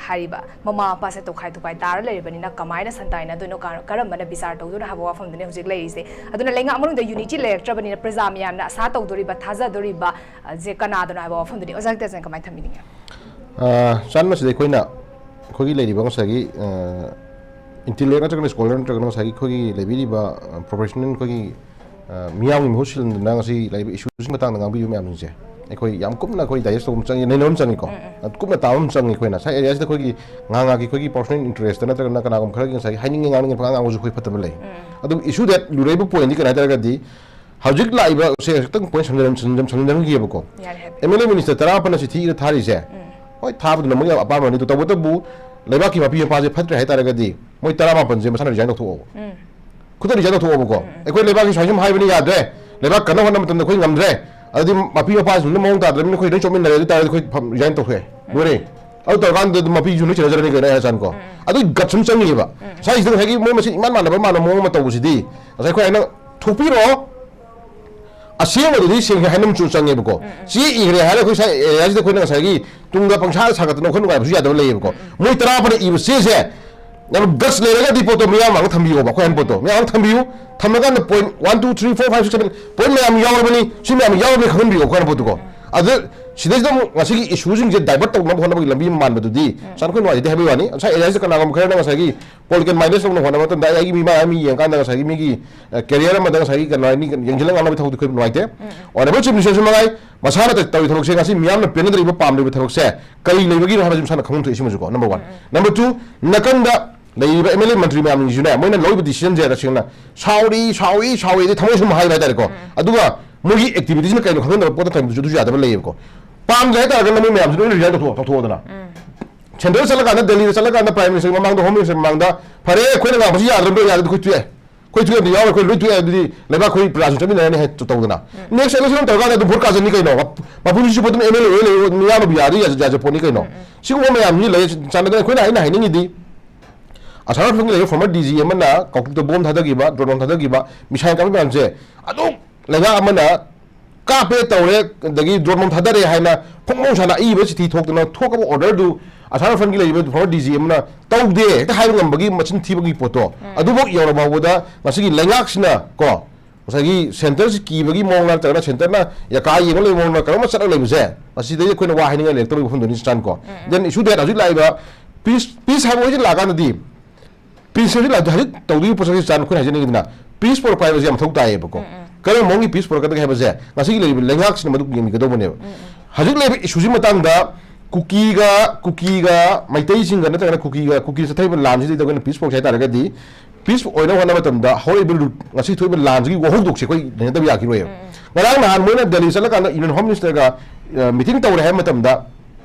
ꯍꯥꯏꯔꯤꯕ ꯃꯃꯥ ꯃꯄꯥꯁꯦ ꯇꯣꯈꯥꯏ ꯇꯣꯈꯥꯏ ꯇꯥꯔ ꯂꯩꯔꯕꯅꯤꯅ ꯀꯃꯥꯏꯅ ꯁꯟꯇꯥꯏꯅꯗꯣꯏꯅꯣ, ꯀ-, ꯀꯔꯝꯕꯅ ꯕꯤꯆꯥꯔ ꯇꯧꯗꯣꯏꯅꯣ ꯍꯥꯏꯕ ꯋꯥꯐꯝꯗꯨꯅꯤ ꯍꯧꯖꯤꯛ ꯂꯩꯔꯤꯁꯦ꯫ ꯑꯗꯨꯅ ꯂꯩꯉꯥꯛ ꯃꯅꯨꯡꯗ ꯌꯨꯅꯤꯇꯤ ꯂꯩꯔꯛꯇ꯭ꯔꯕꯅꯤꯅ ꯄ꯭ꯔꯖꯥ ꯃꯌꯥꯝꯅ ꯑꯁꯥ ꯇꯧꯗꯣꯔꯤꯕ, ꯊꯥꯖꯗꯣꯔꯤꯕ, ꯑ, ꯁꯦ ꯀꯅꯥꯗꯅꯣ ꯍꯥꯏꯕ ꯋꯥꯐꯝꯗꯨꯅꯤ꯫ ꯑꯣꯖꯥ ꯍꯤꯇꯦꯟꯖꯟ ꯀꯃꯥꯏꯅ ꯊꯝꯕꯤꯅꯤꯡꯉꯤ? ꯑ, ꯆꯥꯟ ꯃꯁꯤꯗ ꯑꯩꯈꯣꯏꯅ ꯑꯩꯈꯣꯏꯒꯤ ꯂꯩꯔꯤꯕ ꯉꯁꯥꯏꯒꯤ, ꯑ, ꯏꯟꯇꯤꯂꯦꯛ ꯅꯠꯇ꯭ꯔꯒꯅ ꯁ꯭ꯀꯣꯂꯔ ꯅꯠꯇ꯭ꯔꯒꯅ ꯉꯁꯥꯏꯒꯤ ꯑꯩꯈꯣꯏꯒꯤ ꯂꯩꯕꯤꯔꯤꯕ, ꯑ, ꯄ꯭ꯔꯣꯐꯦꯁꯅꯦꯜ ꯑꯩꯈꯣꯏꯒꯤ, ꯑ, ꯃꯤꯌꯥꯝꯒꯤ ꯃꯍꯨꯠ ꯁꯤꯟꯗꯨꯅ ꯉꯁꯤ ꯂꯩꯔꯤꯕ ꯏꯁꯨꯁꯤꯡ ꯃꯇꯥꯡꯗ ꯉꯥꯡꯕꯤꯕ ꯃꯌꯥꯝꯁꯤꯡꯁꯦ ꯑꯩꯈꯣꯏ ꯌꯥꯝ ꯀꯨꯞꯅ ꯑꯩꯈꯣꯏ ꯗꯥꯏꯖꯦꯁ ꯇꯧꯕ ꯑꯃ ꯆꯪꯉꯤ, ꯅꯩꯅꯕ ꯑꯃ ꯆꯪꯉꯤꯀꯣ꯫ ꯀꯨꯞꯅ ꯇꯥꯕ ꯑꯃ ꯆꯪꯉꯤ꯫ ꯑꯩꯈꯣꯏꯅ ꯉꯁꯥꯏ ꯑꯦꯔꯤꯌꯥꯁꯤꯗ ꯑꯩꯈꯣꯏꯒꯤ ꯉꯥ ꯉꯥꯒꯤ ꯑꯩꯈꯣꯏꯒꯤ ꯄꯔꯁꯣꯅꯦꯜ ꯏꯟꯇꯔꯦꯁꯇ ꯅꯠꯇ꯭ꯔꯒꯅ ꯀꯅꯥꯒꯨꯝꯕ ꯈꯔꯒꯤ ꯉꯁꯥꯏꯒꯤ ꯍꯥꯏꯅꯤꯡꯉꯦ ꯉꯥꯡꯅꯤꯡꯉꯦ ꯄꯪꯉꯥꯡ ꯉꯥꯡꯕꯁꯨ ꯑꯩꯈꯣꯏ ꯐꯠꯇꯕ ꯂꯩ꯫ ꯑꯗꯨꯕꯨ ꯏꯁꯨ ꯗꯦꯠ ꯂꯨꯔꯛꯏꯕ ꯄꯣꯏꯟꯗꯤ ꯀꯩꯅꯣ ꯍꯥꯏꯇꯥꯔꯒꯗꯤ ꯍꯧꯖꯤꯛ ꯂꯥꯛꯏꯕ ꯁꯦ ꯈꯤꯇꯪ ꯄꯣꯏꯟ ꯁꯝꯖꯤꯟ-, ꯁꯝꯖꯤꯟ-, ꯁꯝꯖꯤꯟꯍꯟꯈꯤꯑꯕꯀꯣ꯫ ꯌꯥꯔꯦ ꯍꯥꯏꯕꯤꯌꯨ꯫ ꯑꯦꯝ ꯑꯦꯜ ꯑꯦ ꯃꯤꯅꯤꯁꯇꯔ ꯇꯔꯥꯃꯥꯄꯟꯅ ꯆꯤꯊꯤ ꯏꯔ ꯊꯥꯔꯤꯁꯦ, ꯍꯣꯏ, ꯊꯥꯕꯗꯨꯅ ꯃꯣꯏꯒꯤ ꯑꯄꯥꯝꯕꯅꯤ꯫ ꯑꯗꯨ ꯇꯧꯕꯇꯕꯨ ꯂꯩꯕꯥꯛꯀꯤ ꯃꯄꯤ ꯃꯄꯥꯁꯦ ꯐꯠꯇ꯭ꯔꯦ ꯍꯥꯏꯇꯥꯔꯒꯗꯤ ꯃꯣꯏ ꯇꯔꯥꯃꯥꯄꯟꯁꯦ ꯃꯁꯥꯅ ꯔꯤꯖꯥꯏꯟ ꯇꯧꯊꯣꯛꯑꯣꯕ꯫ ꯈꯨꯗꯛꯇ ꯔꯤꯖꯥꯏꯟ ꯇꯧꯊꯣꯛꯑꯣꯕꯀꯣ꯫ ꯑꯩꯈꯣꯏ ꯂꯩꯕꯥꯛꯀꯤ ꯁꯨꯃꯥꯏꯅ ꯁꯨꯝ ꯍꯥꯏꯕꯅꯤ, ꯌꯥꯗ꯭ꯔꯦ, ꯂꯩꯕꯥꯛ ꯀꯟꯅ ꯍꯣꯠꯅꯕ ꯃꯇꯝꯗ ꯑꯩꯈꯣꯏ ꯉꯝꯗ꯭ꯔꯦ, ꯑꯗꯨꯗꯤ ꯃꯄꯤ ꯃꯄꯥꯁꯤꯡꯗꯨꯅ ꯃꯑꯣꯡ ꯇꯥꯗ꯭ꯔꯕꯅꯤꯅ ꯑꯩꯈꯣꯏ ꯂꯣꯏ ꯆꯣꯞꯃꯤꯟꯅꯔꯦ, ꯑꯗꯨ ꯇꯥꯔꯗꯤ ꯑꯩꯈꯣꯏ ꯐꯝ-, ꯔꯤꯖꯥꯏꯟ ꯇꯧꯊꯣꯛꯑꯦ, ꯂꯣꯏꯔꯦ꯫ ꯑꯗꯨ ꯇꯧꯔꯀꯥꯟꯗ ꯑꯗꯨꯝ ꯃꯄꯤꯁꯨ ꯂꯣꯏ ꯆꯦꯟꯅꯖꯔꯅꯤ ꯀꯩꯅꯣ, ꯑꯩ ꯍꯥꯏ ꯆꯥꯅꯤꯀꯣ꯫ ꯑꯗꯨꯒꯤ ꯒꯠꯁ ꯑꯃ ꯆꯪꯉꯤꯑꯕ꯫ ꯉꯁꯥꯏꯁꯤꯗ ꯉꯁꯥꯏꯒꯤ ꯃꯣꯏ ꯃꯁꯦꯟ ꯏꯃꯥꯟ ꯃꯥꯟꯅꯕ ꯃꯥꯟꯅꯕ ꯃꯑꯣꯡ ꯑꯃ ꯇꯧꯕꯁꯤꯗꯤ ꯉꯁꯥꯏ ꯑꯩꯈꯣꯏ ꯍꯥꯏꯅ ꯊꯣꯛꯄꯤꯔꯣ, ꯑꯁꯦꯡꯕꯗꯨꯗꯤ ꯁꯦꯡꯅ ꯍꯥꯏꯅ ꯑꯃꯁꯨ ꯆꯪꯉꯦꯕꯀꯣ꯫ ꯆꯦ ꯏꯈ꯭ꯔꯦ ꯍꯥꯏꯔꯒ ꯑꯩꯈꯣꯏ ꯁ꯭ꯋꯥꯏ ꯑꯦꯔꯤꯌꯥꯁꯤꯗ ꯑꯩꯈꯣꯏꯅ ꯉꯁꯥꯏꯒꯤ ꯇꯨꯡꯗ ꯄꯪꯁꯥ ꯁꯥꯒꯠꯇꯅ ꯋꯥꯈꯜ ꯅꯨꯡꯉꯥꯏꯕꯁꯨ ꯌꯥꯗꯕ ꯂꯩꯌꯦꯕꯀꯣ꯫ ꯃꯣꯏ ꯇꯔꯥ ꯐꯅ ꯏꯕ ꯆꯦꯁꯦ ꯌꯥꯝ ꯒꯠꯁ ꯂꯩꯔꯒꯗꯤ ꯄꯣꯠꯇꯣ ꯃꯤꯌꯥꯝ ꯃꯥꯡꯗ ꯊꯝꯕꯤꯌꯣꯕ, ꯑꯩꯈꯣꯏ ꯍꯥꯏꯅ ꯄꯣꯠꯇꯣ ꯃꯤꯌꯥꯝ ꯃꯥꯡꯗ ꯊꯝꯕꯤꯌꯨ꯫ ꯊꯝꯃꯀꯥꯟꯗ point one, two, three, four, five, six, seven point ꯃꯌꯥꯝ ꯌꯥꯎꯔꯕꯅꯤ, ꯁꯤ ꯃꯌꯥꯝ ꯌꯥꯎꯔꯕꯅꯤ ꯈꯪꯍꯟꯕꯤꯌꯣ, ꯑꯩꯈꯣꯏ ꯍꯥꯏꯅ ꯄꯣꯠꯇꯨꯀꯣ꯫ ꯑꯗ ꯁꯤꯗꯩꯁꯤꯗ ꯑꯃꯨꯛ ꯉꯁꯤꯒꯤ ꯏꯁꯨꯁꯤꯡꯁꯦ ꯗꯥꯏꯚꯔꯠ ꯇꯧꯅꯕ ꯍꯣꯠꯅꯕꯒꯤ ꯂꯝꯕꯤ ꯑꯃ ꯃꯥꯟꯕꯗꯨꯗꯤ ꯁꯥꯟꯅ ꯑꯩꯈꯣꯏ ꯅꯨꯡꯉꯥꯏꯖꯗꯦ ꯍꯥꯏꯕꯒꯤ ꯋꯥꯅꯤ꯫ ꯉꯁꯥꯏ ꯑꯦꯔꯤꯌꯥꯁꯤꯗ ꯀꯅꯥꯒꯨꯝꯕ ꯈꯔꯅ ꯉꯁꯥꯏꯒꯤ ꯄꯣꯂꯤꯇꯤꯀꯦꯜ ꯃꯥꯏꯅꯦꯁ ꯇꯧꯅ ꯍꯣꯠꯅꯕ ꯃꯇꯝꯗ ꯑꯩ ꯑꯩꯒꯤ ꯃꯤ ꯃꯥ ꯃꯤ ꯌꯦꯡꯀꯥꯟꯗ ꯉꯁꯥꯏꯒꯤ ꯃꯤꯒꯤ, ꯑ, ꯀꯦꯔꯤꯌꯔ ꯑꯃꯗ ꯉꯁꯥꯏꯒꯤ ꯀꯩꯅꯣ ꯍꯥꯏꯅꯤ, ꯌꯦꯡꯁꯤꯜꯂꯒ ꯉꯥꯡꯅꯕ ꯊꯕꯛꯇꯤ ꯑꯩꯈꯣꯏ ꯅꯨꯡꯉꯥꯏꯇꯦ꯫ ꯑꯣꯅꯔꯦꯕꯜ ꯆꯤꯐ ꯃꯤꯅꯤꯁꯇꯔꯁꯨ ꯃꯉꯥꯏ, ꯃꯁꯥꯅ ꯇ-, ꯇꯧꯔꯤ ꯊꯕꯛꯁꯦ ꯉꯁꯤ ꯃꯤꯌꯥꯝꯅ ꯄꯦꯟꯅꯗ꯭ꯔꯤꯕ, ꯄꯥꯝꯗ꯭ꯔꯤꯕ ꯊꯕꯛꯁꯦ ꯀꯔꯤ ꯂꯩꯕꯒꯤꯅꯣ ꯍꯥꯏꯕꯁꯤ ꯃꯁꯥꯅ ꯈꯪꯐꯝ ꯊꯣꯛꯏ꯫ ꯁꯤꯃꯁꯨꯀꯣ, ꯅꯝꯕꯔ ꯋꯥꯟ꯫ ꯅꯝꯕꯔ ꯇꯨ, ꯅꯥꯀꯟꯗ ꯂꯩꯔꯤꯕ ꯑꯦꯝ ꯑꯦꯜ ꯑꯦ ꯃꯟꯇ꯭ꯔꯤ ꯃꯌꯥꯝꯁꯤꯡꯁꯤꯅ ꯃꯣꯏꯅ ꯂꯧꯔꯤꯕ ꯗꯤꯁꯤꯖꯟꯁꯦ ꯇꯁꯦꯡꯅ ꯁꯥꯎꯔꯤ, ꯁꯥꯎꯔꯤ, ꯁꯥꯎꯔꯤ ꯑꯗꯩ ꯊꯃꯣꯏ ꯁꯨꯝ ꯍꯥꯏꯕ ꯍꯥꯏꯇꯥꯔꯦꯀꯣ꯫ ꯑꯗꯨꯒ ꯃꯣꯏꯒꯤ ꯑꯦꯛꯇꯤꯚꯤꯇꯤꯁꯅ ꯀꯩꯅꯣ ꯈꯪꯍꯟꯗꯕ ꯄꯣꯠꯇ ꯊꯝꯕꯁꯨ ꯑꯗꯨꯁꯨ ꯌꯥꯗꯕ ꯂꯩꯌꯦꯕꯀꯣ꯫ ꯄꯥꯝꯗ꯭ꯔꯦ ꯍꯥꯏꯇꯥꯔꯒꯅ ꯃꯣꯏ ꯃꯌꯥꯝꯁꯤ ꯂꯣꯏꯅ ꯔꯤꯖꯥꯏꯟ ꯇꯧꯊꯣꯛ-, ꯇꯧꯊꯣꯛꯑꯣꯗꯅ꯫ ꯁꯦꯟꯇ꯭ꯔꯦꯜ ꯆꯠꯂꯀꯥꯟꯗ, ꯗꯦꯜꯂꯤꯗ ꯆꯠꯂꯀꯥꯟꯗ ꯄ꯭ꯔꯥꯏꯝ ꯃꯤꯅꯤꯁꯇꯔ ꯃꯃꯥꯡꯗ, ꯍꯣꯝ ꯃꯤꯅꯤꯁꯇꯔ ꯃꯃꯥꯡꯗ, "ꯐꯔꯦ, ꯑꯩꯈꯣꯏꯅ ꯉꯥꯡꯕꯁꯤ ꯌꯥꯗ꯭ꯔꯕꯗꯣ, ꯌꯥꯗ꯭ꯔꯗꯤ ꯑꯩꯈꯣꯏ ꯇꯣꯛꯑꯦ, ꯑꯩꯈꯣꯏ ꯊꯣꯛꯑꯦ ꯑꯗꯨ ꯌꯥꯎꯔꯦ, ꯑꯩꯈꯣꯏ ꯂꯣꯏ ꯊꯣꯛꯑꯦ ꯑꯗꯨꯗꯤ ꯂꯩꯕꯥꯛ ꯑꯩꯈꯣꯏ ꯄ꯭ꯔꯖꯥꯁꯤꯡ ꯆꯠꯃꯤꯟꯅꯔꯅꯤ ꯍꯥꯏ ꯇꯧꯗꯅ꯫ ꯎꯝ꯫ Next election ꯇꯧꯔꯀꯥꯟꯗ ꯑꯗꯨꯝ vote ꯀꯥꯖꯅꯤ ꯀꯩꯅꯣ? ꯃꯄꯨꯟꯁꯤ ꯆꯨꯞꯄ ꯑꯗꯨꯝ M L A ꯑꯣꯏ ꯂꯩ, ꯃꯤꯌꯥꯝꯅ ꯌꯥꯗ ꯌꯥꯖ-, ꯌꯥꯖ ꯄꯣꯠꯅꯤ ꯀꯩꯅꯣ? ꯎꯝ, ꯎꯝ꯫ ꯁꯤꯒꯨꯝꯕ ꯃꯌꯥꯝꯁꯤ ꯂꯩ꯫ ꯆꯥꯟꯅꯗꯅ ꯑꯩꯈꯣꯏꯅ, ꯑꯩꯅ ꯍꯥꯏꯅꯤꯡꯉꯤꯗꯤ, ꯑꯁꯥꯝ ꯔꯥꯏꯐꯜꯒꯤ ꯂꯩꯕ former D G ꯑꯃꯅ ꯀꯥꯡꯄꯣꯛꯄꯤꯗ bomb ꯊꯥꯗꯈꯤꯕ, drone ꯊꯥꯗꯈꯤꯕ, missile ꯀꯥꯞꯄ ꯃꯌꯥꯝꯁꯦ, ꯑꯗꯨꯝ ꯂꯩꯉꯥꯛ ꯑꯃꯅ ꯀꯥꯞꯄꯦ ꯇꯧꯔꯦ, ꯑꯗꯒꯤ drone bomb ꯊꯥꯗꯔꯦ ꯍꯥꯏꯅ ꯐꯣꯡ ꯐꯣꯡ ꯁꯥꯅ ꯑꯏꯕ ꯆꯤꯊꯤ ꯊꯣꯛꯇꯅ ꯊꯣꯛꯈ꯭ꯔꯕ order ꯗꯨ ꯑꯁꯥꯝ ꯔꯥꯏꯐꯜꯒꯤ ꯂꯩꯔꯤꯕ former D G ꯑꯃꯅ ꯇꯧꯗꯦ ꯍꯦꯛꯇ ꯍꯥꯏꯕ ꯉꯝꯕꯒꯤ ꯃꯆꯤꯟ ꯊꯤꯕꯒꯤ ꯄꯣꯠꯇꯣ, ꯎꯝ꯫ ꯑꯗꯨꯐꯥꯎ ꯌꯧꯔ ꯐꯥꯎꯕꯗ ꯉꯁꯤꯒꯤ ꯂꯩꯉꯥꯛꯁꯤꯅ ꯀꯣ, ꯉꯁꯥꯏꯒꯤ centre ꯁꯤ ꯀꯤꯕꯒꯤ ꯃꯑꯣꯡꯂ ꯅꯠꯇ꯭ꯔꯒꯅ centre ꯅ ꯌꯥꯀꯥ ꯌꯦꯡꯉ ꯂꯩꯕ ꯃꯑꯣꯡꯂ ꯀꯔꯝꯕ ꯆꯠꯂꯒ ꯂꯩꯕꯁꯦ, ꯃꯁꯤꯗꯩꯗꯤ ꯑꯩꯈꯣꯏꯅ ꯋꯥ ꯍꯥꯏꯅꯤꯡꯉꯥꯏ ꯂꯩꯔꯛꯇꯕꯒꯤ ꯋꯥꯐꯝꯗꯨꯅꯤ ꯆꯥꯟꯀꯣ꯫ ꯎꯝ, ꯎꯝ꯫ Then issue that ꯍꯧꯖꯤꯛ ꯂꯥꯛꯏꯕ peace, peace ꯍꯥꯏꯕ ꯋꯥꯍꯩꯁꯤ ꯂꯥꯛꯑꯀꯥꯟꯗꯗꯤ peace ꯍꯧꯖꯤꯛ ꯂꯥꯛ-, ꯍꯧꯖꯤꯛ ꯇꯧꯗꯣꯏꯕ ꯄꯣꯠꯁꯛꯁꯤ ꯆꯥꯟ ꯑꯩꯈꯣꯏꯅ ꯍꯥꯏꯖꯅꯤꯡꯉꯤꯗꯅ peace ꯄꯨꯔꯛꯄ ꯍꯥꯏꯕꯁꯤ ꯌꯥꯝ ꯃꯊꯧ ꯇꯥꯏꯌꯦꯕꯀꯣ꯫ ꯎꯝ, ꯎꯝ꯫ ꯀꯔꯝꯕ ꯃꯑꯣꯡꯒꯤ peace ꯄꯨꯔꯛꯀꯗꯒꯦ ꯍꯥꯏꯕꯁꯦ ꯉꯁꯤꯒꯤ ꯂꯩꯔꯤꯕ ꯂꯩꯉꯥꯛꯁꯤꯅ ꯃꯗꯨ ꯌꯦꯡꯕꯤꯒꯗꯧꯕꯅꯦꯕ꯫ ꯎꯝ, ꯎꯝ꯫ ꯍꯧꯖꯤꯛ ꯂꯩꯔꯤꯕ issue ꯁꯤ ꯃꯇꯥꯡꯗ ꯀꯨꯀꯤꯒ, ꯀꯨꯀꯤꯒ ꯃꯩꯇꯩꯁꯤꯡꯒ ꯅꯠꯇ꯭ꯔꯒꯅ ꯀꯨꯀꯤꯒ, ꯀꯨꯀꯤꯅ ꯆꯠꯊꯔꯤꯕ ꯂꯥꯟꯁꯤꯗꯩꯗ ꯑꯩꯈꯣꯏꯅ peace ꯄꯨꯔꯛꯁꯦ ꯍꯥꯏ ꯇꯥꯔꯒꯗꯤ, peace ꯑꯣꯏꯅꯕ ꯍꯣꯠꯅꯕ ꯃꯇꯝꯗ ꯍꯧꯔꯛꯏꯕ ꯂꯨꯠ, ꯉꯁꯤ ꯊꯣꯛꯏꯕ ꯂꯥꯟꯁꯤꯒꯤ ꯋꯥꯍꯧꯗꯣꯛꯁꯦ ꯑꯩꯈꯣꯏ ꯅꯩꯅꯗꯕ ꯌꯥꯈꯤꯔꯣꯏꯕ꯫ ꯎꯝ, ꯎꯝ꯫ ꯉꯔꯥꯡ ꯅꯍꯥꯟ ꯃꯣꯏꯅ ꯗꯦꯜꯂꯤ ꯆꯠꯂꯀꯥꯟꯗ Union Home Minister ꯒ, ꯑ, meeting ꯇꯧꯔꯦ ꯍꯥꯏꯕ ꯃꯇꯝꯗ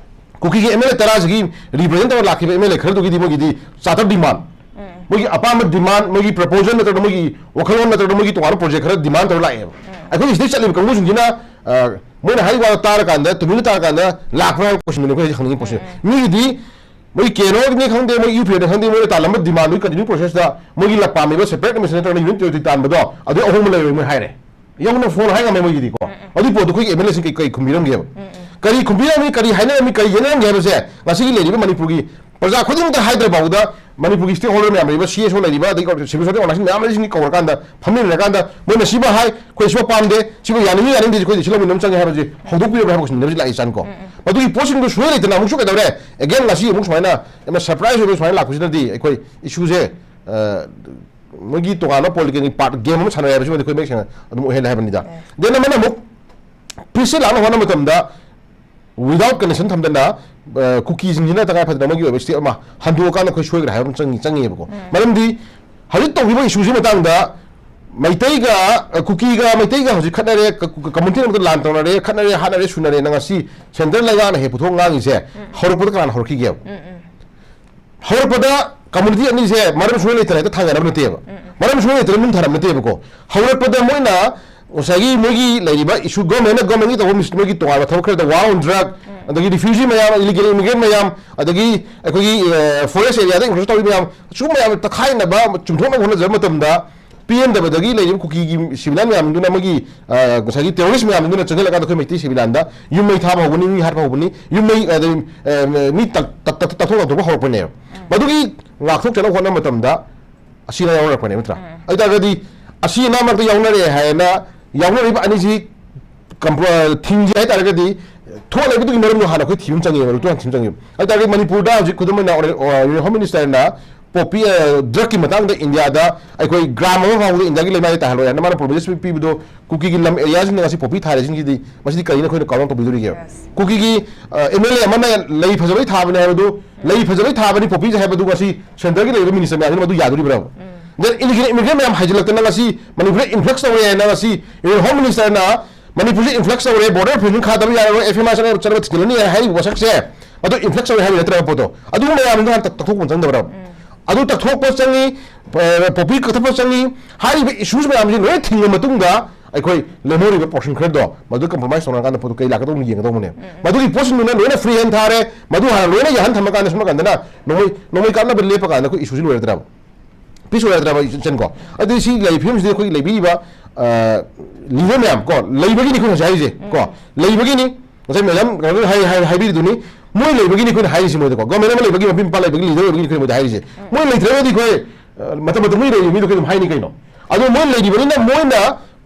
ꯀꯨꯀꯤꯒꯤ M L A ꯇꯔꯥꯁꯤꯒꯤ represent ꯇꯧꯔ ꯂꯥꯛꯈꯤꯕ M L A ꯈꯔꯗꯨꯒꯤꯗꯤ ꯃꯣꯏꯒꯤꯗꯤ charter demand, ꯎꯝ꯫ ꯃꯣꯏꯒꯤ ꯑꯄꯥꯝꯕ demand, ꯃꯣꯏꯒꯤ proposal ꯅꯠꯇ꯭ꯔꯒ ꯃꯣꯏꯒꯤ ꯋꯥꯈꯜꯂꯣꯟ ꯅꯠꯇ꯭ꯔꯒ ꯃꯣꯏꯒꯤ ꯇꯣꯉꯥꯟꯕ project ꯈꯔ demand ꯇꯧꯔ ꯂꯥꯛꯑꯦꯕ꯫ ꯎꯝ꯫ ꯑꯩꯈꯣꯏꯒꯤ ꯁꯤꯗꯩ ꯆꯠꯂꯤꯕ ꯀꯥꯡꯕꯨꯁꯤꯡꯁꯤꯅ, ꯑ, ꯃꯣꯏꯅ ꯍꯥꯏꯔꯤꯕ ꯋꯥꯗꯣ ꯇꯥꯔꯀꯥꯟꯗ, ꯇꯨꯃꯤꯟꯅ ꯇꯥꯔꯀꯥꯟꯗ ꯂꯥꯛꯄ꯭ꯔꯥ ꯍꯥꯏꯕ question ꯗꯨꯅꯤ ꯑꯩꯈꯣꯏ ꯍꯧꯖꯤꯛ ꯍꯪꯅꯤꯡꯉꯤ question꯫ ꯎꯝ, ꯎꯝ꯫ ꯃꯤꯒꯤꯗꯤ ꯃꯣꯏ K N O ꯅꯤ ꯈꯪꯗꯦ, ꯃꯣꯏ U P F ꯅꯤ ꯈꯪꯗꯦ, ꯃꯣꯏꯅ ꯇꯥꯜꯂꯝꯕ demand ꯗꯨꯒꯤ continue process ꯇ ꯃꯣꯏꯒꯤ ꯂꯝ ꯄꯥꯝꯃꯤꯕ separate administration ꯅꯠꯇ꯭ꯔꯒꯅ unit territory ꯇꯥꯟꯕꯗꯣ ꯑꯗꯨ ꯑꯍꯣꯡꯕ ꯂꯩꯔꯣꯏ ꯃꯣꯏ ꯍꯥꯏꯔꯦ꯫ ꯌꯧꯅ phone ꯍꯥꯏ ꯉꯝꯃꯦ ꯃꯣꯏꯒꯤꯗꯤꯀꯣ꯫ ꯎꯝ, ꯎꯝ꯫ ꯑꯗꯨꯒꯤ ꯄꯣꯠꯇꯨ ꯑꯩꯈꯣꯏꯒꯤ M L A ꯁꯤꯡ ꯀꯩ, ꯀꯩ ꯈꯨꯝꯕꯤꯔꯝꯒꯦꯕ? ꯎꯝ, ꯎꯝ꯫ ꯀꯔꯤ ꯈꯨꯝꯕꯤꯔꯝꯃꯤ, ꯀꯔꯤ ꯍꯥꯏꯅꯔꯝꯃꯤ, ꯀꯔꯤ ꯌꯦꯠꯅꯔꯝꯒꯦ ꯍꯥꯏꯕꯁꯦ ꯉꯁꯤꯒꯤ ꯂꯩꯔꯤꯕ ꯃꯅꯤꯄꯨꯔꯒꯤ ꯄ꯭ꯔꯖꯥ ꯈꯨꯗꯤꯡꯃꯛꯇ ꯍꯥꯏꯗ꯭ꯔ ꯐꯥꯎꯕꯗ ꯃꯅꯤꯄꯨꯔꯒꯤ stakeholder ꯃꯌꯥꯝ ꯂꯩꯔꯤꯕ, C S O ꯂꯩꯔꯤꯕ, ꯑꯗꯒꯤ civil society organization ꯃꯌꯥꯝ ꯂꯩꯔꯤꯁꯤꯡꯒꯤ ꯀꯧꯔꯀꯥꯟꯗ ꯐꯝꯃꯤꯟꯅꯔꯀꯥꯟꯗ ꯃꯣꯏꯅ ꯁꯤꯃ ꯍꯥꯏ, ꯑꯩꯈꯣꯏ ꯁꯤꯃ ꯄꯥꯝꯗꯦ, ꯁꯤꯃ ꯌꯥꯅꯤꯡꯉꯤ ꯌꯥꯅꯤꯡꯗꯦ, ꯑꯩꯈꯣꯏꯗꯤ ꯁꯤ ꯂꯧꯃꯤꯟꯅ ꯑꯃ ꯆꯪꯉꯦ ꯍꯥꯏꯕꯁꯤ ꯍꯧꯗꯣꯛꯄꯤꯔꯕ꯭ꯔꯥ ꯍꯥꯏꯕ question ꯅꯦꯕ ꯍꯧꯖꯤꯛ ꯂꯥꯛꯏ ꯆꯥꯟꯀꯣ꯫ ꯎꯝ, ꯎꯝ꯫ ꯃꯗꯨꯒꯤ ꯄꯣꯠꯁꯤꯡꯗꯨ ꯁꯨꯡꯂꯩ ꯂꯩꯇꯅ ꯑꯃꯨꯛꯁꯨ ꯀꯩꯗꯧꯔꯦ? Again ꯉꯁꯤ ꯑꯃꯨꯛ ꯁꯨꯃꯥꯏꯅ ꯌꯥꯝꯅ surprise ꯑꯣꯏꯕ ꯁꯨꯃꯥꯏꯅ ꯂꯥꯛꯄꯁꯤꯅꯗꯤ ꯑꯩꯈꯣꯏ issue ꯁꯦ, ꯑ, ꯃꯣꯏꯒꯤ ꯇꯣꯉꯥꯟꯕ political ꯒꯤ part game ꯑꯃ ꯁꯥꯟꯅꯔꯦ ꯍꯥꯏꯕꯁꯤꯃꯗꯤ ꯑꯩꯈꯣꯏ ꯃꯌꯦꯛ ꯁꯦꯡꯅ ꯑꯗꯨꯝ ꯑꯣꯏꯍꯜꯂꯦ ꯍꯥꯏꯕꯅꯤꯗ꯫ ꯎꯝ꯫ Then ꯑꯃꯅ ꯑꯃꯨꯛ peace ꯁꯦ ꯂꯥꯛꯅꯕ ꯍꯣꯠꯅꯕ ꯃꯇꯝꯗ without condition ꯊꯝꯗꯅ, ꯑ, ꯀꯨꯀꯤꯁꯤꯡꯁꯤꯅ ꯇꯉꯥꯏ ꯐꯗꯅ ꯃꯣꯏꯒꯤ ꯑꯣꯏꯕ step ꯑꯃ ꯍꯟꯗꯣꯛꯑꯀꯥꯟꯗ ꯑꯩꯈꯣꯏ ꯁꯣꯏꯈ꯭ꯔꯦ ꯍꯥꯏꯕ ꯑꯃ ꯆꯪꯉꯤ, ꯆꯪꯉꯤꯕꯀꯣ꯫ ꯎꯝ꯫ ꯃꯔꯝꯗꯤ ꯍꯧꯖꯤꯛ ꯇꯧꯔꯤꯕ issue ꯁꯤ ꯃꯇꯥꯡꯗ ꯃꯩꯇꯩꯒ, ꯑ, ꯀꯨꯀꯤꯒ ꯃꯩꯇꯩꯒ ꯍꯧꯖꯤꯛ ꯈꯠꯅꯔꯦ, ꯀ-, ꯀ-, community ꯑꯃꯗ ꯂꯥꯟ ꯇꯧꯅꯔꯦ, ꯈꯠꯅꯔꯦ, ꯍꯥꯠꯅꯔꯦ, ꯁꯨꯅꯔꯦꯅ ꯉꯁꯤ centre ꯂꯩꯉꯥꯛꯅ ꯍꯦꯛ ꯄꯨꯊꯣꯛ ꯉꯥꯡꯉꯤꯁꯦ ꯎꯝ꯫ ꯍꯧꯔꯛꯄꯗ ꯀꯅꯥꯅ ꯍꯧꯔꯛꯈꯤꯒꯦꯕ? ꯎꯝ, ꯎꯝ꯫ ꯍꯧꯔꯛꯄꯗ ꯀꯝꯃꯨꯅꯤꯇꯤ ꯑꯅꯤꯁꯦ ꯃꯔꯝ ꯁꯨꯡꯂꯩ ꯂꯩꯇꯅ ꯍꯦꯛꯇ ꯊꯥꯡꯒꯅꯕ ꯅꯠꯇꯦꯕ꯫ ꯃꯔꯝ ꯁꯨꯡꯂꯩ ꯂꯩꯇꯅ ꯅꯨꯡꯊꯔꯝ ꯅꯠꯇꯦꯕꯀꯣ꯫ ꯍꯧꯔꯛꯄꯗ ꯃꯣꯏꯅ ꯉꯁꯥꯏꯒꯤ ꯃꯣꯏꯒꯤ ꯂꯩꯔꯤꯕ ꯏꯁꯨ, ꯒꯣꯔꯃꯦꯟꯅ ꯒꯣꯔꯃꯦꯟꯒꯤ ꯇꯧꯕ ꯃꯤꯁ-, ꯃꯣꯏꯒꯤ ꯇꯣꯉꯥꯟꯕ ꯊꯕꯛ ꯈꯔꯗ, ꯋꯥꯔ ꯑꯣꯟ ꯗ꯭ꯔꯒ, ꯑꯗꯒꯤ ꯔꯤꯐ꯭ꯌꯨꯖꯤ ꯃꯌꯥꯝ, ꯏꯂꯤꯒꯦꯜ ꯏꯃꯤꯒ꯭ꯔꯦꯟ ꯃꯌꯥꯝ, ꯑꯗꯒꯤ ꯑꯩꯈꯣꯏꯒꯤ ꯐꯣꯔꯦꯁ ꯑꯦꯔꯤꯌꯥꯗ ꯏꯟꯀ꯭ꯔꯣꯆ ꯇꯧꯔꯤ ꯃꯌꯥꯝ, ꯁꯤꯒꯨꯝꯕ ꯃꯌꯥꯝ ꯇꯛꯈꯥꯏꯅꯕ, ꯆꯨꯝꯊꯣꯛꯅꯕ ꯍꯣꯠꯅꯖꯕ ꯃꯇꯝꯗ ꯄꯤ ꯑꯦꯟ ꯗꯕꯜꯌꯨꯗꯒꯤ ꯂꯩꯔꯤꯕ ꯀꯨꯀꯤꯒꯤ ꯁꯤꯚꯤꯂꯤꯌꯟ ꯃꯌꯥꯝꯗꯨꯅ, ꯃꯣꯏꯒꯤ, ꯑ, ꯉꯁꯥꯏꯒꯤ ꯇꯦꯔꯣꯔꯤꯁ ꯃꯌꯥꯝꯗꯨꯅ ꯆꯪꯁꯤꯜꯂꯀꯥꯟꯗ ꯑꯩꯈꯣꯏ ꯃꯩꯇꯩ ꯁꯤꯚꯤꯂꯤꯌꯟꯗ ꯌꯨꯝ ꯃꯩ ꯊꯥꯕ ꯍꯧꯕꯅꯤ, ꯃꯤ ꯍꯥꯠꯄ ꯍꯧꯕꯅꯤ, ꯌꯨꯝ ꯃꯩ, ꯑꯗꯩ, ꯑ, ꯃꯤ ꯇꯛ-, ꯇꯛ-, ꯇꯛ-, ꯇꯛꯊꯣꯛ ꯇꯛꯊꯣꯛꯄ ꯍꯧꯔꯛꯄꯅꯦꯕ꯫ ꯃꯗꯨꯒꯤ ꯉꯥꯛꯊꯣꯛꯆꯅꯕ ꯍꯣꯠꯅꯕ ꯃꯇꯝꯗ ꯑꯁꯤ ꯑꯅꯥ ꯌꯥꯎꯅꯔꯛꯄꯅꯦꯕ, ꯅꯠꯇ꯭ꯔꯥ? ꯑꯗꯨ ꯇꯥꯔꯒꯗꯤ ꯑꯁꯤ ꯑꯅꯥ ꯃꯔꯛꯇ ꯌꯥꯎꯅꯔꯦ ꯍꯥꯏꯅ ꯌꯥꯎꯅꯔꯤꯕ ꯑꯅꯤꯁꯤ ꯀꯝꯄ-, ꯊꯤꯡꯒꯦ ꯍꯥꯏ ꯇꯥꯔꯒꯗꯤ, ꯊꯣꯛꯍꯜꯂꯛꯏꯕꯗꯨꯒꯤ ꯃꯔꯝꯗꯣ ꯍꯥꯟꯅ ꯑꯩꯈꯣꯏ ꯊꯤꯕ ꯑꯃ ꯆꯪꯉꯦꯕ, ꯔꯨꯇꯨ ꯍꯥꯟꯅ ꯊꯤꯕ ꯆꯪꯉꯦꯕ꯫ ꯍꯥꯏ ꯇꯥꯔꯒꯗꯤ ꯃꯅꯤꯄꯨꯔꯗ ꯍꯧꯖꯤꯛ ꯈꯨꯗꯝ ꯑꯣꯏꯅ ꯑꯣꯅ-, ꯑ, ꯍꯣꯝ ꯃꯤꯅꯤꯁꯇꯔꯅ ꯄꯣꯄꯤ, ꯑ, ꯗ꯭ꯔꯒꯀꯤ ꯃꯇꯥꯡꯗ ꯏꯟꯗꯤꯌꯥꯗ ꯑꯩꯈꯣꯏ ꯒ꯭ꯔꯥꯝ ꯑꯃ ꯐꯥꯎꯕꯗ ꯏꯟꯗꯤꯌꯥꯒꯤ ꯂꯩꯃꯥꯏꯗ ꯇꯥꯍꯜꯂꯣꯏ ꯍꯥꯏꯅ ꯃꯥꯅ ꯄ꯭ꯔꯣꯃꯤꯁ ꯄꯤꯕꯗꯣ, ꯀꯨꯀꯤꯒꯤ ꯂꯝ ꯑꯦꯔꯤꯌꯥꯁꯤꯡꯗ ꯉꯁꯤ ꯄꯣꯄꯤ ꯊꯥꯔꯤꯁꯤꯡꯁꯤꯗꯤ, ꯃꯁꯤꯗꯤ ꯀꯔꯤꯅ ꯑꯩꯈꯣꯏꯅ ꯀꯥꯎꯟ ꯇꯧꯕꯤꯗꯣꯔꯤꯒꯦ? Yes. ꯀꯨꯀꯤꯒꯤ, ꯑ, ꯑꯦꯝ ꯑꯦꯜ ꯑꯦ ꯑꯃꯅ ꯂꯩ ꯐꯖꯕꯩ ꯊꯥꯕꯅꯦ ꯍꯥꯏꯕꯗꯨ, ꯂꯩ ꯐꯖꯕꯩ ꯊꯥꯕꯅꯤ ꯄꯣꯄꯤꯁꯦ ꯍꯥꯏꯕꯗꯨ ꯉꯁꯤ ꯁꯦꯟꯇꯔꯒꯤ ꯂꯩꯔꯤꯕ ꯃꯤꯅꯤꯁꯇꯔ ꯃꯌꯥꯝꯁꯤꯅ ꯃꯗꯨ ꯌꯥꯗꯣꯔꯤꯕ꯭ꯔꯥ? Then illegal immigrant ꯃꯌꯥꯝ ꯍꯥꯏꯖꯤꯜꯂꯛꯇꯅ ꯉꯁꯤ ꯃꯅꯤꯄꯨꯔꯗ influx ꯇꯧꯔꯦ ꯍꯥꯏꯅ ꯉꯁꯤ ꯍꯣꯝ ꯃꯤꯅꯤꯁꯇꯔꯅ ꯃꯅꯤꯄꯨꯔꯁꯦ influx ꯇꯧꯔꯦ, ꯕꯣꯔꯗꯔ ꯐꯦꯟꯁꯤꯡ ꯈꯥꯗꯕ ꯌꯥꯔꯔꯣꯏ, ꯑꯦꯐ ꯑꯦꯝ ꯑꯥꯏ ꯆꯠꯅꯕ, ꯆꯠꯅꯕ ꯊꯤꯡꯒꯅꯤ ꯍꯥꯏꯅ ꯍꯥꯏꯔꯤꯕ ꯋꯥꯁꯛꯁꯦ, ꯃꯗꯨ influx ꯇꯧꯔꯦ ꯍꯥꯏꯕ ꯅꯠꯇ꯭ꯔꯕ ꯄꯣꯠꯇꯣ? ꯑꯗꯨꯒꯨꯝꯕ ꯃꯌꯥꯝꯗꯣ ꯍꯥꯟꯅ ꯇꯛ-, ꯇꯛꯊꯣꯛꯄ ꯆꯪꯗꯕ꯭ꯔꯕ? ꯑꯗꯨ ꯇꯛꯊꯣꯛꯄ ꯆꯪꯉꯤ, ꯑ, ꯄꯣꯄꯤ ꯀꯛꯊꯠꯄ ꯆꯪꯉꯤ꯫ ꯍꯥꯏꯔꯤꯕ ꯏꯁꯨꯁ ꯃꯌꯥꯝꯁꯤ ꯂꯣꯏꯅ ꯊꯤꯡꯉ ꯃꯇꯨꯡꯗ ꯑꯩꯈꯣꯏ ꯂꯦꯝꯍꯧꯔꯤꯕ ꯄꯣꯔꯁꯟ ꯈꯔꯗꯣ ꯃꯗꯨ ꯀꯝꯄ꯭ꯔꯣꯃꯥꯏꯁ ꯇꯧꯅꯔꯀꯥꯟꯗ ꯄꯣꯠꯇꯨ ꯀꯩ ꯂꯥꯛꯀꯗꯧꯅꯣ ꯌꯦꯡꯒꯗꯧꯕꯅꯦ꯫ ꯃꯗꯨꯒꯤ ꯄꯣꯠꯁꯤꯡꯗꯨꯅ ꯂꯣꯏꯅ ꯐ꯭ꯔꯤ ꯍꯦꯟ ꯊꯥꯔꯦ, ꯃꯗꯨ ꯍꯥꯟꯅ ꯂꯣꯏꯅ ꯌꯥꯍꯟ ꯊꯝꯃꯀꯥꯟꯗ, ꯁꯣꯝ ꯅꯥꯀꯟꯗꯅ ꯅꯣꯡꯃꯩ, ꯅꯣꯡꯃꯩ ꯀꯥꯞꯅꯕ ꯂꯦꯞꯄ ꯀꯥꯟꯗ ꯑꯩꯈꯣꯏ ꯏꯁꯨꯁꯤ ꯂꯣꯏꯔꯗ꯭ꯔꯕ? ꯄꯤꯁ ꯑꯣꯏꯔꯗ꯭ꯔꯕ ꯏꯆꯟ ꯀꯣ? ꯑꯗꯨ ꯁꯤ ꯂꯩ ꯐꯤꯕꯝꯁꯤꯗ ꯑꯩꯈꯣꯏ ꯂꯩꯕꯤꯔꯤꯕ, ꯑ, ꯂꯤꯗꯔ ꯃꯌꯥꯝ ꯀꯣ, ꯂꯩꯕꯒꯤꯅꯤ ꯑꯩꯈꯣꯏꯅ ꯍꯧꯖꯤꯛ ꯍꯥꯏꯔꯤꯁꯦ ꯀꯣ, ꯂꯩꯕꯒꯤꯅꯤ꯫ ꯉꯁꯥꯏ ꯃꯦꯗꯥꯝ ꯀꯩꯅꯣꯅ ꯍꯥꯏ-, ꯍꯥꯏ-, ꯍꯥꯏꯕꯤꯔꯤꯗꯨꯅꯤ, ꯃꯣꯏ ꯂꯩꯕꯒꯤꯅꯤ ꯑꯩꯈꯣꯏꯅ ꯍꯥꯏꯔꯤꯁꯦ ꯃꯣꯏꯗꯀꯣ꯫ ꯒꯣꯔꯃꯦꯟ ꯑꯃ ꯂꯩꯕꯒꯤ, ꯃꯄꯤ ꯃꯄꯥ ꯂꯩꯕꯒꯤ, ꯂꯤꯗꯔ ꯑꯣꯏꯕꯒꯤꯅꯤ ꯑꯩꯈꯣꯏꯅ ꯃꯣꯏꯗ ꯍꯥꯏꯔꯤꯁꯦ꯫ ꯃꯣꯏ ꯂꯩꯇ꯭ꯔꯒꯗꯤ ꯑꯩꯈꯣꯏ, ꯑ, ꯃꯇꯝ ꯃꯇꯝ ꯃꯣꯏ ꯂꯩꯔꯤꯕ ꯃꯤꯗꯣ ꯑꯩꯈꯣꯏ ꯑꯗꯨꯝ ꯍꯥꯏꯅꯤ ꯀꯩꯅꯣ꯫ ꯑꯗꯣ ꯃꯣꯏ ꯂꯩꯔꯤꯕꯅꯤꯅ ꯃꯣꯏꯅ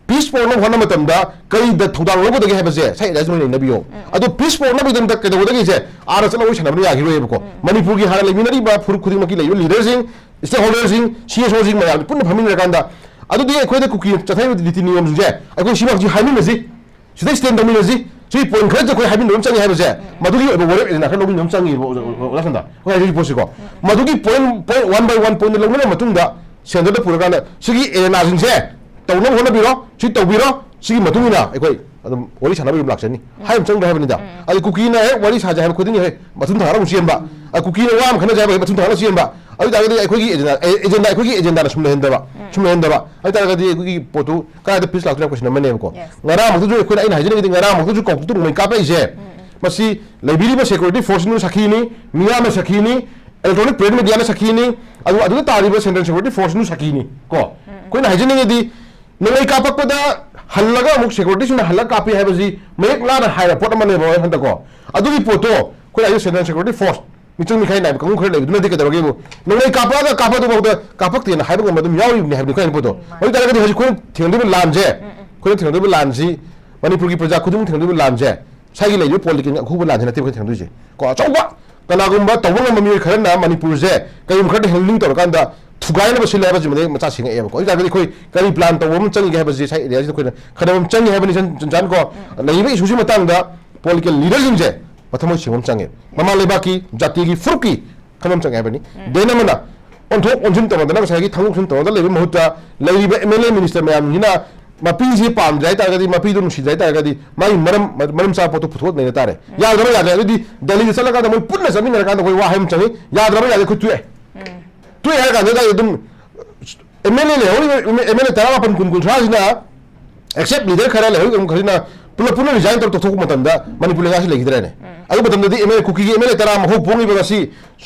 ꯄꯤꯁ ꯄꯨꯔꯛꯅꯕ ꯍꯣꯠꯅꯕ ꯃꯇꯝꯗ ꯀꯔꯤꯗ ꯊꯧꯗꯥꯡ ꯂꯧꯒꯗꯒꯦ ꯍꯥꯏꯕꯁꯦ ꯁꯥꯏꯠ ꯑꯦꯗꯚꯥꯏꯁ ꯃꯣꯏ ꯅꯩꯅꯕꯤꯌꯣ꯫ ꯑꯗꯣ ꯄꯤꯁ ꯄꯨꯔꯛꯅꯕꯒꯤꯗꯃꯛꯇ ꯀꯩꯗꯧꯒꯗꯒꯦꯁꯦ ꯑꯥꯗ ꯆꯠꯂꯒ ꯋꯥꯔꯤ ꯁꯥꯟꯅꯕꯅ ꯌꯥꯈꯤꯔꯣꯏꯕꯀꯣ꯫ ꯃꯅꯤꯄꯨꯔꯒꯤ ꯍꯥꯟꯅ ꯂꯩꯃꯤꯟꯅꯔꯤꯕ ꯐꯨꯔꯨꯞ ꯈꯨꯗꯤꯡꯃꯛꯀꯤ ꯂꯩꯔꯤꯕ ꯂꯤꯗꯔꯁꯤꯡ, ꯁ꯭ꯇꯦꯛ ꯍꯣꯜꯗꯔꯁꯤꯡ, ꯁꯤ ꯑꯦꯁ ꯑꯣꯁꯤꯡ ꯃꯌꯥꯝ ꯄꯨꯟꯅ ꯐꯝꯃꯤꯟꯅꯔꯀꯥꯟꯗ, ꯑꯗꯨꯗꯤ ꯑꯩꯈꯣꯏꯗ ꯀꯨꯀꯤ ꯆꯠꯊꯔꯤꯕ ꯔꯤꯇꯤ ꯅꯤꯌꯣꯝꯁꯤꯡꯁꯦ ꯑꯩꯈꯣꯏ ꯁꯤꯃꯛꯁꯤ ꯍꯥꯏꯃꯤꯟꯅꯁꯤ, ꯁꯤꯗꯩ ꯁ꯭ꯇꯦꯟ ꯇꯧꯃꯤꯟꯅꯁꯤ, ꯁꯤ ꯄꯣꯏꯟ ꯈꯔꯁꯦ ꯑꯩꯈꯣꯏ ꯍꯥꯏꯃꯤꯟꯅꯕ ꯑꯃ ꯆꯪꯉꯤ ꯍꯥꯏꯕꯁꯦ, ꯃꯗꯨꯒꯤ ꯑꯣꯏꯕ ꯋꯥꯔꯦꯞ ꯑꯦꯖꯦꯟꯗꯥ ꯈꯔ ꯂꯧꯃꯤꯟꯅꯕ ꯑꯃ ꯆꯪꯉꯤꯕ, ꯑꯣꯖꯥ, ꯑꯣꯖꯥ ꯁꯟꯗ꯫ ꯑꯩꯈꯣꯏ ꯍꯥꯏꯔꯤꯕ ꯄꯣꯠꯁꯤꯀꯣ, ꯃꯗꯨꯒꯤ point, point one buy one ꯄꯣꯏꯟꯗ ꯂꯧꯅꯔ ꯃꯇꯨꯡꯗ ꯁꯦꯟꯇꯔꯗ ꯄꯨꯔꯀꯥꯟꯗ ꯁꯤꯒꯤ ꯑꯦꯔꯦꯅꯥꯁꯤꯡꯁꯦ ꯇꯧꯅꯕ ꯍꯣꯠꯅꯕꯤꯔꯣ, ꯁꯤ ꯇꯧꯕꯤꯔꯣ, ꯁꯤꯒꯤ ꯃꯇꯨꯡ ꯏꯟꯅ ꯑꯩꯈꯣꯏ ꯑꯗꯨꯝ ꯋꯥꯔꯤ ꯁꯥꯟꯅꯕ ꯑꯗꯨꯝ ꯂꯥꯛꯆꯅꯤ ꯍꯥꯏꯕ ꯑꯃ ꯆꯪꯗ꯭ꯔꯥ ꯍꯥꯏꯕꯅꯤꯗ꯫ ꯑꯗꯩ ꯀꯨꯀꯤꯅ ꯍꯦꯛ ꯋꯥꯔꯤ ꯁꯥꯖꯦ ꯍꯥꯏꯕ ꯈꯨꯗꯤꯡꯒꯤ ꯍꯦꯛ ꯃꯊꯨꯟ ꯊꯥꯔꯒ ꯑꯃꯨꯛ ꯆꯦꯟꯕ, ꯑ, ꯀꯨꯀꯤꯅ ꯋꯥ ꯑꯃ ꯈꯟꯅꯖꯦ ꯍꯥꯏꯕ ꯍꯦꯛ ꯃꯊꯨꯟ ꯊꯥꯔꯒ ꯆꯦꯟꯕ, ꯑꯗꯨ ꯑꯣꯏꯇꯥꯔꯒꯗꯤ ꯑꯩꯈꯣꯏꯒꯤ ꯑꯦꯖꯦꯟꯗꯥ ꯑꯦꯖꯦꯟꯗꯥ ꯑꯩꯈꯣꯏꯒꯤ ꯑꯦꯖꯦꯟꯗꯥꯅ ꯁꯨꯝ ꯂꯩꯍꯟꯗꯕ ꯁꯨꯝ ꯂꯩꯍꯟꯗꯕ ꯑꯗꯨ ꯑꯣꯏꯇꯥꯔꯒꯗꯤ ꯑꯩꯈꯣꯏꯒꯤ ꯄꯣꯠꯇꯨ ꯀꯗꯥꯏꯗ ꯄꯤꯁ ꯂꯥꯛꯇꯣꯏꯅꯣ ꯍꯥꯏꯕ ꯀꯣꯏꯁꯟ ꯑꯃꯅꯦꯕꯀꯣ꯫ Yes. ꯉꯔꯥꯡꯃꯛꯇꯁꯨ ꯑꯩꯈꯣꯏꯅ ꯑꯩꯅ ꯍꯥꯏꯖꯅꯤꯡꯉꯤꯗꯤ ꯉꯔꯥꯡꯃꯛꯇꯁꯨ ꯀꯧꯇꯨ ꯅꯣꯡꯃꯩ ꯀꯥꯞꯄꯛꯏꯁꯦ ꯃꯁꯤ ꯂꯩꯕꯤꯔꯤꯕ ꯁꯦꯀ꯭ꯌꯨꯔꯤꯇꯤ ꯐꯣꯔꯁꯁꯤꯡꯗꯨꯅ ꯁꯥꯈꯤꯅꯤ, ꯃꯤꯌꯥꯝꯅ ꯁꯥꯈꯤꯅꯤ, ꯏꯂꯦꯛꯇ꯭ꯔꯣꯅꯤꯛ ꯄ꯭ꯔꯤꯟꯠ ꯃꯦꯗꯤꯌꯥꯅ ꯁꯥꯈꯤꯅꯤ, ꯑꯗꯨ ꯑꯗꯨꯗ ꯇꯥꯔꯤꯕ ꯁꯦꯟꯇ꯭ꯔꯦꯜ ꯁꯦꯀ꯭ꯌꯨꯔꯤꯇꯤ ꯐꯣꯔꯁꯁꯤꯡꯗꯨ ꯁꯥꯈꯤꯅꯤ ꯀꯣ꯫ ꯑꯩꯈꯣꯏꯅ ꯍꯥꯏꯖꯅꯤꯡꯉꯤꯗꯤ ꯅꯣꯡꯃꯩ ꯀꯥꯞꯄꯛꯄꯗ ꯍꯜꯂꯒ ꯑꯃꯨꯛ ꯁꯦꯀ꯭ꯌꯨꯔꯤꯇꯤꯁꯤꯡꯅ ꯍꯜꯂꯒ ꯀꯥꯞꯄꯤ ꯍꯥꯏꯕꯁꯤ ꯃꯌꯦꯛ ꯂꯥꯅ ꯍꯥꯏꯔ ꯄꯣꯠ ꯑꯃꯅꯦꯕ ꯍꯟꯗꯛꯀꯣ꯫ ꯑꯗꯨꯒꯤ ꯄꯣꯠꯇꯣ ꯑꯩꯈꯣꯏ ꯍꯥꯏꯗꯤ ꯁꯦꯟꯇ꯭ꯔꯦꯜ ꯁꯦꯀ꯭ꯌꯨꯔꯤꯇꯤ ꯐꯣꯔꯁ ꯃꯤꯆꯪ ꯃꯤꯈꯥꯏ ꯅꯥꯏꯕ ꯀꯥꯡꯕꯨ ꯈꯔ ꯂꯩꯕꯗꯨꯅꯗꯤ ꯀꯩꯗꯧꯔꯒꯦꯕꯨ ꯅꯣꯡꯃꯩ ꯀꯥꯞꯄꯛꯑꯒ ꯀꯥꯞꯄꯛꯇꯕꯐꯥꯎꯗ ꯀꯥꯞꯄꯛꯇꯦꯅ ꯍꯥꯏꯕ ꯉꯝꯕ ꯑꯗꯨꯝ ꯌꯥꯎꯔꯤꯕꯅꯤ ꯍꯥꯏꯕꯅꯤ ꯑꯩꯈꯣꯏ ꯍꯥꯏꯅ ꯄꯣꯠꯇꯣ꯫ ꯑꯗꯨ ꯑꯣꯏꯇꯥꯔꯒꯗꯤ ꯍꯧꯖꯤꯛ ꯑꯩꯈꯣꯏꯅ ꯊꯦꯡꯅꯗꯣꯏꯕ ꯂꯥꯟꯁꯦ ꯑꯩꯈꯣꯏꯅ ꯊꯦꯡꯅꯗꯣꯏꯕ ꯂꯥꯟꯁꯤ ꯃꯅꯤꯄꯨꯔꯒꯤ ꯄ꯭ꯔꯖꯥ ꯈꯨꯗꯤꯡꯃꯛ ꯊꯦꯡꯅꯗꯣꯏꯕ ꯂꯥꯟꯁꯦ ꯁ꯭ꯋꯥꯏꯒꯤ ꯂꯩꯔꯤꯕ ꯄꯣꯂꯤꯇꯤꯀꯦꯜ ꯑꯈꯨꯕ ꯂꯥꯟꯁꯤ ꯅꯠꯇꯦ ꯑꯩꯈꯣꯏ ꯊꯦꯡꯅꯗꯣꯏꯁꯦ ꯀꯣ꯫ ꯑꯆꯧꯕ ꯀꯅꯥꯒꯨꯝꯕ ꯇꯧꯕ ꯉꯝꯕ ꯃꯤꯑꯣꯏ ꯈꯔꯅ ꯃꯅꯤꯄꯨꯔꯁꯦ ꯀꯔꯤꯒꯨꯝꯕ ꯈꯔꯗ ꯍꯦꯟꯗꯂꯤꯡ ꯇꯧꯔꯀꯥꯟꯗ ꯊꯨꯒꯥꯏꯅꯕ ꯁꯤꯜꯂꯦ ꯍꯥꯏꯕꯁꯤꯃꯗꯤ ꯃꯆꯥ ꯁꯦꯡꯉꯛꯑꯦꯕꯀꯣ꯫ ꯑꯗꯨ ꯑꯣꯏꯇꯥꯔꯒꯗꯤ ꯑꯩꯈꯣꯏ ꯀꯔꯤ ꯄ꯭ꯂꯥꯟ ꯇꯧꯕ ꯑꯃ ꯆꯪꯉꯤꯒꯦ ꯍꯥꯏꯕꯁꯤ ꯁ꯭ꯋꯥꯏ ꯑꯦꯔꯤꯌꯥꯁꯤꯗ ꯑꯩꯈꯣꯏꯅ ꯈꯟꯅꯕ ꯑꯃ ꯆꯪꯉꯤ ꯍꯥꯏꯕꯅꯤ꯫ ꯆꯟ- ꯆꯟꯆꯥꯟ ꯀꯣ, ꯂꯩꯔꯤꯕ ꯏꯁꯨꯁꯤ ꯃꯇꯥꯡꯗ ꯄꯣꯂꯤꯇꯤꯀꯦꯜ ꯂꯤꯗꯔꯁꯤꯡꯁꯦ ꯃꯊꯃꯣꯏ ꯁꯦꯡꯕ ꯑꯃ ꯆꯪꯉꯦ꯫ ꯃꯃꯥ ꯂꯩꯕꯥꯛꯀꯤ, ꯖꯥꯇꯤꯒꯤ, ꯐꯨꯔꯨꯞꯀꯤ ꯈꯟꯕ ꯑꯃ ꯆꯪꯉꯦ ꯍꯥꯏꯕꯅꯤ꯫ ꯗꯦꯟ ꯑꯃꯅ ꯑꯣꯟꯊꯣꯛ ꯑꯣꯟꯁꯤꯟ ꯇꯧꯅꯗꯅ ꯉꯁꯥꯏꯒꯤ ꯊꯥꯡꯗꯣꯛ ꯊꯥꯡꯖꯤꯟ ꯇꯧꯅꯗꯅ ꯂꯩꯕꯒꯤ ꯃꯍꯨꯠꯇ ꯂꯩꯔꯤꯕ ꯑꯦꯝ ꯑꯦꯜ ꯑꯦ ꯃꯤꯅꯤꯁꯇꯔ ꯃꯌꯥꯝꯁꯤꯅ ꯃꯄꯤꯁꯤ ꯄꯥꯝꯗ꯭ꯔꯦ ꯍꯥꯏꯇꯥꯔꯒꯗꯤ, ꯃꯄꯤꯗꯨ ꯅꯨꯡꯁꯤꯗ꯭ꯔꯦ ꯍꯥꯏꯇꯥꯔꯒꯗꯤ ꯃꯥꯒꯤ ꯃꯔꯝ ꯃꯔꯝ ꯆꯥꯕ ꯄꯣꯠꯇꯨ ꯄꯨꯊꯣꯛꯑ ꯅꯩꯅ ꯇꯥꯔꯦ꯫ ꯌꯥꯗ꯭ꯔꯕ ꯌꯥꯗ꯭ꯔꯦ꯫ ꯑꯗꯨꯗꯤ ꯗꯦꯜꯂꯤꯗ ꯆꯠꯂꯀꯥꯟꯗ ꯃꯣꯏ ꯄꯨꯟꯅ ꯆꯠꯃꯤꯟꯅꯔꯀꯥꯟꯗ ꯑꯩꯈꯣꯏ ꯋꯥ ꯍꯥꯏꯕ ꯑꯃ ꯆꯪꯉꯤ꯫ ꯌꯥꯗ꯭ꯔꯕ ꯌꯥꯗ꯭ꯔꯦ, ꯑꯩꯈꯣꯏ ꯇꯣꯛꯑꯦ꯫ ꯇꯣꯛꯑꯦ ꯍꯥꯏꯔ ꯀꯥꯟꯗ ꯑꯗꯨꯝ ꯑꯦꯝ ꯑꯦꯜ ꯑꯦ ꯂꯩꯍꯧꯔꯤꯕ ꯑꯦꯝ ꯑꯦꯜ ꯑꯦ ꯇꯔꯥꯃꯥꯄꯟ, ꯀꯨꯟ, ꯀꯨꯟꯊ꯭ꯔꯥꯁꯤꯅ ꯑꯦꯛꯁꯦꯞ ꯂꯤꯗꯔ ꯈꯔ ꯂꯩꯍꯧꯔꯤꯕ ꯈꯔꯁꯤꯅ ꯄꯨꯂꯞ ꯄꯨꯟꯅ ꯔꯤꯖꯥꯏꯟ ꯇꯧꯔ ꯇꯣꯛꯊꯣꯛꯄ ꯃꯇꯝꯗ ꯃꯅꯤꯄꯨꯔ ꯂꯩꯉꯥꯛꯁꯤ ꯂꯩꯈꯤꯗ꯭ꯔꯦꯅꯦ꯫ ꯑꯗꯨ ꯃꯇꯝꯗꯗꯤ ꯑꯦꯝ ꯑꯦꯜ ꯑꯦ ꯀꯨꯀꯤꯒꯤ ꯑꯦꯝ ꯑꯦꯜ ꯑꯦ ꯇꯔꯥ ꯑꯃ ꯍꯧ ꯄꯣꯡꯉꯤꯕ ꯉꯁꯤ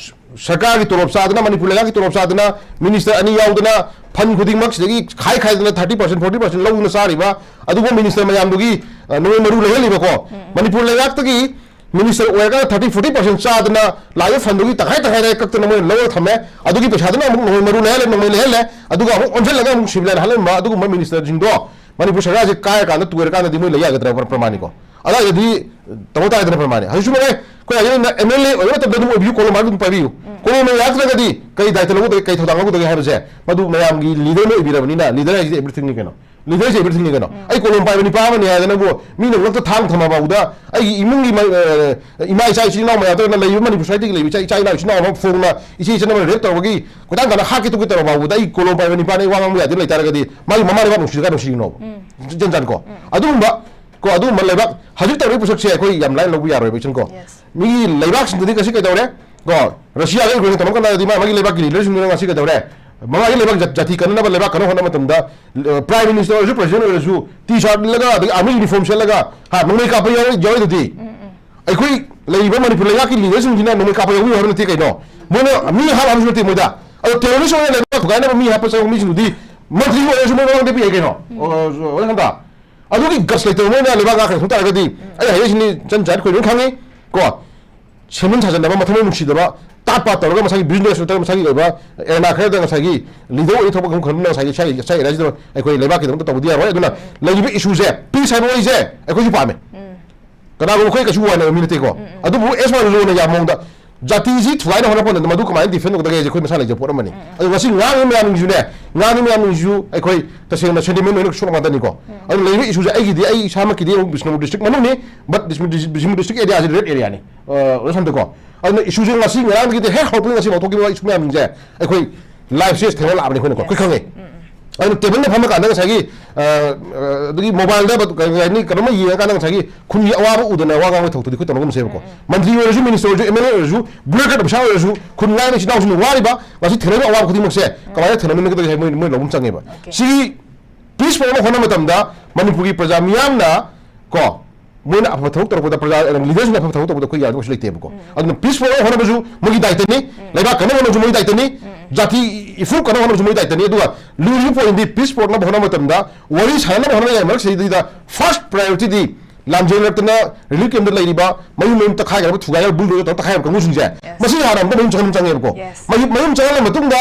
ꯁꯔꯀꯥꯔꯒꯤ ꯇꯣꯂꯣꯞ ꯆꯥꯗꯅ, ꯃꯅꯤꯄꯨꯔ ꯂꯩꯉꯥꯛꯀꯤ ꯇꯣꯂꯣꯞ ꯆꯥꯗꯅ, ꯃꯤꯅꯤꯁꯇꯔ ꯑꯅꯤ ꯌꯥꯎꯗꯅ, ꯐꯟ ꯈꯨꯗꯤꯡꯃꯛ ꯁꯤꯗꯒꯤ ꯈꯥꯏ ꯈꯥꯏꯗꯅ ꯊꯥꯔꯇꯤ ꯄꯥꯔꯁꯦꯟ, ꯐꯣꯔꯇꯤ ꯄꯥꯔꯁꯦꯟ ꯂꯧꯗꯨꯅ ꯆꯥꯔꯤꯕ ꯑꯗꯨꯒꯨꯝꯕ ꯃꯤꯅꯤꯁꯇꯔ ꯃꯌꯥꯝꯗꯨꯒꯤ, ꯑ, ꯅꯣꯡꯃꯩ ꯃꯔꯨ ꯂꯩꯍꯜꯂꯤꯕꯀꯣ꯫ ꯃꯅꯤꯄꯨꯔ ꯂꯩꯉꯥꯛꯇꯒꯤ ꯃꯤꯅꯤꯁꯇꯔ ꯑꯣꯏꯔꯒ ꯊꯥꯔꯇꯤ, ꯐꯣꯔꯇꯤ ꯄꯥꯔꯁꯦꯟ ꯆꯥꯗꯅ ꯂꯥꯛꯏꯕ ꯐꯟꯗꯨꯒꯤ ꯇꯪꯈꯥꯏ ꯇꯪꯈꯥꯏ ꯇꯪꯈꯥꯏ ꯀꯛꯇꯅ ꯃꯣꯏꯅ ꯂꯧꯔꯒ ꯊꯝꯃꯦ꯫ ꯑꯗꯨꯒꯤ ꯄꯩꯁꯥꯗꯨꯅ ꯑꯃꯨꯛ ꯅꯣꯡꯃꯩ ꯃꯔꯨ ꯂꯩꯍꯜꯂꯦ, ꯅꯣꯡꯃꯩ ꯂꯩꯍꯜꯂꯦ, ꯑꯗꯨꯒ ꯑꯃꯨꯛ ꯑꯣꯟꯁꯤꯜꯂꯒ ꯑꯃꯨꯛ ꯁꯤꯕꯤꯂꯥꯏꯟ ꯍꯥꯠꯍꯟꯕ ꯑꯗꯨꯒꯨꯝꯕ ꯃꯤꯅꯤꯁꯇꯔꯁꯤꯡꯗꯣ ꯃꯅꯤꯄꯨꯔ ꯁꯔꯀꯥꯔꯁꯦ ꯀꯥꯏꯔꯀꯥꯟꯗ ꯇꯣꯏꯔꯀꯥꯟꯗꯗꯤ ꯃꯣꯏ ꯂꯩ ꯌꯥꯒꯗ꯭ꯔꯥ ꯄ꯭ꯔꯃꯥꯅꯤꯀꯣ꯫ ꯑꯗꯨꯋꯥꯏꯗꯗꯤ ꯇꯧꯕ ꯇꯥꯔꯦꯗꯅ ꯄ꯭ꯔꯃꯥꯅꯤ꯫ ꯍꯧꯖꯤꯛꯁꯨ ꯃꯉꯥꯏ ꯑꯩꯈꯣꯏ ꯍꯥꯏꯖꯅ ꯑꯦꯝ ꯑꯦꯜ ꯑꯦ ꯑꯣꯏꯕ ꯃꯇꯝꯗ ꯑꯗꯨꯝ ꯑꯣꯏꯕꯤꯌꯨ, ꯀꯣꯂꯣꯝ ꯑꯗꯨꯝ ꯄꯥꯏꯕꯤꯌꯨ꯫ ꯀꯣꯂꯣꯝ ꯌꯥꯔꯛꯇ꯭ꯔꯒꯗꯤ ꯀꯩ ꯗꯥꯏꯇ ꯂꯧꯒꯗꯒꯦ, ꯀꯩ ꯊꯧꯗꯥꯡ ꯂꯧꯒꯗꯒꯦ ꯍꯥꯏꯕꯁꯦ ꯃꯗꯨ ꯃꯌꯥꯝꯒꯤ ꯂꯤꯗꯔ ꯑꯃ ꯑꯣꯏꯕꯤꯔꯕꯅꯤꯅ, ꯂꯤꯗꯔ ꯍꯥꯏꯁꯤꯗꯤ ꯑꯦꯚ꯭ꯔꯤꯊꯤꯡꯅꯤ ꯀꯩꯅꯣ꯫ ꯂꯤꯗꯔꯁꯦ ꯑꯦꯚ꯭ꯔꯤꯊꯤꯡꯅꯤ ꯀꯩꯅꯣ꯫ ꯑꯩ ꯀꯣꯂꯣꯝ ꯄꯥꯏꯕ ꯅꯤꯄꯥ ꯑꯃꯅꯤ ꯍꯥꯏꯗꯅꯕꯨ ꯃꯤꯅ ꯉꯛꯇ ꯊꯥꯡ ꯊꯝꯃꯐꯥꯎꯗ ꯑꯩꯒꯤ ꯏꯃꯨꯡꯒꯤ ꯃ-, ꯑ, ꯏꯃꯥ ꯏꯆꯥ ꯏꯆꯤꯜ ꯏꯅꯥꯎ ꯃꯌꯥꯝꯗ ꯂꯩꯔꯤꯕ ꯃꯅꯤꯄꯨꯔ ꯁ꯭ꯋꯥꯏꯗꯒꯤ ꯂꯩꯕ ꯏꯆꯥ, ꯏꯆꯥ ꯏꯅꯥꯎ ꯏꯆꯤꯜ ꯏꯅꯥꯎ ꯑꯃ ꯐꯣꯡꯅ ꯏꯆꯦ ꯏꯆꯟ ꯑꯃ ꯔꯦꯞ ꯇꯧꯕꯒꯤ ꯀꯣꯏꯇꯥꯟ ꯇꯥꯟꯅ ꯍꯥꯠꯀꯦ ꯇꯧꯒꯦ ꯇꯧꯔꯐꯥꯎꯕꯗ ꯑꯩ ꯀꯣꯂꯣꯝ ꯄꯥꯏꯕ ꯅꯤꯄꯥꯅ ꯑꯩ ꯋꯥ ꯉꯥꯡꯕ ꯌꯥꯗꯦ ꯂꯩꯇꯥꯔꯒꯗꯤ ꯃꯥꯒꯤ ꯃꯃꯥ ꯂꯩꯕꯥꯛ ꯅꯨꯡꯁꯤꯔ ꯀꯥꯏ ꯅꯨꯡꯁꯤꯔꯤꯅꯣꯕ? ꯏꯆꯟ ꯆꯟ ꯀꯣ꯫ ꯑꯗꯨꯒꯨꯝꯕ ꯀꯣ, ꯑꯗꯨꯒꯨꯝꯕ ꯂꯩꯕꯥꯛ ꯍꯧꯖꯤꯛ ꯇꯧꯔꯤꯕ ꯄꯣꯠꯁꯛꯁꯦ ꯑꯩꯈꯣꯏ ꯌꯥꯝ ꯂꯥꯏꯅ ꯂꯧꯕ ꯌꯥꯔꯣꯏꯕ ꯏꯆꯟ ꯀꯣ꯫ Yes. ꯃꯤꯒꯤ ꯂꯩꯕꯥꯛꯁꯤꯡꯗꯨꯗꯤ ꯉꯁꯤ ꯀꯩꯗꯧꯔꯦ? ꯀꯣ, ꯔꯁꯤꯌꯥꯒ ꯌꯨꯀ꯭ꯔꯦꯟꯒ ꯇꯧꯔꯝ ꯀꯥꯟꯗꯗꯤ ꯃꯥ ꯃꯥꯒꯤ ꯂꯩꯕꯥꯛꯀꯤ ꯂꯤꯗꯔꯁꯤꯡꯗꯨꯅ ꯉꯁꯤ ꯀꯩꯗꯧꯔꯦ? ꯃꯃꯥꯒꯤ ꯂꯩꯕꯥꯛ ꯖꯥ-, ꯖꯥꯇꯤ ꯀꯟꯅꯅꯕ ꯂꯩꯕꯥꯛ ꯀꯟꯅ ꯍꯣꯠꯅꯕ ꯃꯇꯝꯗ, ꯑ, ꯄ꯭ꯔꯥꯏꯝ ꯃꯤꯅꯤꯁꯇꯔ ꯑꯣꯏꯔꯁꯨ, ꯄ꯭ꯔꯦꯁꯤꯗꯦꯟ ꯑꯣꯏꯔꯁꯨ, ꯇꯤ ꯁꯥꯔꯠ ꯂꯤꯠꯂꯒ, ꯑꯗꯒꯤ ꯑꯥꯔꯃꯤ ꯌꯨꯅꯤꯐꯣꯔꯝ ꯁꯦꯠꯂꯒ, ꯍꯥ, ꯅꯣꯡꯃꯩ ꯀꯥꯞꯄ ꯌꯥꯎꯔꯤ-, ꯌꯥꯎꯔꯤꯗꯨꯗꯤ꯫ ꯑꯩꯈꯣꯏ ꯂꯩꯔꯤꯕ ꯃꯅꯤꯄꯨꯔ ꯂꯩꯉꯥꯛꯀꯤ ꯂꯤꯗꯔꯁꯤꯡꯁꯤꯅ ꯅꯣꯡꯃꯩ ꯀꯥꯞꯄ ꯌꯥꯎꯕꯤꯌꯨ ꯍꯥꯏꯕ ꯅꯠꯇꯦ ꯀꯩꯅꯣ? ꯃꯣꯏꯅ ꯃꯤ ꯍꯥꯠꯂꯣ ꯍꯥꯏꯕꯁꯨ ꯅꯠꯇꯦ ꯃꯣꯏꯗ꯫ ꯑꯗꯣ ꯇꯦꯔꯣꯔꯤꯁ ꯑꯣꯏꯅ ꯂꯩꯕꯥꯛ ꯊꯨꯒꯥꯏꯅꯕ ꯃꯤ ꯍꯥꯠꯄ ꯆꯪꯕ ꯃꯤꯁꯤꯡꯗꯨꯗꯤ ꯃꯟꯇ꯭ꯔꯤ ꯑꯣꯏꯔꯁꯨ ꯃꯣꯏ ꯃꯃꯥꯡꯗ ꯄꯤꯛꯑꯦ ꯀꯩꯅꯣ? ꯑꯣ, ꯑꯣ, ꯑꯣ, ꯍꯟꯗ꯫ ꯑꯗꯨꯒꯤ ꯒꯠꯁ ꯂꯩꯇꯕ ꯃꯣꯏꯅ ꯂꯩꯕꯥꯛ ꯉꯥꯛꯈ꯭ꯔꯦ ꯁꯨꯝ ꯇꯥꯔꯒꯗꯤ, ꯑꯩ ꯍꯥꯏꯔꯤꯁꯤꯅꯤ, ꯆꯟ ꯆꯥꯏ ꯑꯩꯈꯣꯏ ꯂꯣꯏ ꯈꯪꯉꯤ ꯀꯣ꯫ ꯁꯦꯝꯖꯤꯟ ꯁꯥꯖꯤꯟꯅꯕ, ꯃꯊꯃꯣꯏ ꯅꯨꯡꯁꯤꯗꯕ, ꯇꯥꯠ ꯄꯥꯠ ꯇꯧꯔꯒ ꯃꯁꯥꯒꯤ ꯕꯤꯖꯤꯅꯦꯁ ꯅꯠꯇ꯭ꯔꯒ ꯃꯁꯥꯒꯤ ꯑꯣꯏꯕ ꯑꯦꯔꯦꯅꯥ ꯈꯔꯗ ꯉꯁꯥꯏꯒꯤ ꯂꯤꯗꯔ ꯑꯣꯏꯅ ꯊꯣꯛꯄ ꯈꯪ-, ꯈꯪꯗꯅ ꯉꯁꯥꯏꯒꯤ ꯁ꯭ꯋꯥꯏ-, ꯁ꯭ꯋꯥꯏ ꯑꯦꯔꯤꯌꯥꯁꯤꯗ ꯑꯩꯈꯣꯏ ꯂꯩꯕꯥꯛꯀꯤꯗꯃꯛꯇ ꯇꯧꯕꯗꯤ ꯌꯥꯔꯣꯏ꯫ ꯑꯗꯨꯅ ꯂꯩꯔꯤꯕ ꯏꯁꯨꯁꯦ ꯄꯤꯁ ꯍꯥꯏꯕ ꯋꯥꯔꯤꯁꯦ ꯑꯩꯈꯣꯏꯁꯨ ꯄꯥꯝꯃꯦ꯫ ꯀꯅꯥꯒꯨꯝꯕ ꯑꯩꯈꯣꯏ ꯀꯩꯁꯨ ꯋꯥꯅꯕ ꯃꯤ ꯅꯠꯇꯦꯀꯣ꯫ ꯑꯗꯨꯕꯨ ꯑꯦꯁ ꯋꯥꯟ ꯂꯣꯅ ꯌꯥꯝ ꯃꯑꯣꯡꯗ ꯖꯥꯇꯤꯁꯤ ꯊꯨꯒꯥꯏꯅ ꯍꯣꯠꯅꯕ ꯃꯇꯝꯗ ꯃꯗꯨ ꯀꯃꯥꯏꯅ ꯗꯤꯐꯦꯟ ꯇꯧꯒꯗꯒꯦ ꯍꯥꯏꯁꯦ ꯑꯩꯈꯣꯏ ꯃꯁꯥ ꯂꯩꯖꯕ ꯄꯣꯠ ꯑꯃꯅꯤ꯫ ꯑꯗꯨ ꯉꯁꯤ ꯉꯥꯡꯉꯤ ꯃꯌꯥꯝꯁꯤꯡꯁꯨꯅꯦ, ꯉꯥꯡꯉꯤ ꯃꯌꯥꯝꯁꯤꯡꯁꯨ ꯑꯩꯈꯣꯏ ꯇꯁꯦꯡꯅ ꯁꯦꯟꯇꯤꯃꯦꯟ ꯑꯣꯏꯅ ꯁꯣꯛ ꯉꯥꯛꯇꯅꯤꯀꯣ꯫ ꯑꯗꯨ ꯂꯩꯔꯤꯕ ꯏꯁꯨꯁꯦ ꯑꯩꯒꯤꯗꯤ, ꯑꯩ ꯏꯁꯥꯃꯛꯀꯤꯗꯤ ꯑꯃꯨꯛ ꯕꯤꯁꯅꯨꯄꯨꯔ ꯗꯤꯁꯇ꯭ꯔꯤꯛ ꯃꯅꯨꯡꯅꯤ, ꯕꯠ ꯕꯤꯁꯅꯨꯄꯨꯔ ꯗꯤꯁꯇ꯭ꯔꯤꯛ ꯑꯦꯔꯤꯌꯥꯁꯤ ꯔꯦꯗ ꯑꯦꯔꯤꯌꯥꯅꯤ, ꯑ, ꯑꯣꯖꯥ ꯁꯥꯟꯇꯀꯣ꯫ ꯑꯗꯨꯅ ꯏꯁꯨꯁꯦ ꯉꯁꯤ ꯉꯔꯥꯡꯗꯒꯤꯗꯤ ꯍꯦꯛ ꯍꯧꯔꯛꯄꯗꯒꯤ ꯉꯁꯤ ꯐꯥꯎ ꯊꯣꯛꯈꯤꯕ ꯏꯁꯨ ꯃꯌꯥꯝꯁꯤꯡꯁꯦ ꯑꯩꯈꯣꯏ ꯂꯥꯏꯐꯁꯦ ꯊꯦꯡꯅ ꯂꯥꯛꯑꯕꯅꯤ ꯑꯩꯈꯣꯏꯅꯀꯣ, ꯑꯩꯈꯣꯏ ꯈꯪꯉꯦ꯫ ꯑꯗꯨꯅ ꯇꯦꯕꯜꯗ ꯐꯝꯃꯀꯥꯟꯗ ꯉꯁꯥꯏꯒꯤ, ꯑ, ꯑ, ꯑꯗꯨꯒꯤ ꯃꯣꯕꯥꯏꯜꯗ ꯀꯩ ꯍꯥꯏꯅꯤ, ꯀꯩꯅꯣꯝꯃ ꯌꯦꯡꯉꯀꯥꯟꯗ ꯉꯁꯥꯏꯒꯤ ꯈꯨꯟꯒꯤ ꯑꯋꯥꯕ ꯎꯗꯅ ꯋꯥ ꯉꯥꯡꯕꯒꯤ ꯊꯕꯛꯇꯨꯗꯤ ꯑꯩꯈꯣꯏ ꯇꯧꯅꯕ ꯃꯁꯦꯕꯀꯣ꯫ ꯃꯟꯇ꯭ꯔꯤ ꯑꯣꯏꯔꯁꯨ, ꯃꯤꯅꯤꯁꯇꯔ ꯑꯣꯏꯔꯁꯨ, ꯑꯦꯝ ꯑꯦꯜ ꯑꯦ ꯑꯣꯏꯔꯁꯨ, ꯕ꯭ꯂꯨ ꯀꯥꯔꯗ ꯄꯩꯁꯥ ꯑꯣꯏꯔꯁꯨ, ꯈꯨꯟ ꯉꯥꯏꯅ ꯏꯆꯤꯟ ꯏꯅꯥꯎꯁꯤꯡꯅ ꯋꯥꯔꯤꯕ, ꯉꯁꯤ ꯊꯦꯡꯅꯔꯤꯕ ꯑꯋꯥꯕ ꯈꯨꯗꯤꯡꯃꯛꯁꯦ ꯀꯃꯥꯏꯅ ꯊꯦꯡꯅꯃꯤꯟꯅꯒꯗꯒꯦ ꯍꯥꯏꯕ ꯃꯣꯏ, ꯃꯣꯏ ꯂꯧꯕ ꯑꯃ ꯆꯪꯉꯦꯕ꯫ ꯁꯤꯒꯤ ꯄꯤꯁ ꯄꯨꯔꯛꯅꯕ ꯍꯣꯠꯅꯕ ꯃꯇꯝꯗ ꯃꯅꯤꯄꯨꯔꯒꯤ ꯄ꯭ꯔꯖꯥ ꯃꯤꯌꯥꯝꯅ ꯀꯣ, ꯃꯣꯏꯅ ꯑꯐꯕ ꯊꯕꯛ ꯇꯧꯔꯛꯄꯗ, ꯄ꯭ꯔꯖꯥ, ꯂꯤꯗꯔꯁꯤꯡꯅ ꯑꯐꯕ ꯊꯕꯛ ꯇꯧꯕꯗ ꯑꯩꯈꯣꯏ ꯌꯥꯗꯕ ꯀꯩꯁꯨ ꯂꯩꯇꯦꯕꯀꯣ꯫ ꯑꯗꯨꯅ ꯄꯤꯁ ꯄꯨꯔꯛꯅꯕ ꯍꯣꯠꯅꯕꯁꯨ ꯃꯣꯏꯒꯤ ꯗꯥꯏꯇꯅꯤ, ꯂꯩꯕꯥꯛ ꯀꯟꯅꯕ ꯍꯣꯠꯅꯕꯁꯨ ꯃꯣꯏꯒꯤ ꯗꯥꯏꯇꯅꯤ, ꯖꯥꯇꯤ ꯏꯐꯨꯔꯨꯞ ꯀꯟꯅꯕ ꯍꯣꯠꯅꯕꯁꯨ ꯃꯣꯏꯒꯤ ꯗꯥꯏꯇꯅꯤ꯫ ꯑꯗꯨꯒ ꯂꯨꯔꯤꯕ ꯄꯣꯏꯟꯗꯤ ꯄꯤꯁ ꯄꯨꯔꯛꯅꯕ ꯍꯣꯠꯅꯕ ꯃꯇꯝꯗ, ꯋꯥꯔꯤ ꯁꯥꯟꯅꯅꯕ ꯍꯣꯠꯅꯕ ꯌꯥꯏ ꯃꯔꯛꯁꯤꯗꯩꯗ ꯐꯥꯔꯁ ꯄ꯭ꯔꯥꯏꯌꯣꯔꯤꯇꯤꯗꯤ ꯂꯥꯟꯖꯦꯜꯂꯛꯇꯅ ꯔꯤꯂꯤꯐ ꯀꯦꯝꯞꯇ ꯂꯩꯔꯤꯕ ꯃꯌꯨꯝ ꯃꯌꯨꯝ ꯇꯛꯈꯥꯏꯈ꯭ꯔꯕ, ꯊꯨꯒꯥꯏꯔꯕ, ꯕꯨꯜꯗꯣꯖꯔ ꯇꯧꯔ ꯇꯛꯈꯥꯏꯔꯕ ꯀꯥꯡꯕꯨꯁꯤꯡꯁꯦ, ꯃꯁꯤ ꯍꯥꯟꯅ ꯑꯝꯇ ꯃꯌꯨꯝ ꯆꯪꯍꯟꯕ ꯆꯪꯉꯦꯕꯀꯣ꯫ ꯃꯌꯨꯝ, ꯃꯌꯨꯝ ꯆꯪꯍꯜꯂ ꯃꯇꯨꯡꯗ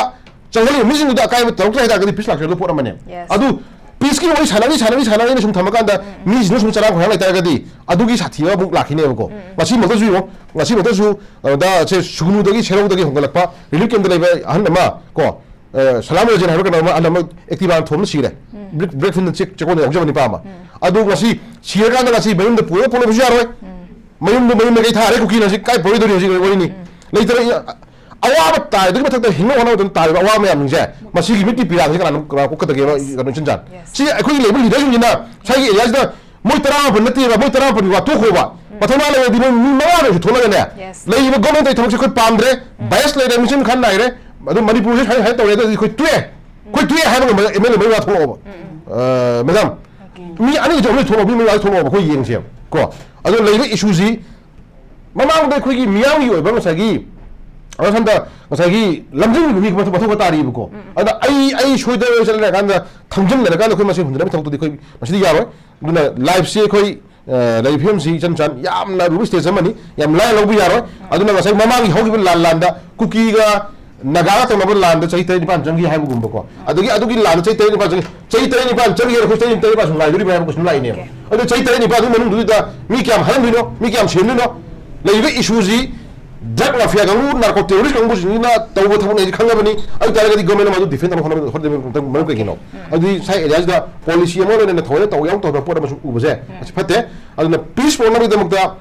ꯆꯪꯍꯜꯂꯤꯕ ꯃꯤꯁꯤꯡꯗꯨꯗ ꯑꯀꯥꯏꯕ ꯇꯧꯔꯛꯇ꯭ꯔꯦ ꯍꯥꯏꯇꯥꯔꯒꯗꯤ ꯄꯤꯁ ꯂꯥꯛꯆꯔꯗꯕ ꯄꯣꯠ ꯑꯃꯅꯦ꯫ ꯑꯗꯨ ꯄꯤꯁꯀꯤ ꯋꯥꯔꯤ ꯁꯥꯟꯅꯔꯤ, ꯁꯥꯟꯅꯔꯤ, ꯁꯥꯟꯅꯔꯤꯅ ꯁꯨꯝ ꯊꯝꯃꯀꯥꯟꯗ ꯃꯤꯁꯤꯡꯗꯨ ꯁꯨꯝ ꯆꯔꯥꯡ ꯈꯣꯏꯔꯥꯡ ꯂꯩꯇꯥꯔꯒꯗꯤ ꯑꯗꯨꯒꯤ ꯁꯥꯊꯤꯕ ꯑꯃꯨꯛ ꯂꯥꯛꯈꯤꯅꯦꯕꯀꯣ꯫ ꯉꯁꯤꯃꯛꯇꯁꯨ ꯌꯦꯡꯉꯣ, ꯉꯁꯤꯃꯛꯇꯁꯨ, ꯑ, ꯗ ꯁꯦ ꯁꯨꯒꯅꯨꯗꯒꯤ, ꯁꯦꯔꯧꯗꯒꯤ ꯍꯣꯡꯒꯠꯂꯛꯄ ꯔꯤꯂꯤꯐ ꯀꯦꯝꯞꯇ ꯂꯩꯕ ꯑꯍꯟ ꯑꯃ ꯀꯣ, ꯑ, ꯁꯂꯥꯝ ꯔꯖꯦꯟ ꯍꯥꯏꯕ ꯀꯩꯅꯣ ꯑꯃ, ꯑꯍꯟ ꯑꯃ ꯑꯦꯛꯇꯤꯚꯥ ꯊꯣꯝꯅ ꯁꯤꯔꯦ꯫ ꯕ꯭ꯔꯦꯛ, ꯕ꯭ꯔꯦꯛ ꯐꯤꯟꯗ ꯆꯦꯛ, ꯆꯦꯛꯀꯣꯟꯗ ꯌꯥꯎꯖꯕ ꯅꯨꯄꯥ ꯑꯃ꯫ ꯑꯗꯨ ꯉꯁꯤ ꯁꯤꯔꯀꯥꯟꯗ ꯉꯁꯤ ꯃꯌꯨꯝꯗ ꯄꯨꯔꯒ ꯄꯣꯛꯂꯕꯁꯨ ꯌꯥꯔꯣꯏ꯫ ꯃꯌꯨꯝꯗꯨ ꯃꯌꯨꯝ ꯃꯀꯩ ꯊꯥꯔꯦ, ꯀꯨꯀꯤꯅ ꯍꯧꯖꯤꯛ ꯀꯥꯏ ꯄꯨꯔꯣꯏꯗꯣꯔꯤ ꯍꯧꯖꯤꯛ ꯋꯥꯔꯤꯅꯤ꯫ ꯂꯩꯇꯕ ꯑꯋꯥꯕ ꯇꯥꯔꯦ꯫ ꯑꯗꯨꯒꯤ ꯃꯊꯛꯇ ꯍꯤꯡꯅꯕ ꯍꯣꯠꯅꯕ ꯃꯇꯝꯗ ꯇꯥꯔꯤꯕ ꯑꯋꯥꯕ ꯃꯌꯥꯝꯁꯤꯡꯁꯦ, ꯃꯁꯤꯒꯤ ꯃꯤꯠꯀꯤ ꯄꯤꯔꯥꯡꯁꯦ ꯀꯅꯥꯅ, ꯀꯅꯥ ꯀꯣꯛꯀꯗꯒꯦꯕ? ꯀꯩꯅꯣ, ꯏꯆꯤꯟ ꯆꯥꯟ-, ꯁꯤ ꯑꯩꯈꯣꯏꯒꯤ ꯂꯩꯕ ꯂꯤꯗꯔꯁꯤꯡꯁꯤꯅ ꯁ꯭ꯋꯥꯏꯒꯤ ꯑꯦꯔꯤꯌꯥꯁꯤꯗ ꯃꯣꯏ ꯇꯔꯥꯃꯥꯄꯟ ꯅꯠꯇꯦꯕ, ꯃꯣꯏ ꯇꯔꯥꯃꯥꯄꯟꯒꯤ ꯋꯥ ꯇꯣꯛꯈꯣꯕ꯫ ꯎꯝ꯫ ꯃꯊꯧꯅꯥ ꯂꯩꯔꯗꯤ ꯃꯣꯏ ꯃꯤ ꯃꯉꯥ ꯂꯩꯔꯁꯨ ꯊꯣꯛꯂꯒꯅꯦ, Yes. ꯂꯩꯔꯤꯕ ꯒꯣꯔꯃꯦꯟ ꯇꯧꯔꯤ ꯊꯕꯛꯁꯦ ꯑꯩꯈꯣꯏ ꯄꯥꯝꯗ꯭ꯔꯦ, ꯎꯝ꯫ Bias ꯂꯩꯔꯦ, ꯃꯆꯤꯟ ꯈꯟ ꯅꯥꯏꯔꯦ, ꯑꯗꯨꯝ ꯃꯅꯤꯄꯨꯔꯁꯦ ꯁꯨꯃꯥꯏꯅ, ꯁꯨꯃꯥꯏꯅ ꯇꯧꯔꯦ, ꯑꯗꯨꯗꯤ ꯑꯩꯈꯣꯏ ꯇꯣꯛꯑꯦ꯫ ꯑꯩꯈꯣꯏ ꯇꯣꯛꯑꯦ ꯍꯥꯏꯕ ꯉꯝꯕ ꯑꯦꯝ ꯑꯦꯜ ꯑꯦ ꯃꯔꯤ ꯃꯉꯥ ꯊꯣꯛꯂꯛꯑꯣꯕ꯫ ꯎꯝ, ꯎꯝ꯫ ꯑ, ꯃꯦꯗꯥꯝ, Okay. ꯃꯤ ꯑꯅꯤ ꯊꯣꯛꯂꯛꯑꯣ, ꯃꯤ ꯃꯉꯥ ꯊꯣꯛꯂꯛꯑꯣꯕ, ꯑꯩꯈꯣꯏ ꯌꯦꯡꯁꯦꯕ꯫ ꯀꯣ? ꯑꯗꯣ ꯂꯩꯔꯤꯕ ꯏꯁꯨꯁꯤ ꯃꯃꯥꯡꯗ ꯑꯩꯈꯣꯏꯒꯤ ꯃꯤꯌꯥꯝꯒꯤ ꯑꯣꯏꯕ ꯉꯁꯥꯏꯒꯤ, ꯑꯗꯣ ꯁꯣꯝꯗ ꯉꯁꯥꯏꯒꯤ ꯂꯝꯖꯤꯡꯕꯤꯕ ꯃꯤ ꯃꯊꯧ, ꯃꯊꯧ ꯇꯥꯔꯤꯕꯀꯣ꯫ ꯎꯝ, ꯎꯝ꯫ ꯑꯗ ꯑꯩ, ꯑꯩ ꯁꯣꯏꯗꯅ ꯆꯠꯂꯀꯥꯟꯗ ꯊꯝꯖꯤꯟꯅꯔꯀꯥꯟꯗ ꯑꯩꯈꯣꯏ ꯃꯁꯦꯟ ꯍꯨꯟꯗꯅꯕꯒꯤ ꯊꯕꯛꯇꯨꯗꯤ ꯑꯩꯈꯣꯏ ꯃꯁꯤꯗꯤ ꯌꯥꯔꯣꯏ꯫ ꯑꯗꯨꯅ liveꯁꯤ ꯑꯩꯈꯣꯏ, ꯑ, ꯂꯩꯔꯤꯕ ꯐꯤꯕꯝꯁꯤ ꯏꯆꯝ ꯆꯝ ꯌꯥꯝꯅ ꯑꯔꯨꯕ stage ꯑꯃꯅꯤ, ꯌꯥꯝ ꯂꯥꯏꯅ ꯂꯧꯕ ꯌꯥꯔꯣꯏ꯫ ꯑꯗꯨꯅ ꯉꯁꯥꯏ ꯃꯃꯥꯡꯒꯤ ꯍꯧꯈꯤꯕ ꯂꯥꯟ, ꯂꯥꯟꯗ ꯀꯨꯀꯤꯒ ꯅꯥꯒꯥꯒ ꯇꯧꯅꯕ ꯂꯥꯟꯗ ꯆꯍꯤ ꯇꯔꯦꯠ ꯅꯤꯄꯥꯟ ꯆꯪꯈꯤ ꯍꯥꯏꯕꯒꯨꯝꯕꯀꯣ꯫ ꯑꯗꯒꯤ ꯑꯗꯨꯒꯤ ꯂꯥꯟꯗ ꯆꯍꯤ ꯇꯔꯦꯠ ꯅꯤꯄꯥꯟ ꯆꯪꯈꯤ, ꯆꯍꯤ ꯇꯔꯦꯠ ꯅꯤꯄꯥꯜ ꯆꯪꯈꯤ, ꯑꯩꯈꯣꯏ ꯆꯍꯤ ꯇꯔꯦꯠ ꯅꯤꯄꯥꯜ ꯁꯨꯝ ꯉꯥꯏꯗꯣꯔꯤꯕ꯭ꯔꯥ ꯍꯥꯏꯕ question ꯂꯥꯛꯏꯅꯦꯕ꯫ Okay. ꯑꯗꯨ ꯆꯍꯤ ꯇꯔꯦꯠ ꯅꯤꯄꯥꯜ ꯑꯗꯨꯒꯤ ꯃꯅꯨꯡꯗꯨꯗ ꯃꯤ ꯀꯌꯥꯝ ꯍꯜꯍꯟꯗꯣꯏꯅꯣ, ꯃꯤ ꯀꯌꯥꯝ ꯁꯦꯝꯗꯣꯏꯅꯣ? ꯂꯩꯔꯤꯕ ꯏꯁꯨꯁꯤ drug mafia ꯀꯥꯡꯕꯨ, narco terrorist ꯀꯥꯡꯕꯨꯁꯤꯡꯁꯤꯅ ꯇꯧꯕ ꯊꯕꯛꯅꯤ ꯍꯥꯏꯁꯤ ꯈꯪꯉꯕꯅꯤ꯫ ꯑꯗꯨ ꯇꯥꯔꯒꯗꯤ government ꯑꯃ ꯑꯗꯨ defend ꯇꯧꯅꯕ ꯍꯣꯠꯅꯕ ꯍꯣꯠꯅꯕ ꯃꯔꯝ ꯀꯩꯒꯤꯅꯣ? ꯎꯝ꯫ ꯑꯗꯨꯗꯤ ꯁ꯭ꯋꯥꯏ areaꯁꯤꯗ policy ꯑꯃ ꯑꯣꯏꯅ ꯊꯑꯣꯏꯅ ꯇꯧ ꯌꯥꯎ ꯇꯧꯗꯕ ꯄꯣꯠ ꯑꯃ ꯁꯨꯝ ꯎꯕꯁꯦ, ꯎꯝ꯫ ꯃꯁꯤ ꯐꯠꯇꯦ꯫ ꯑꯗꯨꯅ peace ꯄꯨꯔꯛꯅꯕꯒꯤꯗꯃꯛꯇ,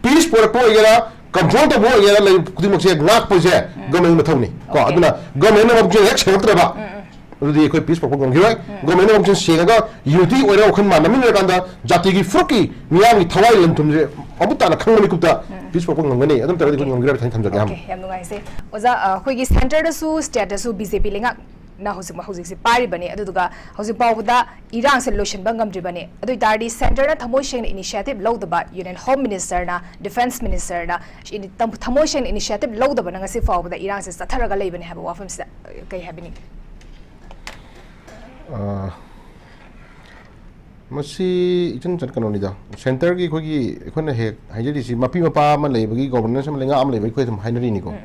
peace ꯄꯨꯔꯛꯄ ꯑꯣꯏꯒꯦꯔꯥ, control ꯇꯧꯕ ꯑꯣꯏꯒꯦꯔꯥ, ꯂꯩ ꯈꯨꯗꯤꯡꯃꯛꯁꯦ ꯉꯥꯛꯄꯁꯦ ꯎꯝ꯫ Government ꯃꯊꯧꯅꯤ꯫ ꯀꯣ, Okay. ꯑꯗꯨꯅ government ꯅ ꯃꯄꯨꯛꯆꯦꯜ ꯍꯦꯛ ꯁꯦꯡꯉꯛꯇ꯭ꯔꯕ, ꯎꯝ, ꯎꯝ꯫ ꯑꯗꯨꯗꯤ ꯑꯩꯈꯣꯏ peace ꯄꯨꯔꯛꯄ ꯉꯝꯈꯤꯔꯣꯏ꯫ ꯎꯝ꯫ Government ꯅ ꯃꯄꯨꯛꯆꯦꯜ ꯁꯦꯡꯉꯒ unity ꯑꯣꯏꯔꯒ ꯋꯥꯈꯜ ꯃꯥꯟꯅꯃꯤꯟꯅꯔꯀꯥꯟꯗ ꯖꯥꯇꯤꯒꯤ ꯐꯨꯔꯨꯞꯀꯤ ꯃꯤꯌꯥꯝꯒꯤ ꯊꯋꯥꯏ ꯂꯟꯊꯨꯝꯁꯦ ꯃꯃꯨꯠ ꯇꯥꯅ ꯈꯪꯕ ꯃꯤꯀꯨꯞꯇ ꯎꯝ꯫ Peace ꯄꯨꯔꯛꯄ ꯉꯝꯒꯅꯤ꯫ ꯑꯗꯨ ꯅꯠꯇ꯭ꯔꯒꯗꯤ ꯑꯩꯈꯣꯏ ꯉꯝꯈꯤꯔꯣꯏ ꯍꯥꯏꯕ ꯊꯝꯖꯒꯦ ꯑꯍꯥꯟꯕ꯫ Okay, ꯌꯥꯝ ꯅꯨꯡꯉꯥꯏꯖꯩ꯫ ꯑꯣꯖꯥ, ꯑ, ꯑꯩꯈꯣꯏꯒꯤ centre ꯗꯁꯨ, state ꯇꯁꯨ B J P ꯂꯩꯉꯥꯛꯅ ꯍꯧꯖꯤꯛ, ꯍꯧꯖꯤꯛꯁꯦ ꯄꯥꯏꯔꯤꯕꯅꯤ, ꯑꯗꯨꯗꯨꯒ ꯍꯧꯖꯤꯛ ꯐꯥꯎꯕꯗ ꯏꯔꯥꯡꯁꯦ ꯂꯣꯏꯁꯤꯟꯕ ꯉꯝꯗ꯭ꯔꯤꯕꯅꯤ꯫ ꯑꯗꯨ ꯑꯣꯏꯇꯥꯔꯗꯤ centre ꯅ ꯊꯃꯣꯏ ꯁꯦꯡꯅ initiative ꯂꯧꯗꯕ, Union Home Minister ꯅ, Defence Minister ꯅ, ꯏꯅꯤ-, ꯇꯝ-, ꯊꯃꯣꯏ ꯁꯦꯡꯅ initiative ꯂꯧꯗꯕꯅ ꯉꯁꯤ ꯐꯥꯎꯕꯗ ꯏꯔꯥꯡꯁꯦ ꯆꯠꯊꯔꯒ ꯂꯩꯕꯅꯤ ꯍꯥꯏꯕ ꯋꯥꯐꯝꯁꯤꯗ, ꯑ, ꯀꯩ ꯍꯥꯏꯕꯤꯅꯤꯡꯉꯤ? ꯑ, ꯃꯁꯤ ꯏꯆꯟ ꯆꯟ ꯀꯩꯅꯣꯅꯤꯗ, centre ꯒꯤ ꯑꯩꯈꯣꯏꯒꯤ, ꯑꯩꯈꯣꯏꯅ ꯍꯦꯛ ꯍꯥꯏꯖꯔꯤꯁꯤ, ꯃꯄꯤ ꯃꯄꯥ ꯑꯃ ꯂꯩꯕꯒꯤ, governance ꯑꯃ, ꯂꯩꯉꯥꯛ ꯑꯃ ꯂꯩꯕꯒꯤ ꯑꯩꯈꯣꯏ ꯑꯗꯨꯝ ꯍꯥꯏꯅꯔꯤꯅꯤꯀꯣ꯫ ꯎꯝ,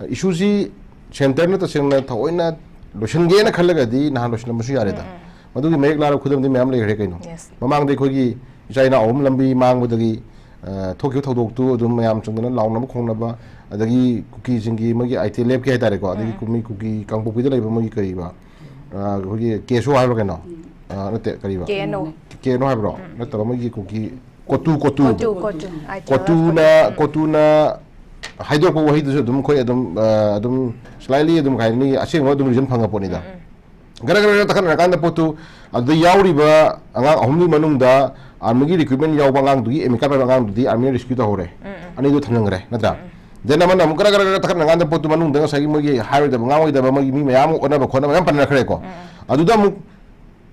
ꯎꯝ꯫ Issue ꯁꯤ centre ꯅ ꯇꯁꯦꯡꯅ ꯊꯑꯣꯏꯅ ꯂꯣꯏꯁꯤꯟꯒꯦꯅ ꯈꯜꯂꯒꯗꯤ ꯅꯍꯥꯟ ꯂꯣꯏꯁꯤꯜꯂꯝꯕꯁꯨ ꯌꯥꯔꯦꯗ꯫ ꯎꯝ, ꯎꯝ꯫ ꯃꯗꯨꯒꯤ ꯃꯌꯦꯛ ꯂꯥꯔꯕ ꯈꯨꯗꯝꯗꯤ ꯃꯌꯥꯝ ꯂꯩꯈ꯭ꯔꯦ ꯀꯩꯅꯣ꯫ Yes. ꯃꯃꯥꯡꯗ ꯑꯩꯈꯣꯏꯒꯤ ꯏꯆꯥ ꯏꯅꯥꯎ ꯑꯍꯨꯝ ꯂꯝꯕꯤ ꯃꯥꯡꯕꯗꯒꯤ, ꯑ, ꯊꯣꯛꯈꯤꯕ ꯊꯧꯗꯣꯛꯇꯨ ꯑꯗꯨꯝ ꯃꯌꯥꯝ ꯆꯪꯗꯅ ꯂꯥꯎꯅꯕ ꯈꯣꯡꯅꯕ, ꯑꯗꯒꯤ ꯀꯨꯀꯤꯁꯤꯡꯒꯤ ꯃꯣꯏꯒꯤ I T L F ꯀꯤ ꯍꯥꯏꯇꯥꯔꯦꯀꯣ, ꯑꯗꯒꯤ ꯎꯝ꯫ ꯀꯨꯝꯃꯤ ꯀꯨꯀꯤ ꯀꯥꯡꯄꯣꯛꯄꯤꯗ ꯂꯩꯕ ꯃꯣꯏꯒꯤ ꯀꯔꯤꯕ, ꯑ, ꯑꯩꯈꯣꯏꯒꯤ K S O ꯍꯥꯏꯕ꯭ꯔꯥ ꯀꯩꯅꯣ? ꯎꯝ꯫ ꯑ, ꯅꯠꯇꯦ, ꯀꯔꯤꯕ? K N O꯫ K N O ꯍꯥꯏꯕ꯭ꯔꯣ? ꯎꯝ꯫ ꯅꯠꯇꯕ, ꯃꯣꯏꯒꯤ ꯀꯨꯀꯤ ꯀꯣꯇꯨ, ꯀꯣꯇꯨ꯫ ꯀꯣꯇꯨ, ꯀꯣꯇꯨ꯫ I T L F ꯀꯣꯇꯨꯅ, ꯀꯣꯇꯨ꯫ ꯎꯝ꯫ ꯀꯣꯇꯨꯅ ꯍꯥꯏꯗꯣꯔꯛꯄ ꯋꯥꯍꯩꯗꯨꯁꯨ ꯑꯗꯨꯝ ꯑꯩꯈꯣꯏ ꯑꯗꯨꯝ, ꯑ, ꯑꯗꯨꯝ slightly ꯑꯗꯨꯝ ꯀꯩ ꯍꯥꯏꯅꯤ, ꯑꯁꯦꯡꯕ ꯑꯗꯨꯝ reason ꯐꯪꯉ ꯄꯣꯠꯅꯤꯗ꯫ ꯎꯝ, ꯎꯝ꯫ ꯒꯔ ꯒꯔ ꯒꯔ ꯇꯛꯈꯠꯅꯔꯀꯥꯟꯗ ꯄꯣꯠꯇꯨ, ꯑꯗꯨꯗ ꯌꯥꯎꯔꯤꯕ ꯑꯉꯥꯡ ꯑꯍꯨꯝꯒꯤ ꯃꯅꯨꯡꯗ armyꯒꯤ recruitment ꯌꯥꯎꯕ ꯑꯉꯥꯡꯗꯨꯒꯤ admit card ꯄꯥꯏꯕ ꯑꯉꯥꯡꯗꯨꯗꯤ armyꯅ rescue ꯇꯧꯍꯧꯔꯦ꯫ ꯑꯅꯤꯗꯨ ꯊꯝꯖꯤꯟꯈ꯭ꯔꯦ, ꯅꯠꯇ꯭ꯔꯥ? Then ꯑꯃꯅ ꯑꯃꯨꯛ ꯒꯔ ꯒꯔ ꯒꯔ ꯇꯛꯈꯠꯅꯔꯀꯥꯟꯗ ꯄꯣꯠꯇꯨ ꯃꯅꯨꯡꯗ ꯉꯁꯥꯏꯒꯤ ꯃꯣꯏꯒꯤ ꯍꯥꯏꯔꯣꯏꯗꯕ, ꯉꯥꯡꯉꯣꯏꯗꯕ, ꯃꯣꯏꯒꯤ ꯃꯤ ꯃꯌꯥꯝ ꯑꯃ ꯑꯣꯟꯅꯕ ꯈꯣꯠꯅꯕ ꯃꯌꯥꯝ ꯄꯟꯅꯈ꯭ꯔꯦꯀꯣ꯫ ꯑꯗꯨꯗ ꯑꯃꯨꯛ,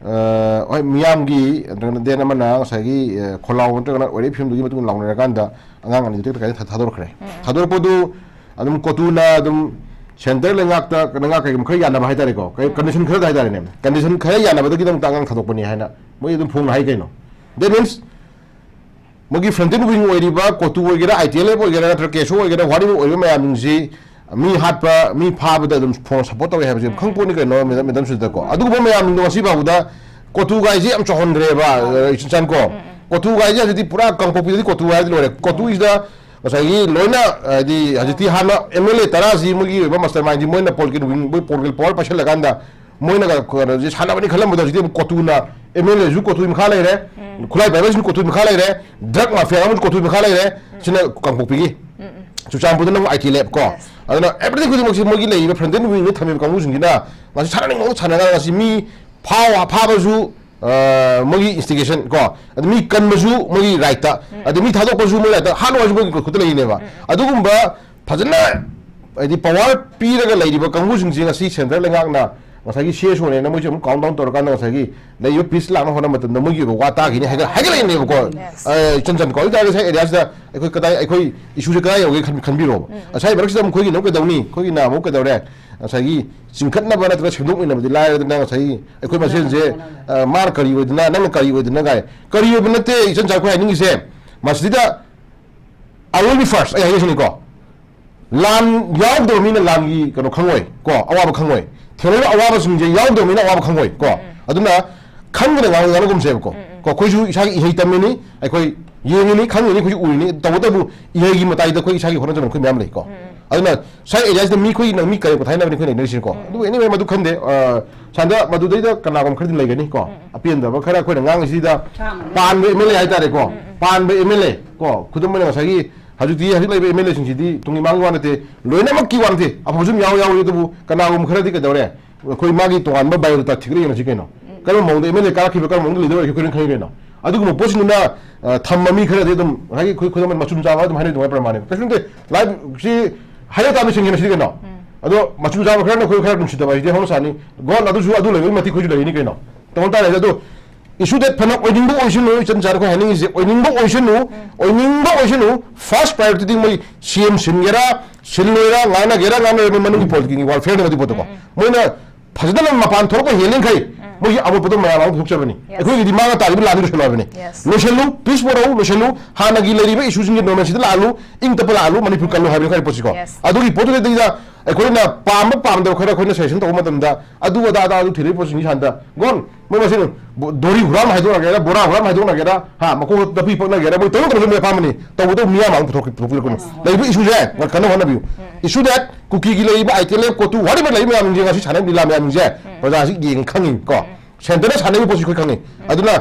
ꯑ, ꯍꯣꯏ, ꯃꯤꯌꯥꯝꯒꯤ, ꯅꯠꯇ꯭ꯔꯒꯅ then ꯑꯃꯅ ꯉꯁꯥꯏꯒꯤ, ꯑ, ꯈꯣꯜꯂꯥꯎ ꯅꯠꯇ꯭ꯔꯒꯅ ꯑꯣꯏꯔꯩ ꯐꯤꯕꯝꯗꯨꯒꯤ ꯃꯇꯨꯡ ꯏꯟꯅ ꯂꯥꯎꯅꯔꯀꯥꯟꯗ ꯑꯉꯥꯡ ꯑꯅꯤꯗꯨ ꯇꯦꯛꯇ ꯀꯥꯏꯗ ꯊꯥ-, ꯊꯥꯗꯣꯔꯛꯈ꯭ꯔꯦ꯫ ꯊꯥꯗꯣꯔꯛꯄꯗꯨ ꯑꯗꯨꯝ ꯀꯣꯇꯨꯅ ꯑꯗꯨꯝ centre ꯂꯩꯉꯥꯛꯇ, ꯂꯩꯉꯥꯛ ꯀꯩꯒꯨꯝꯕ ꯈꯔ ꯌꯥꯅꯕ ꯍꯥꯏꯇꯥꯔꯦꯀꯣ, ꯀꯩ-, condition ꯈꯔꯗ ꯍꯥꯏꯇꯥꯔꯦꯅꯦ, condition ꯈꯔ ꯌꯥꯅꯕꯗꯒꯤꯗꯃꯛꯇ ꯑꯉꯥꯡ ꯊꯥꯗꯣꯛꯄꯅꯤ ꯍꯥꯏꯅ ꯃꯣꯏ ꯑꯗꯨꯝ ꯐꯣꯡꯅ ꯍꯥꯏ ꯀꯩꯅꯣ꯫ That means ꯃꯣꯏꯒꯤ frontal wing ꯑꯣꯏꯔꯤꯕ ꯀꯣꯇꯨ ꯑꯣꯏꯒꯦꯔꯥ, I T L F ꯑꯣꯏꯒꯦꯔꯥ, ꯅꯠꯇ꯭ꯔꯒ KSO ꯑꯣꯏꯒꯦꯔꯥ, whatever ꯑꯣꯏꯕ ꯃꯌꯥꯝꯁꯤ ꯃꯤ ꯍꯥꯠꯄ, ꯃꯤ ꯐꯥꯕꯗ ꯑꯗꯨꯝ ꯐꯣꯟ support ꯇꯧꯋꯦ ꯍꯥꯏꯕꯁꯦ ꯈꯪ ꯄꯣꯠꯅꯤ ꯀꯩꯅꯣ, ꯃꯦꯗꯥꯝ, ꯃꯦꯗꯥꯝ ꯁꯤꯗꯀꯣ꯫ ꯑꯗꯨꯒꯨꯝꯕ ꯃꯌꯥꯝꯗꯣ ꯉꯁꯤ ꯐꯥꯎꯕꯗ ꯀꯣꯇꯨ ꯒꯥꯏꯁꯦ ꯌꯥꯝ ꯆꯥꯎꯍꯟꯈ꯭ꯔꯦꯕ, ꯑ, ꯏꯆꯟ ꯆꯟ ꯀꯣ꯫ ꯀꯣꯇꯨ ꯒꯥꯏꯁꯦ ꯍꯧꯖꯤꯛꯇꯤ ꯄꯨꯔꯥ ꯀꯥꯡꯄꯣꯛꯄꯤꯗꯗꯤ ꯀꯣꯇꯨ ꯍꯥꯏꯔꯗꯤ ꯂꯣꯏꯔꯦ꯫ ꯀꯣꯇꯨꯁꯤꯗ ꯉꯁꯥꯏꯒꯤ ꯂꯣꯏꯅ, ꯍꯥꯏꯗꯤ ꯍꯧꯖꯤꯛꯇꯤ ꯍꯥꯟꯅ M L A ꯇꯔꯥꯁꯤ ꯃꯣꯏꯒꯤ ꯑꯣꯏꯕ mastermind ꯁꯤ ꯃꯣꯏꯅ political wing, ꯃꯣꯏ political power ꯄꯥꯏꯁꯜꯂꯀꯥꯟꯗ ꯃꯣꯏꯅꯒ ꯀꯩꯅꯣꯁꯦ ꯁꯥꯟꯅꯕꯅꯤ ꯈꯜꯂꯝꯕꯗꯣ ꯍꯧꯖꯤꯛꯇꯤ ꯑꯃꯨꯛ ꯀꯣꯇꯨꯅ M L A ꯁꯨ ꯀꯣꯇꯨꯒꯤ ꯃꯈꯥ ꯂꯩꯔꯦ, ꯈꯨꯠꯂꯥꯏ ꯄꯥꯏꯕꯁꯤꯡꯁꯨ ꯀꯣꯇꯨꯒꯤ ꯃꯈꯥ ꯂꯩꯔꯦ, drug mafia ꯑꯃꯁꯨ ꯀꯣꯇꯨꯒꯤ ꯃꯈꯥ ꯂꯩꯔꯦ꯫ ꯁꯤꯅ ꯀꯥꯡꯄꯣꯛꯄꯤꯒꯤ꯫ ꯆꯨꯔꯆꯥꯟꯄꯨꯔꯗꯅ ꯑꯃꯨꯛ I T L F ꯀꯣ꯫ ꯑꯗꯨꯅ everything ꯈꯨꯗꯤꯡꯃꯛꯁꯤ ꯃꯣꯏꯒꯤ ꯂꯩꯔꯤꯕ frontal wing ꯗ ꯊꯝꯃꯤꯕ ꯀꯥꯡꯕꯨꯁꯤꯡꯁꯤꯅ ꯃꯁꯤ ꯁꯥꯟꯅꯅꯤꯡꯕ ꯃꯑꯣꯡꯗ ꯁꯥꯟꯅꯔꯒ ꯉꯁꯤ ꯃꯤ ꯐꯥꯎ-, ꯐꯥꯕꯁꯨ, ꯑ, ꯃꯣꯏꯒꯤ instigation ꯀꯣ, ꯑꯗ ꯃꯤ ꯀꯟꯕꯁꯨ ꯃꯣꯏꯒꯤ right ꯇ, ꯑꯗ ꯃꯤ ꯊꯥꯗꯣꯛꯄꯁꯨ ꯃꯣꯏ right ꯇ, ꯍꯥꯠꯂꯣ ꯍꯥꯏꯁꯨ ꯃꯣꯏꯒꯤ ꯈꯨꯠꯇ ꯂꯩꯔꯤꯅꯦꯕ꯫ ꯑꯗꯨꯒꯨꯝꯕ ꯐꯖꯅ ꯍꯥꯏꯗꯤ power ꯄꯤꯔꯒ ꯂꯩꯔꯤꯕ ꯀꯥꯡꯕꯨꯁꯤꯡꯁꯤ ꯉꯁꯤ centre ꯂꯩꯉꯥꯛꯅ ꯉꯁꯥꯏꯒꯤ C S O ꯅꯦꯅ ꯃꯣꯏꯁꯦ ꯑꯃꯨꯛ count down ꯇꯧꯔꯀꯥꯟꯗ ꯉꯁꯥꯏꯒꯤ ꯂꯩꯔꯤꯕ peace ꯂꯥꯛꯅꯕ ꯍꯣꯠꯅꯕ ꯃꯇꯝꯗ ꯃꯣꯏꯒꯤ ꯑꯣꯏꯕ ꯋꯥ ꯇꯥꯈꯤꯅꯤ ꯍꯥꯏꯒ-, ꯍꯥꯏꯒꯠꯂꯛꯏꯅꯦꯕꯀꯣ꯫ Yes. ꯑ, ꯏꯆꯟ ꯆꯟ ꯀꯣ꯫ ꯑꯗꯨ ꯇꯥꯔꯒꯗꯤ ꯉꯁꯥꯏ area ꯁꯤꯗ ꯑꯩꯈꯣꯏ ꯀꯗꯥꯏ, ꯑꯩꯈꯣꯏ issue ꯁꯦ ꯀꯗꯥꯏ ꯌꯧꯒꯦ ꯈꯟ-, ꯈꯟꯕꯤꯔꯣꯕ꯫ ꯉꯁꯥꯏ ꯃꯔꯛꯁꯤꯗ ꯑꯃꯨꯛ ꯑꯩꯈꯣꯏꯒꯤꯅ ꯑꯃꯨꯛ ꯀꯩꯗꯧꯅꯤ? ꯑꯩꯈꯣꯏꯒꯤꯅ ꯑꯃꯨꯛ ꯀꯩꯗꯧꯔꯦ? ꯉꯁꯥꯏꯒꯤ ꯆꯤꯡꯈꯠꯅꯕ ꯅꯠꯇ꯭ꯔꯒ ꯁꯦꯝꯗꯣꯛꯃꯤꯟꯅꯕꯗꯤ ꯂꯥꯏꯔꯗꯅ ꯉꯁꯥꯏꯒꯤ ꯑꯩꯈꯣꯏ ꯃꯁꯦꯟꯁꯦ, ꯑ, ꯃꯥꯅ ꯀꯔꯤ ꯑꯣꯏꯗꯅ, ꯅꯪꯅ ꯀꯔꯤ ꯑꯣꯏꯗꯅ ꯀꯥꯏ꯫ ꯀꯔꯤ ꯑꯣꯏꯕ ꯅꯠꯇꯦ, ꯏꯆꯟ ꯆꯟ, ꯑꯩꯈꯣꯏ ꯍꯥꯏꯅꯤꯡꯉꯤꯁꯦ ꯃꯁꯤꯗ I will be first, ꯑꯩ ꯍꯥꯏꯖꯁꯤꯅꯤꯀꯣ꯫ ꯂꯥꯟ ꯌꯥꯎꯗꯕ ꯃꯤꯅ ꯂꯥꯟꯒꯤ ꯀꯩꯅꯣ ꯈꯪꯉꯣꯏ ꯀꯣ, ꯑꯋꯥꯕ ꯈꯪꯉꯣꯏ꯫ ꯊꯦꯡꯅꯔꯤꯕ ꯑꯋꯥꯕꯁꯤꯡꯁꯦ ꯌꯥꯎꯗꯕ ꯃꯤꯅ ꯑꯋꯥꯕ ꯈꯪꯉꯣꯏ ꯀꯣ꯫ ꯑꯗꯨꯅ ꯈꯪꯗꯅ ꯉꯥꯡ-, ꯉꯥꯡꯅꯒꯨꯝꯁꯦꯕꯀꯣ꯫ ꯀꯣ, ꯑꯩꯈꯣꯏꯁꯨ ꯏꯁꯥꯒꯤ ꯏꯍꯩ ꯇꯝꯃꯤꯅꯤ, ꯑꯩꯈꯣꯏ ꯌꯦꯡꯉꯤꯅꯤ, ꯈꯪꯉꯤꯅꯤ, ꯑꯩꯈꯣꯏꯁꯨ ꯎꯔꯤꯅꯤ꯫ ꯇꯧꯕꯇꯕꯨ ꯏꯍꯩꯒꯤ ꯃꯇꯥꯏꯗ ꯑꯩꯈꯣꯏ ꯏꯁꯥꯒꯤ ꯍꯣꯠꯅꯖꯃꯟ ꯑꯩꯈꯣꯏ ꯃꯌꯥꯝ ꯂꯩꯀꯣ꯫ ꯑꯗꯨꯅ ꯁ꯭ꯋꯥꯏ area ꯁꯤꯗ ꯃꯤ ꯑꯩꯈꯣꯏꯒꯤ ꯅꯪ ꯃꯤ ꯀꯔꯦꯝ ꯀꯊꯥꯏꯅꯕꯅꯤ ꯑꯩꯈꯣꯏ ꯂꯩꯅꯔꯤꯁꯤꯀꯣ꯫ ꯑꯗꯨꯕꯨ anyway ꯃꯗꯨ ꯈꯟꯗꯦ꯫ ꯑ, ꯁꯥꯟꯗ ꯃꯗꯨꯗꯩꯗ ꯀꯅꯥꯒꯨꯝꯕ ꯈꯔꯗꯤ ꯂꯩꯒꯅꯤꯀꯣ꯫ ꯑꯄꯦꯟꯗꯕ ꯈꯔ ꯑꯩꯈꯣꯏꯅ ꯉꯥꯡꯉꯤꯁꯤꯗ ꯄꯥꯟꯕ M L A ꯍꯥꯏꯇꯥꯔꯦꯀꯣ꯫ ꯄꯥꯟꯕ M L A ꯀꯣ꯫ ꯈꯨꯗꯝ ꯑꯣꯏꯅ ꯉꯁꯥꯏꯒꯤ ꯍꯧꯖꯤꯛꯇꯤ, ꯍꯧꯖꯤꯛ ꯂꯩꯔꯤꯕ M L A ꯁꯤꯡꯁꯤꯗꯤ ꯇꯨꯡꯒꯤ ꯃꯥꯡꯒꯤ ꯋꯥ ꯅꯠꯇꯦ, ꯂꯣꯏꯅꯃꯛꯀꯤ ꯋꯥ ꯅꯠꯇꯦ, ꯑꯐꯕꯁꯨ ꯑꯗꯨꯝ ꯌꯥꯎ-, ꯌꯥꯎꯔꯤ꯫ ꯑꯗꯨꯕꯨ ꯀꯅꯥꯒꯨꯝꯕ ꯈꯔꯗꯤ ꯀꯩꯗꯧꯔꯦ? ꯑꯩꯈꯣꯏ ꯃꯥꯒꯤ ꯇꯣꯉꯥꯟꯕ biodata ꯊꯤꯒꯠꯂ ꯌꯦꯡꯉꯁꯤ ꯀꯩꯅꯣ꯫ ꯀꯔꯝꯕ ꯃꯑꯣꯡꯗ MLA ꯀꯥꯔꯛꯈꯤꯕ, ꯀꯔꯝꯕ ꯃꯑꯣꯡꯗ leader ꯑꯣꯏꯔꯛꯈꯤꯕ ꯑꯩꯈꯣꯏꯅ ꯈꯪꯉꯤ ꯀꯩꯅꯣ꯫ ꯑꯗꯨꯒꯨꯝꯕ ꯄꯣꯠꯁꯤꯡꯗꯨꯅ, ꯑ, ꯊꯝꯕ ꯃꯤ ꯈꯔꯗꯤ ꯑꯗꯨꯝ ꯉꯁꯥꯏꯒꯤ ꯑꯩꯈꯣꯏ ꯈꯨꯗꯝ ꯑꯣꯏꯅ ꯃꯆꯨꯝ ꯆꯥꯕ ꯑꯗꯨꯝ ꯍꯥꯏꯅꯩ ꯑꯗꯨꯃꯥꯏꯅ ꯄ꯭ꯔꯃꯥꯟꯅꯦ꯫ ꯀꯩꯁꯨ ꯅꯠꯇꯦ, ꯂꯥꯏꯐꯁꯤ ꯍꯥꯏꯔ ꯀꯥꯟꯗ ꯁꯤꯡꯉꯦꯅ ꯁꯤꯗꯤ ꯀꯩꯅꯣ꯫ ꯑꯗꯣ ꯃꯆꯨꯝ ꯆꯥꯕ ꯈꯔꯅ ꯑꯩꯈꯣꯏ ꯈꯔ ꯅꯨꯡꯁꯤꯗꯕ ꯍꯥꯏꯁꯤꯗꯤ ꯍꯧꯅ ꯁꯥꯅꯤ꯫ ꯒꯣꯟ ꯑꯗꯨꯁꯨ ꯑꯗꯨ ꯂꯩꯕꯒꯤ ꯃꯇꯤꯛ ꯑꯩꯈꯣꯏꯁꯨ ꯂꯩꯔꯤꯅꯤ ꯀꯩꯅꯣ꯫ ꯇꯧꯕ ꯇꯥꯔꯦ ꯑꯗꯣ issue that ꯐꯅ ꯑꯣꯏꯅꯤꯡꯕ ꯑꯣꯏꯁꯅꯨ, ꯏꯆꯟ ꯆꯥꯔ ꯑꯩꯈꯣꯏ ꯍꯥꯏꯅꯤꯡꯉꯤꯁꯦ ꯑꯣꯏꯅꯤꯡꯕ ꯑꯣꯏꯁꯅꯨ, ꯑꯣꯏꯅꯤꯡꯕ ꯑꯣꯏꯁꯅꯨ, first priority ꯗꯤ ꯃꯣꯏ CM ꯁꯤꯟꯒꯦꯔꯥ, ꯁꯤꯜꯂꯣꯏꯔꯥ, ꯉꯥꯡꯅꯒꯦꯔꯥ, ꯉꯥꯡꯅꯔꯣꯏ, ꯃꯣꯏ ꯃꯅꯨꯡꯒꯤ politics ꯀꯤ warfare ꯅꯦꯕ ꯑꯗꯨ ꯄꯣꯠꯇꯣꯀꯣ꯫ ꯃꯣꯏꯅ ꯐꯖꯅ ꯃꯄꯥꯟ ꯊꯣꯛꯂꯛꯄ ꯍꯦꯜꯂꯤꯈꯩ ꯃꯣꯏꯒꯤ ꯑꯃꯣꯠꯄꯗꯣ ꯃꯌꯥꯝ ꯑꯃ ꯄꯨꯊꯣꯛꯆꯕꯅꯤ꯫ Yes. ꯑꯩꯈꯣꯏꯒꯤꯗꯤ ꯃꯥꯅ ꯇꯥꯔꯤꯕ ꯂꯥꯟꯗꯤ ꯂꯣꯏꯁꯤꯜꯂꯣ ꯍꯥꯏꯕꯅꯤ꯫ Yes. ꯂꯣꯏꯁꯤꯜꯂꯨ, peace ꯄꯨꯔꯛꯎ, ꯂꯣꯏꯁꯤꯜꯂꯨ, ꯍꯥꯟꯅꯒꯤ ꯂꯩꯔꯤꯕ issue ꯁꯤꯡꯁꯦ normalcy ꯗ ꯂꯥꯛꯍꯜꯂꯨ, ꯏꯪ ꯇꯞꯄ ꯂꯥꯛꯍꯜꯂꯨ, ꯃꯅꯤꯄꯨꯔ ꯀꯜꯂꯨ ꯍꯥꯏꯕꯅꯤ ꯈ꯭ꯋꯥꯏ ꯄꯣꯠꯁꯤꯀꯣ꯫ Yes. ꯑꯗꯨꯒꯤ ꯄꯣꯠꯇꯨꯗꯩꯗ ꯑꯩꯈꯣꯏꯅ ꯄꯥꯝꯕ ꯄꯥꯝꯗꯕ ꯈꯔ ꯑꯩꯈꯣꯏꯅ suggestion ꯇꯧꯕ ꯃꯇꯝꯗ ꯑꯗꯨ ꯑꯗꯥ ꯑꯗꯥ ꯑꯗꯨ ꯊꯤꯔꯛꯏ ꯄꯣꯠꯁꯤꯡꯁꯤ ꯍꯥꯟꯅ ꯒꯣꯟ ꯃꯣꯏ ꯃꯁꯦꯟ ꯕꯣ-, ꯗꯣꯔꯤ ꯍꯨꯔꯥꯟ ꯍꯥꯏꯗꯣꯛꯅꯒꯦꯔꯥ, ꯕꯣꯔꯥ ꯍꯨꯔꯥꯟ ꯍꯥꯏꯗꯣꯛꯅꯒꯦꯔꯥ, ꯍꯥ, ꯃꯀꯣꯛ ꯅꯥꯄꯤ ꯄꯛꯅꯒꯦꯔꯥ, ꯃꯣꯏ ꯇꯧꯅ ꯇꯧꯅ ꯃꯣꯏ ꯑꯄꯥꯝꯕꯅꯤ꯫ ꯇꯧꯕꯗꯕꯨ ꯃꯤꯌꯥꯝ ꯑꯃ ꯄꯨꯊꯣꯛ-, ꯄꯨꯊꯣꯛꯄꯤꯔꯛꯀꯅꯨ꯫ ꯂꯩꯔꯤꯕ issue ꯁꯦ ꯀꯟꯅ ꯍꯣꯠꯅꯕꯤꯌꯨ꯫ Issue that ꯀꯨꯀꯤꯒꯤ ꯂꯩꯔꯤꯕ ITLF, ꯀꯣꯇꯨ, whatever ꯂꯩꯔꯤꯕ ꯃꯌꯥꯝꯁꯤꯡꯁꯦ ꯉꯁꯤ ꯁꯥꯟꯅꯔꯤꯕ ꯂꯤꯂꯥ ꯃꯌꯥꯝꯁꯤꯡꯁꯦ ꯄ꯭ꯔꯖꯥꯁꯤ ꯌꯦꯡ ꯈꯪꯉꯤꯀꯣ꯫ Centre ꯅ ꯁꯥꯟꯅꯔꯤꯕ ꯄꯣꯠꯁꯤ ꯑꯩꯈꯣꯏ ꯈꯪꯉꯤ꯫ ꯑꯗꯨꯅ,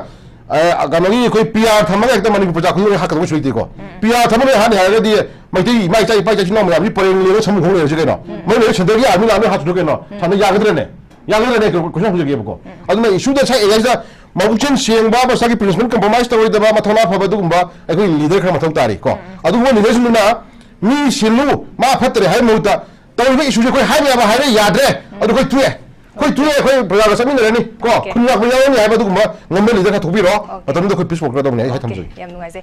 ꯑ, ꯀꯩꯅꯣꯒꯤ ꯑꯩꯈꯣꯏ PR ꯊꯝꯃꯒ ꯍꯦꯛꯇ ꯃꯅꯤꯄꯨꯔ ꯄ꯭ꯔꯖꯥ ꯈꯨꯗꯤꯡꯃꯛ ꯍꯥꯠꯀꯗꯕ ꯀꯩꯁꯨ ꯂꯩꯇꯦꯀꯣ꯫ PR ꯊꯝꯃꯒ ꯍꯥꯠꯅꯤ ꯍꯥꯏꯔꯒꯗꯤ ꯃꯩꯇꯩ ꯏꯃꯥ ꯏꯆꯥ, ꯏꯄꯥ ꯏꯆꯥ ꯏꯆꯤꯟ ꯏꯅꯥꯎ ꯃꯌꯥꯝꯁꯤ ꯄꯔꯦꯡ ꯂꯦꯡꯉꯒ ꯁꯃꯨ ꯈꯣꯡ ꯂꯩꯔꯁꯤ ꯀꯩꯅꯣ꯫ ꯃꯣꯏ ꯂꯩꯔ centre ꯒꯤ army ꯂꯥꯛꯑꯒ ꯍꯥꯠꯈꯤꯗꯣꯏ ꯀꯩꯅꯣ꯫ ꯁꯥꯟꯅ ꯌꯥꯒꯗ꯭ꯔꯅꯦ? ꯌꯥꯒꯗ꯭ꯔꯅꯦ? Question ꯍꯪꯖꯒꯦꯕꯀꯣ꯫ ꯑꯗꯨꯅ issue ꯗ ꯉꯁꯥꯏ area ꯁꯤꯗ ꯃꯕꯨꯛꯆꯦꯜ ꯁꯦꯡꯕ, ꯃꯁꯥꯒꯤ principle compromise ꯇꯧꯔꯣꯏꯗꯕ, ꯃꯊꯧꯅꯥ ꯐꯕ ꯑꯗꯨꯒꯨꯝꯕ ꯑꯩꯈꯣꯏ leader ꯈꯔ ꯃꯊꯧ ꯇꯥꯔꯤ ꯀꯣ꯫ ꯑꯗꯨꯒꯨꯝꯕ leader ꯁꯤꯡꯗꯨꯅ ꯃꯤ ꯁꯤꯜꯂꯨ, ꯃꯥ ꯐꯠꯇ꯭ꯔꯦ ꯍꯥꯏꯕ ꯃꯍꯨꯠꯇ ꯇꯧꯔꯤꯕ issue ꯁꯦ ꯑꯩꯈꯣꯏ ꯍꯥꯏꯕ ꯌꯥꯕ ꯍꯥꯏꯔꯦ, ꯌꯥꯗ꯭ꯔꯦ, ꯑꯗꯨ ꯑꯩꯈꯣꯏ ꯇꯣꯛꯑꯦ꯫ ꯑꯩꯈꯣꯏ ꯇꯣꯛꯑꯦ, ꯑꯩꯈꯣꯏ ꯄ꯭ꯔꯖꯥꯒ ꯆꯠꯃꯤꯟꯅꯔꯅꯤ ꯀꯣ꯫ Okay. ꯈꯨꯟ ꯂꯥꯛꯄ ꯌꯥꯎꯔꯅꯤ ꯍꯥꯏꯕ ꯑꯗꯨꯒꯨꯝꯕ ꯉꯝꯕ leader ꯈꯔ ꯊꯣꯛꯄꯤꯔꯣ꯫ Okay. ꯃꯇꯝꯗꯨꯗ ꯑꯩꯈꯣꯏ peace work ꯇꯧꯅꯤ꯫ ꯑꯩ Okay, ꯊꯝꯖꯒꯦ꯫ ꯌꯥꯝ ꯅꯨꯡꯉꯥꯏꯖꯩ꯫